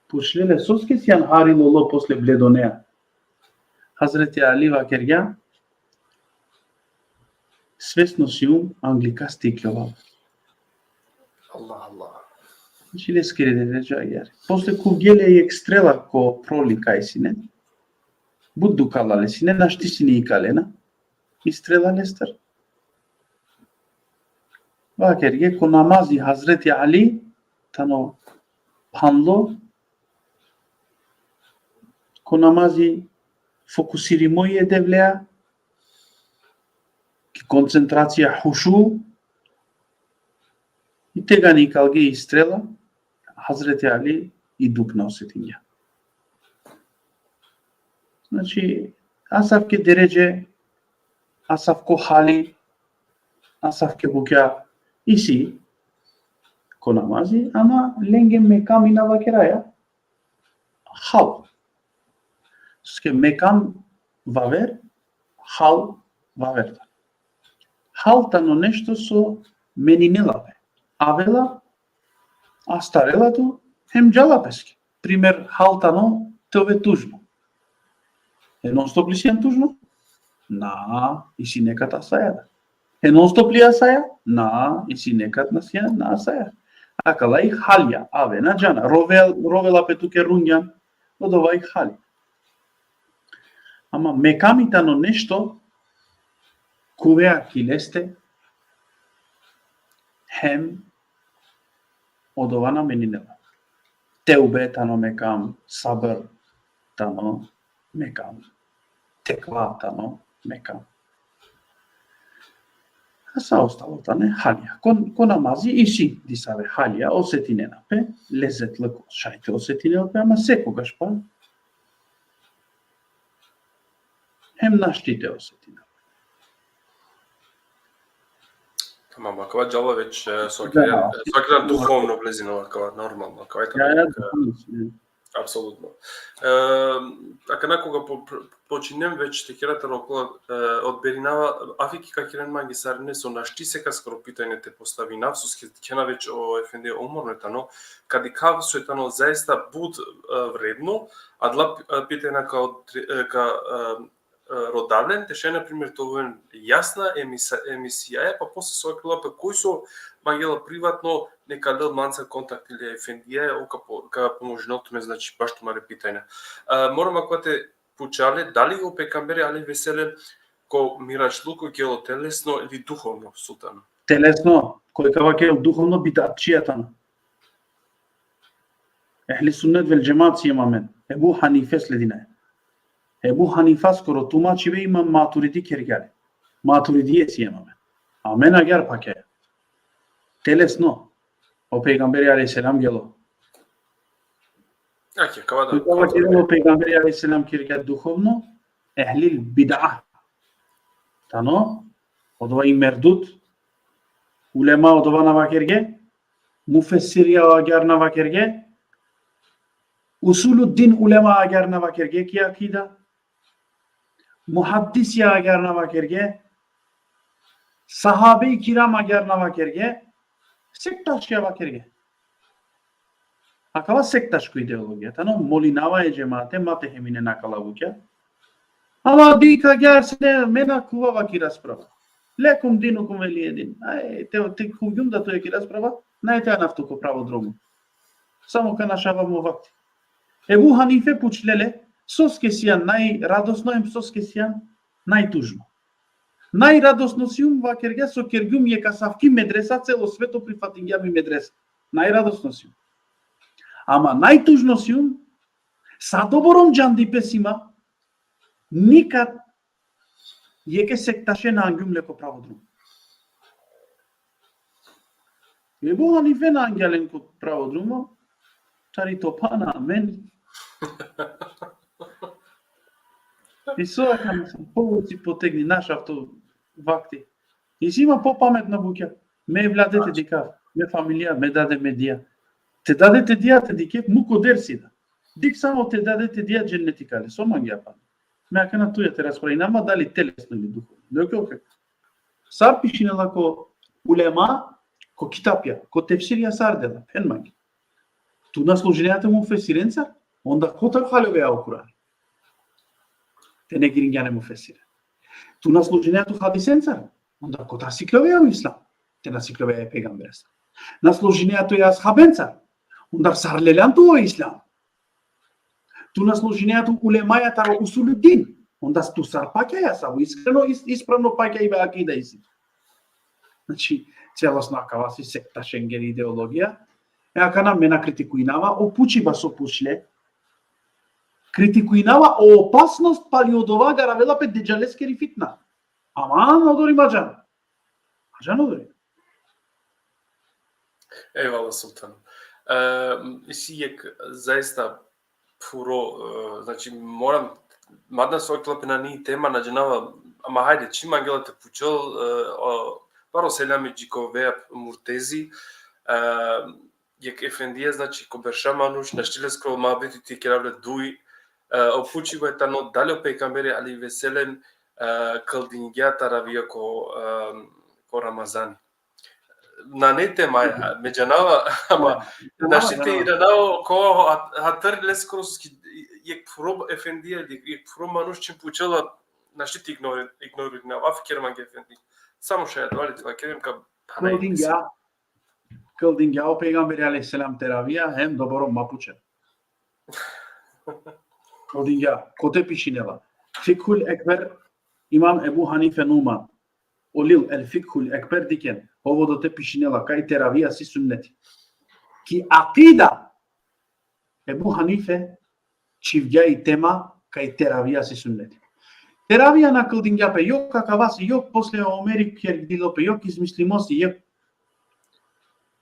Pučlele, soske sian hari lolo posle bledonea? Hazreti Ali vakergja, svesno sium angli kaste ikljovav. Allah, Allah. Znači, leskiri deredže agjaar. Posle khuvgje le jekh strela ko proli kaj sine. But dukala le sine, našti sine ikalena i strela lestar. Vakergje, ko namazi Hazreti Ali tano phanlo, ko namazi fokusirimo i e Devlea, ki koncentracija, hušu, i tegani ikalgje i strela, Hazreti Ali i dukh na osetingja. Znači, asavke deredže, asavko hali, asavke bukja isi ko namazi, ama lenge mekami na vakeraja. Hal. Soske mekam vaver, hal vaver. Hal tano nešto so meninela pe. Avela, astarela tu, hem džala peske. Primer, hal tano te ove tužno. E non stop li sian tužno? Na, isi nekad asaja da. E non stop li asaja? Na, isi nekad na sian, na asaja. Akala i halja, avena, džana. Rovel, rovela pe tuke rungjan, odova i halja. Ama mekami tano nešto, kuvea ki leste, hem odova na meninela. Teube tano mekam, sabr tano mekam, tekva tano mekam. A sa ostalo tane halja. Ko, ko namazi isi disave halja, osetinena pe, lezetlik šaj te osetinel pe, ama sekogaš pa hem našti te osetinel. Tamam, akava džala već, e, so Da, keren, da. So keren duhovno blizino, akava normalno, akava i Ja, ja, tako. Duhovno, ja. Apsolutno. E, akana koga po-, pr-, počinem već te kera taro okola, e, odberinava, avki ka keren mange sarine so našti sekaskoro pitanje te postavinav, soske dikhena već o efendija umorno tano, ka dikhav so tano zaista but, e, vredno, adala pi-, e, pitanja ka odre-, e, ka, e, e, rodav len, te šaj, na primer, te oven jasna emisa-, emisijaja, pa posle so akala, pa koj so mangela privatno, neka del manca kontakt ili efendijaja, o ka po-, ka pomožinel tumen, znači, baš tumare pitanja. E, moram akava te pučav le, dali o pejgamberi alejhi ve sellem ko miradžluko gelo telesno ili duhovno, Sultan? Telesno, koj ka vakerel duhovno, bidatčija tano. Ehli sunnet vel džemaat siem amen. Ebu Hanife sledinaja. Ebu Hanifaskoro tumačibe Imam Maturidi kergja le. Maturidije siem amen. Amen agjaar pakjaja. Telesno. O pejgamberi alejhi selam gelo. Ake, akava da. Koj ka vakerel o pejgamberi alejhi selam kergja duhovno, ehlil bid'a tano, odova i merdud, ulema odova na vakerge, mufesirija agjaar na vakerge, usuluddin ulema agjaar na vakerge ki akida, muhaddisija agjaar na vakerge, sahabe-i kiram agjaar na vakerge, sektašija vakerge. Akava sektaško ideologija tano, molinava e džemate, ma te heminen akala bukja. Ama dikh agjaar sine, me na khuva ki rasprava. Lekum dinukum veliye din. Aj, te, te khuvgjum da tuja ki rasprava, naj te anav tu ko pravo dromo. Samo ka našava mo vakti. Ebu Hanife pučle le, soske sian najradosno em soske sian najtužno. Najradosno sium, vakergja, so kergjum jekh asavki medresa, celo sveto prifatingja mi medresa. Najradosno sium. Ama najtužno sium, sa dobor džandipe si ma, nikad jekhe sektaše na angjum le ko pravo drumo. Ebu Hanife na angja len ko pravo drumo, Tari to pana, amen. I so akana sam povuci potegni naš avto vakti. I si ma popametna bukja. Me evlade te dikav, me familija, me dade me dija. Te dade te dija te dikev, mu ko dersi da. Dik samo te dade te dija dženneti kale. So mangja pana. Me akana tuja te raspravina, ma dali telesno ili duhovno. Okej, okej. Sar pišinela ko ulema, ko kitapja, ko tefsirja sar dela, phen mange. Tu na složinea tu mufesirencar, onda kotar haljovea o Kurani? Te ne giringjan e mufesiren. Tu na složinea tu hadisencar, onda kotar sikljovea o islam? Te na sikljovea e pejgamberestar. Na složinea tu e ashabencar, onda sar leljan tu o islam? Tu na složinea tu ulemaja taro usuluddin, onda tu sar pakjaja, savo iskreno, is-, ispravno pakja ibe akida isi. Znači, celosno akava si sektašengeri ideologija. E akana me na kritikuinava o pučiba so pučle. Kritikuinava o opasnost pali odova garavela pe Dedžaleskeri fitna. Aman odori ma džan. Ma džan odori. Ejvala, Sultan. E, isi jek zaista puro, e, znači, moram, mada so oklapena ni tema, na džanava, ama hajde, čim angela te pučel, e, o, paro selami dži ko Vehab Murtezi, e, jek efendija, znači, ko berša manuš, našti leskoro muhabeti te kerav le duj, e, o pučiba tano dali o pejgamberi alejhi ve sellem, e, kldingja taravija ko, e, ko Ramazani. Nane tema, ja, me džanava, ama našti te iranava ko hat-, hatri leskoro, soske jek puro efendija, jek, jek puro manuš čim pučela, našti te ignori-, ignoririna, afi ker mange efendi. Samo šaj adava li te vakerem ka pana. Kldingja, kldingja o pejgamberi alejhi selam teravija, hem dobor ma pučen. Kldingja, kote pišinela? Fikhul Ekber, Imam Ebu Hanife Numan. O lil El Fikhul Ekber dikhen, odote pišinela kaj teravija si sunneti. Ki akida, Ebu Hanife čhivgja i tema kaj teravija si sunneti. Teravija na kldingja pe, jok akava si, jok posle Omeri kergdilo pe, jok izmislimo si, jok,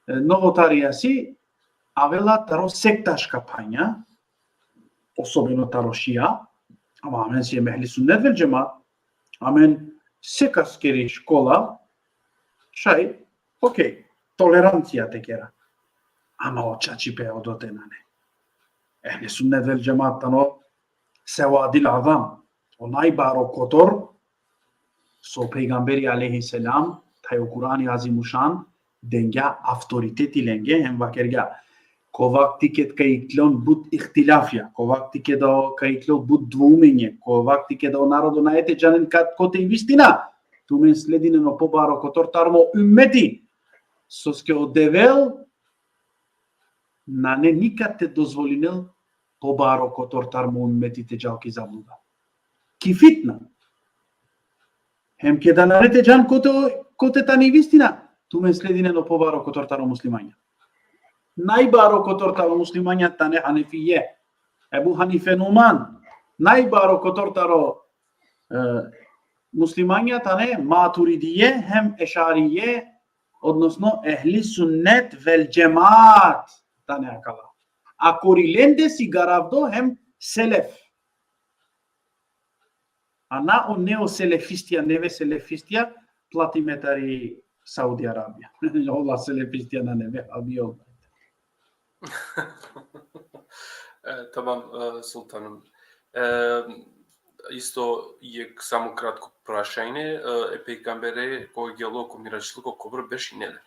e, novotarija si, avela taro sektaška phanja, osobeno taro šija, ama amen siem ehli sunnet vel džemaat, amen sekaskeri škola, šaj, okej, tolerancija te kera. Ama o čačipe odote nane. Ehli sunnet vel džemaat tano sewadil azam, o najbaro kotor, so pejgamberi alejhi selam, thaj o Kurani Azimušan, dengja autoriteti lenge, hem vakergja. Ko vakti ked ka iklon but ihtilafja, ko vakti ked o, ka iklon but dvoumenje, ko vakti ked o narodo nae te džanen kat kote i vistina, tumen sledinen o pobaro kotor tar mo ummeti, soske o Devel nane nikad te dozvolinel pobaro kotor tar mo ummeti te džal ki zabluda. Ki fitna. Hem keda nane te džan kote, kote tani vistina, tumen sledinen o pobaro kotor taro muslimanja. Najbaro kotor taro muslimanja tane Hanefije. Ebu Hanife Numan. Najbaro kotor taro, e, muslimanja tane Maturidije hem Ešarije, odnosno ehli sunnet vel džemaat tane akala. A kori lende si garavdo hem selef. A na o neoselefistija, neve selefistija, platime tari Saudi Arabija. Ola selefistija nane, vehabi ola. E, tamam, e, Sultanom. E, isto jek samo kratko prašanje, e, e pejgambere, ko gelo ko miračluko, kobor berš ine le?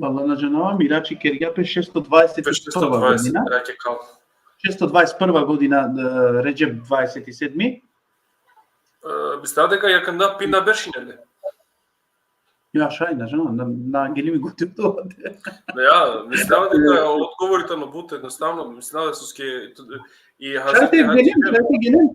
Valla na džanava, Mirači kergja pe šesto dvadeset prva godina. Šesto dvadeset, ja, ke kal. Šesto dvadeset prva godina, e, Redžep dvadeset sedmi. E, mislava deka jakanda pinda berš ine le. Ja, šaj, na džanava, na, na geli mi gotiv to. Ja, mislava deka odgovori tano but ednostavno, mislava soske i Hazreti Hadidže, šaj te gelen, šaj te gelen.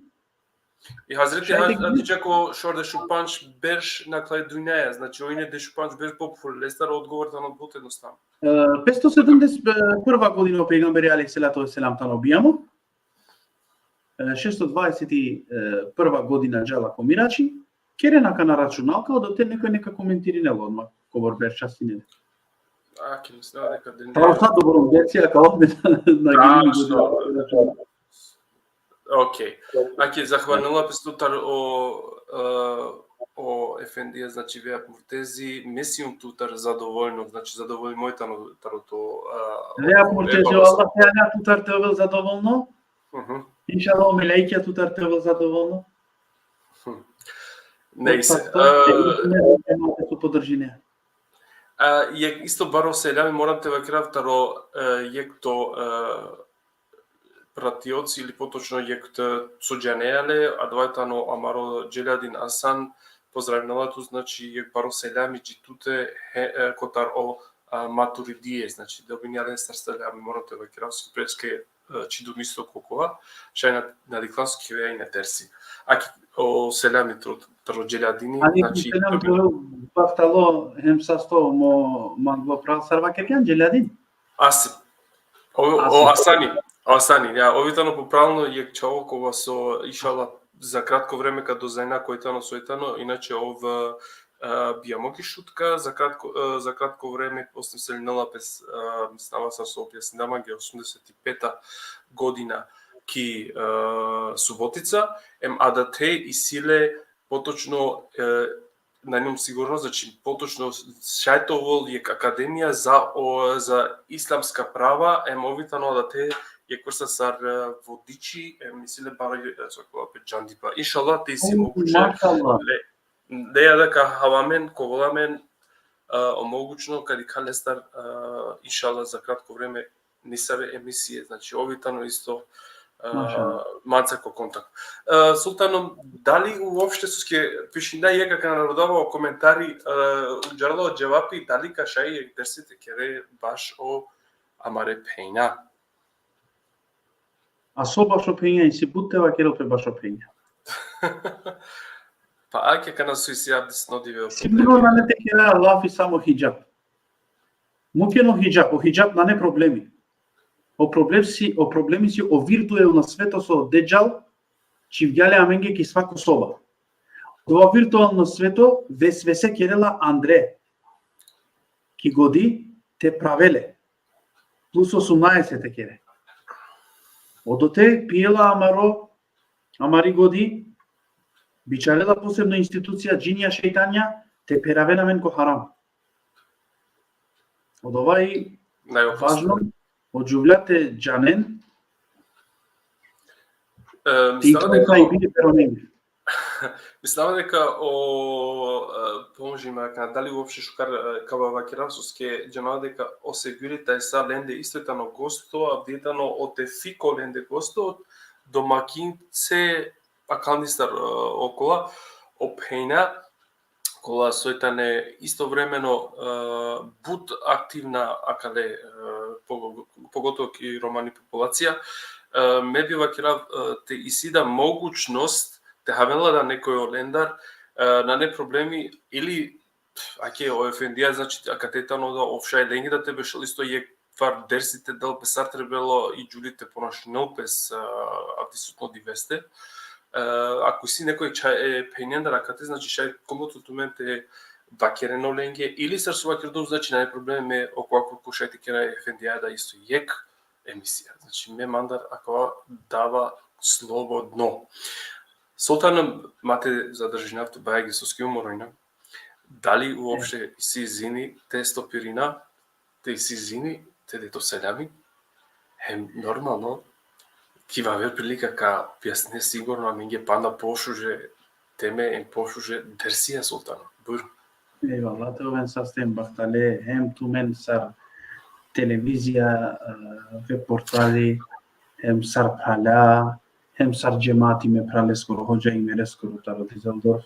I Hazreti Hadidže ko šordešu pandž berš nakhlaj dunjaja, znači, oj ine dešu pandž berš poput, lestar odgovor tano but ednostavno. E, petsto sedumdeset prva godina o pejgamberi alejhi salatu ve selam tano bijamo. E, šesto dvadeset prva godina džala ko Mirači, keren akana računalka, odote nekoj neka komentirinel odma kobor berša sine. Aki, mislava deka den Taro sa dobro, Grecija ka ove na Da, gini što? Ok. Aki, zahvalnela pe tutar o, e, o efendija, znači, Vejap Murtezi, me sium tutar zadovoljno, znači, zadovoljno moj tano taro to, e, Vejap o, Murtezi, e, o Allah te agja tutar te ovel zadovoljno. Mhm. Inšallah, o melaikja tutar te ovel zadovoljno. Nejse. Sa to, E, te podržine. A, jek isto baro selami moram te vakerav taro, e, jek to, e, pratioci ili potočno jek te so džanea le, adava tano amaro Dželadin Asan, pozdravnela tut, znači, jek baro selami dži tute, he, e, kotar o, a, Maturidije, znači, dobinea le sar selami, moram te vakerav, so preske, e, čidum isto ko kova, šaj na, na diklan so ki vea i na tersi. Aki, o selami tro, tro Dželadini, Alejkum znači, selam, dobinea. Bahtalo, hem sasto mo manglo pral, sar vakergjan, Dželadin? Asi. O, o Asi. Asani. O Asani, ja, ov i tano popravno jek čhavo kova so, inšallah, za kratko vreme ka doznajna koj tano, soj tano, inače ov, e, bijamo ki Šutka, za kratko, e, za kratko vreme posle selinela pes, e, mislava sar so objasnila mange, osamdeset i peta godina ki, e, Subotica, em adate isi le potočno, e, na njom sigurno, znači, potočno šaj te ovel jek akademija za, o, za islamska prava, em ov i tano adate jek vrsta sar, e, vodiči, em isi le baro, e, so kola pe džandipa. Inšallah, te isi O, moguće, mašallah. le, le ja da ka hava amen, ka ovel amen, e, o mogućno, ka dikha lestar, e, inšallah, za kratko vreme, nesave emisije, znači, ov i tano isto, e, Mašallah. manca ko kontakt. E, Sultano, dali uopšte, soske pišinda jek, akana rodava o komentari, e, udžarela o dževapi, dali ka šaj jek dersi te kere bašo amare phenja? A so bašo phenja, isi but te vakerel pe bašo phenja. Pa ake, akana so isi avdisno dive o Sigurno nane te kera lafi samo hidžab. Mukhen o hidžab, o hidžab nane problemi. O problem si, o problemi si o virtuelno sveto so Dedžal čhivgja le amenge ki svako soba. Odova virtuelno sveto vesvese kerela andre ki godi te prave le. Plus osemnaeset te kere. Odote pijela amaro, amari godi, bičhalela posebno institucija, džinja, šejtanja, te pheraven amen ko haram. Odova i Najopasno. važno, o džuvlja te džanen, E, te mislava iklon deka, sa i bili peronenge. mislava deka o, e, pomoži me, ka, dali uopšte šukar, e, ka vakerav, soske džanava deka o Seguli taj sa lende isto tano gosto, avdive tano o Tefiko lende gosto, domakince, akandistar, e, okola, o phenja, kola soj tane istovremeno, e, but aktivna akale, e, pogo-, pogotovo ki romani populacija. E, me bi vakerav, e, te isi da mogućnost te haven la da nekoj olendar, e, nane problemi ili, ake o efendija, znači, akate tano da ov šaj lenge da te bešel isto jek kvar dersi te del pe sar trebela i džuvli te ponašinel pe, e, avdisutno diveste. E, ako isi nekoj čha-, e, phenjendar akate, znači, šaj komotno tumen te vakeren olenge, ili sar so vakerdum, znači, nane problemi, okova ko šaj te kera efendija da isto jek emisija. Znači, me mandar akava dava slobodno. Sultano, ma te zadržinav tut bajagi, soske umorno injam. Dali uopšte isi izini te stopirina, te isi izini te de to selami? Hem normalno, ki aver prilika ka objasnine sigurno amenge panda pošuže teme, em pošuže dersija, Sultano. Bujrum. Ejvallah, te oven saste bahtale, hem tumen sar televizija, e, veb portali, hem sar phrala, hem sar džemati me phraleskoro, hodža Imereskoro taro Düsseldorf.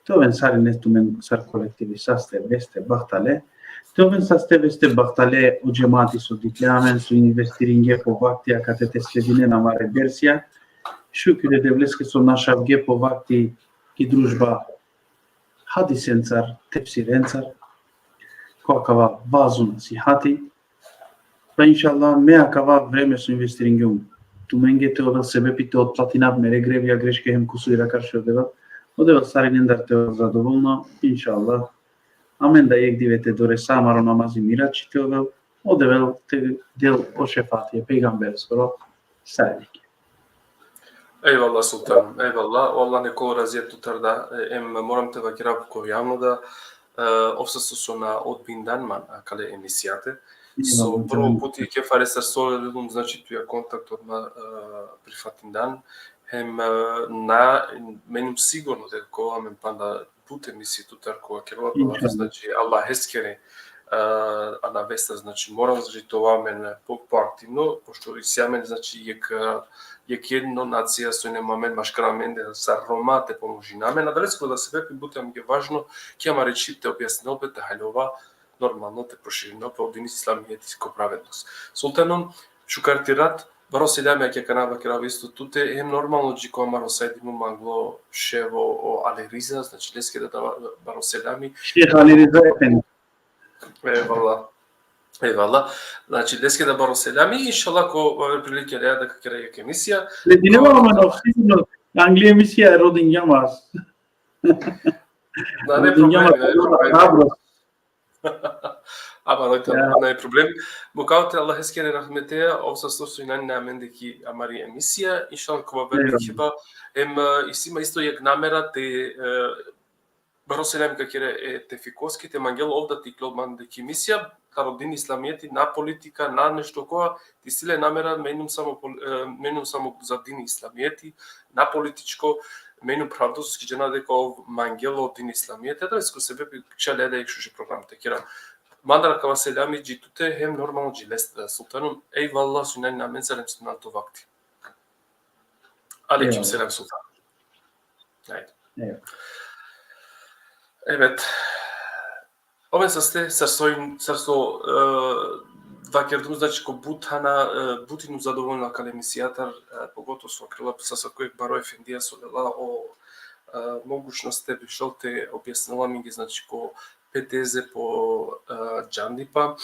Te oven sarine tumen sar kolektivi saste veste bahtale. Te oven saste veste bahtale o džemati so dikhle amen, so investiringe po vakti akate te sledinen amare dersija. Šukri e Devleske so našavge po vakti ki družba hadisencar, tefsirencar, ko akava vazo nasihati. Pa inšallah, me akava vreme so investiringjum tumenge te ovel sebepi te otplatinav mere grevija, greške hem kusurija karši o Devel. O Devel sarinendar te ovel zadovoljno, inšallah. amen da jekh dive te duresa, amaro namazi mira će te ovel, o Devel te del o šefati e pejgambereskoro, sa alejke. Ejvallah, Sultan, ejvallah, o Allah nek ol razija tutar da, e, em moram te vakerav ko javno da, e, ov sasto so na odbindan man akale emisijate, so prvo puti ke fare sar so lelum, znači, tuja kontakt, odma, e, prifatindan, hem, e, na, menim sigurno deka ka ovel amen panda but emisije tutar kova kerela pe lafi, znači, Allaheskere, e, anavesta, znači, moram, znači, te ova amen po, poaktivno, pošto isi amen, znači, jekh, e, jekh jedino nacija so ine amen maškar amende sar Roma te pomožina amen, adaleske da sebepi but amenge važno, ki amare čhib te objasninel pe, te haljova, normalno te proširinel pe o dini islamijeti ko pravednost. Sultanom, šukar ti rat, baro selami, ake kana vakerav isto tute, hem normalno dži ko amaro sajdi mu manglo ševo o Ali Riza, znači, leske da, da baro selami. Šejh Ali Riza efendi. Ejvallah. Ejvallah. Znači, leske da baro selami, inšallah ko aver prilike lea da ka kera jekh emisija. Ledinela amen ov sigurno, angli emisija rodingja ma. Nane problemi, nane problemi. Ama, nane problemi. Mukava te Allaheskere rahmeteja, ov sasto so inanina amende ki amari emisija, inšallah ka ovel dikheba, em, e, isi ma isto jekh namera te, e, baro selami ka kera e Tefikoski, te mangel ov da te iklol mande ki emisija, taro dini islamijeti, na politika, na nešto kova, te isi le namera, menim samo pol-, e, menim samo za dini islamijeti, na političko, menim pravdo, soske džana deka ov mangela o dini islamijeti, adaleske sebepi čhale da jekh šuži program te kera. Mandar akava selami dži tute, hem normalno dži leste da, Sultanom, ejvallah so inanina amencar, hem so dena tu vakti. Alejkum selam, Sultan. Ajde. Evet. Oven saste, sar so, sar so, e, vakerdum, znači, ko but hana, e, but inum zadovoljno akale emisijatar, e, pogotovo so kerela pe sar ko jekh baro efendija so lela o, e, mogućnost te bi šel te objasnela amenge, znači, ko pe teze po, e, džandipa.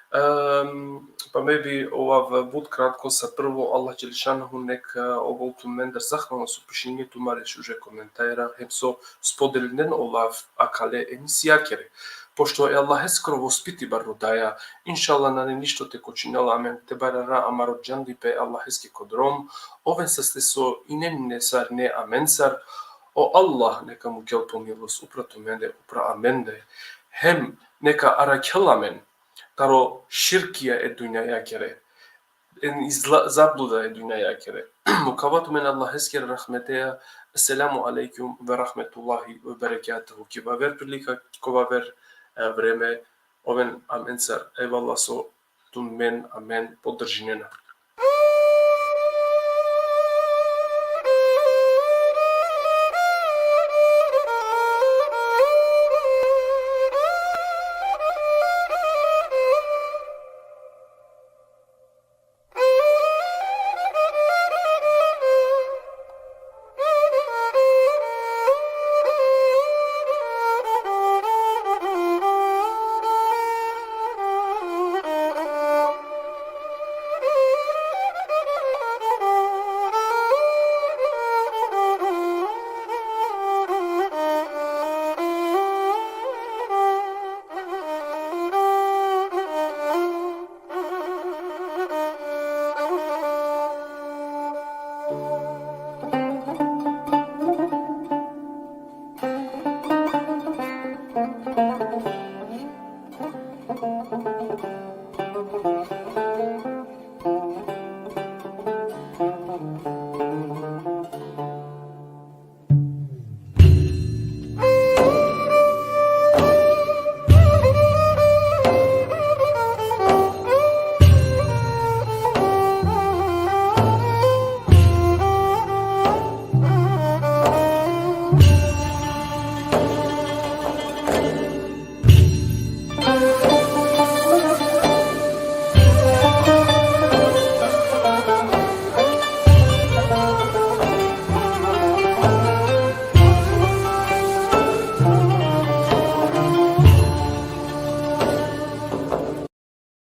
Em, pa me bi ovav but kratko. Sa prvo, Allah Dželešanuhu nek, e, ovel tumendar zahvalno so pišinge tumare šuže komentara, hem so spodelinen olav akale emisijakere. Pošto e Allaheskoro vospiti bar rodaja, inšallah nane ništo te kočinela amen te barara amaro džandipe Allaheske ko drom, oven saste so ine nesar ne amencar, o Allah neka mukel po milost upra tumende, upra amende, hem neka arakhel amen taro širkija e dunjajakere, em i zla-, zabluda e dunjajakere. Mukava tumen Allaheskere rahmeteja. Esselamu alejkum ve rahmetullahi ve berekatuhu. Ki vaver prilika, ko vaver, e, vreme, oven amencar. Ejvallah so tumen amen podržinena.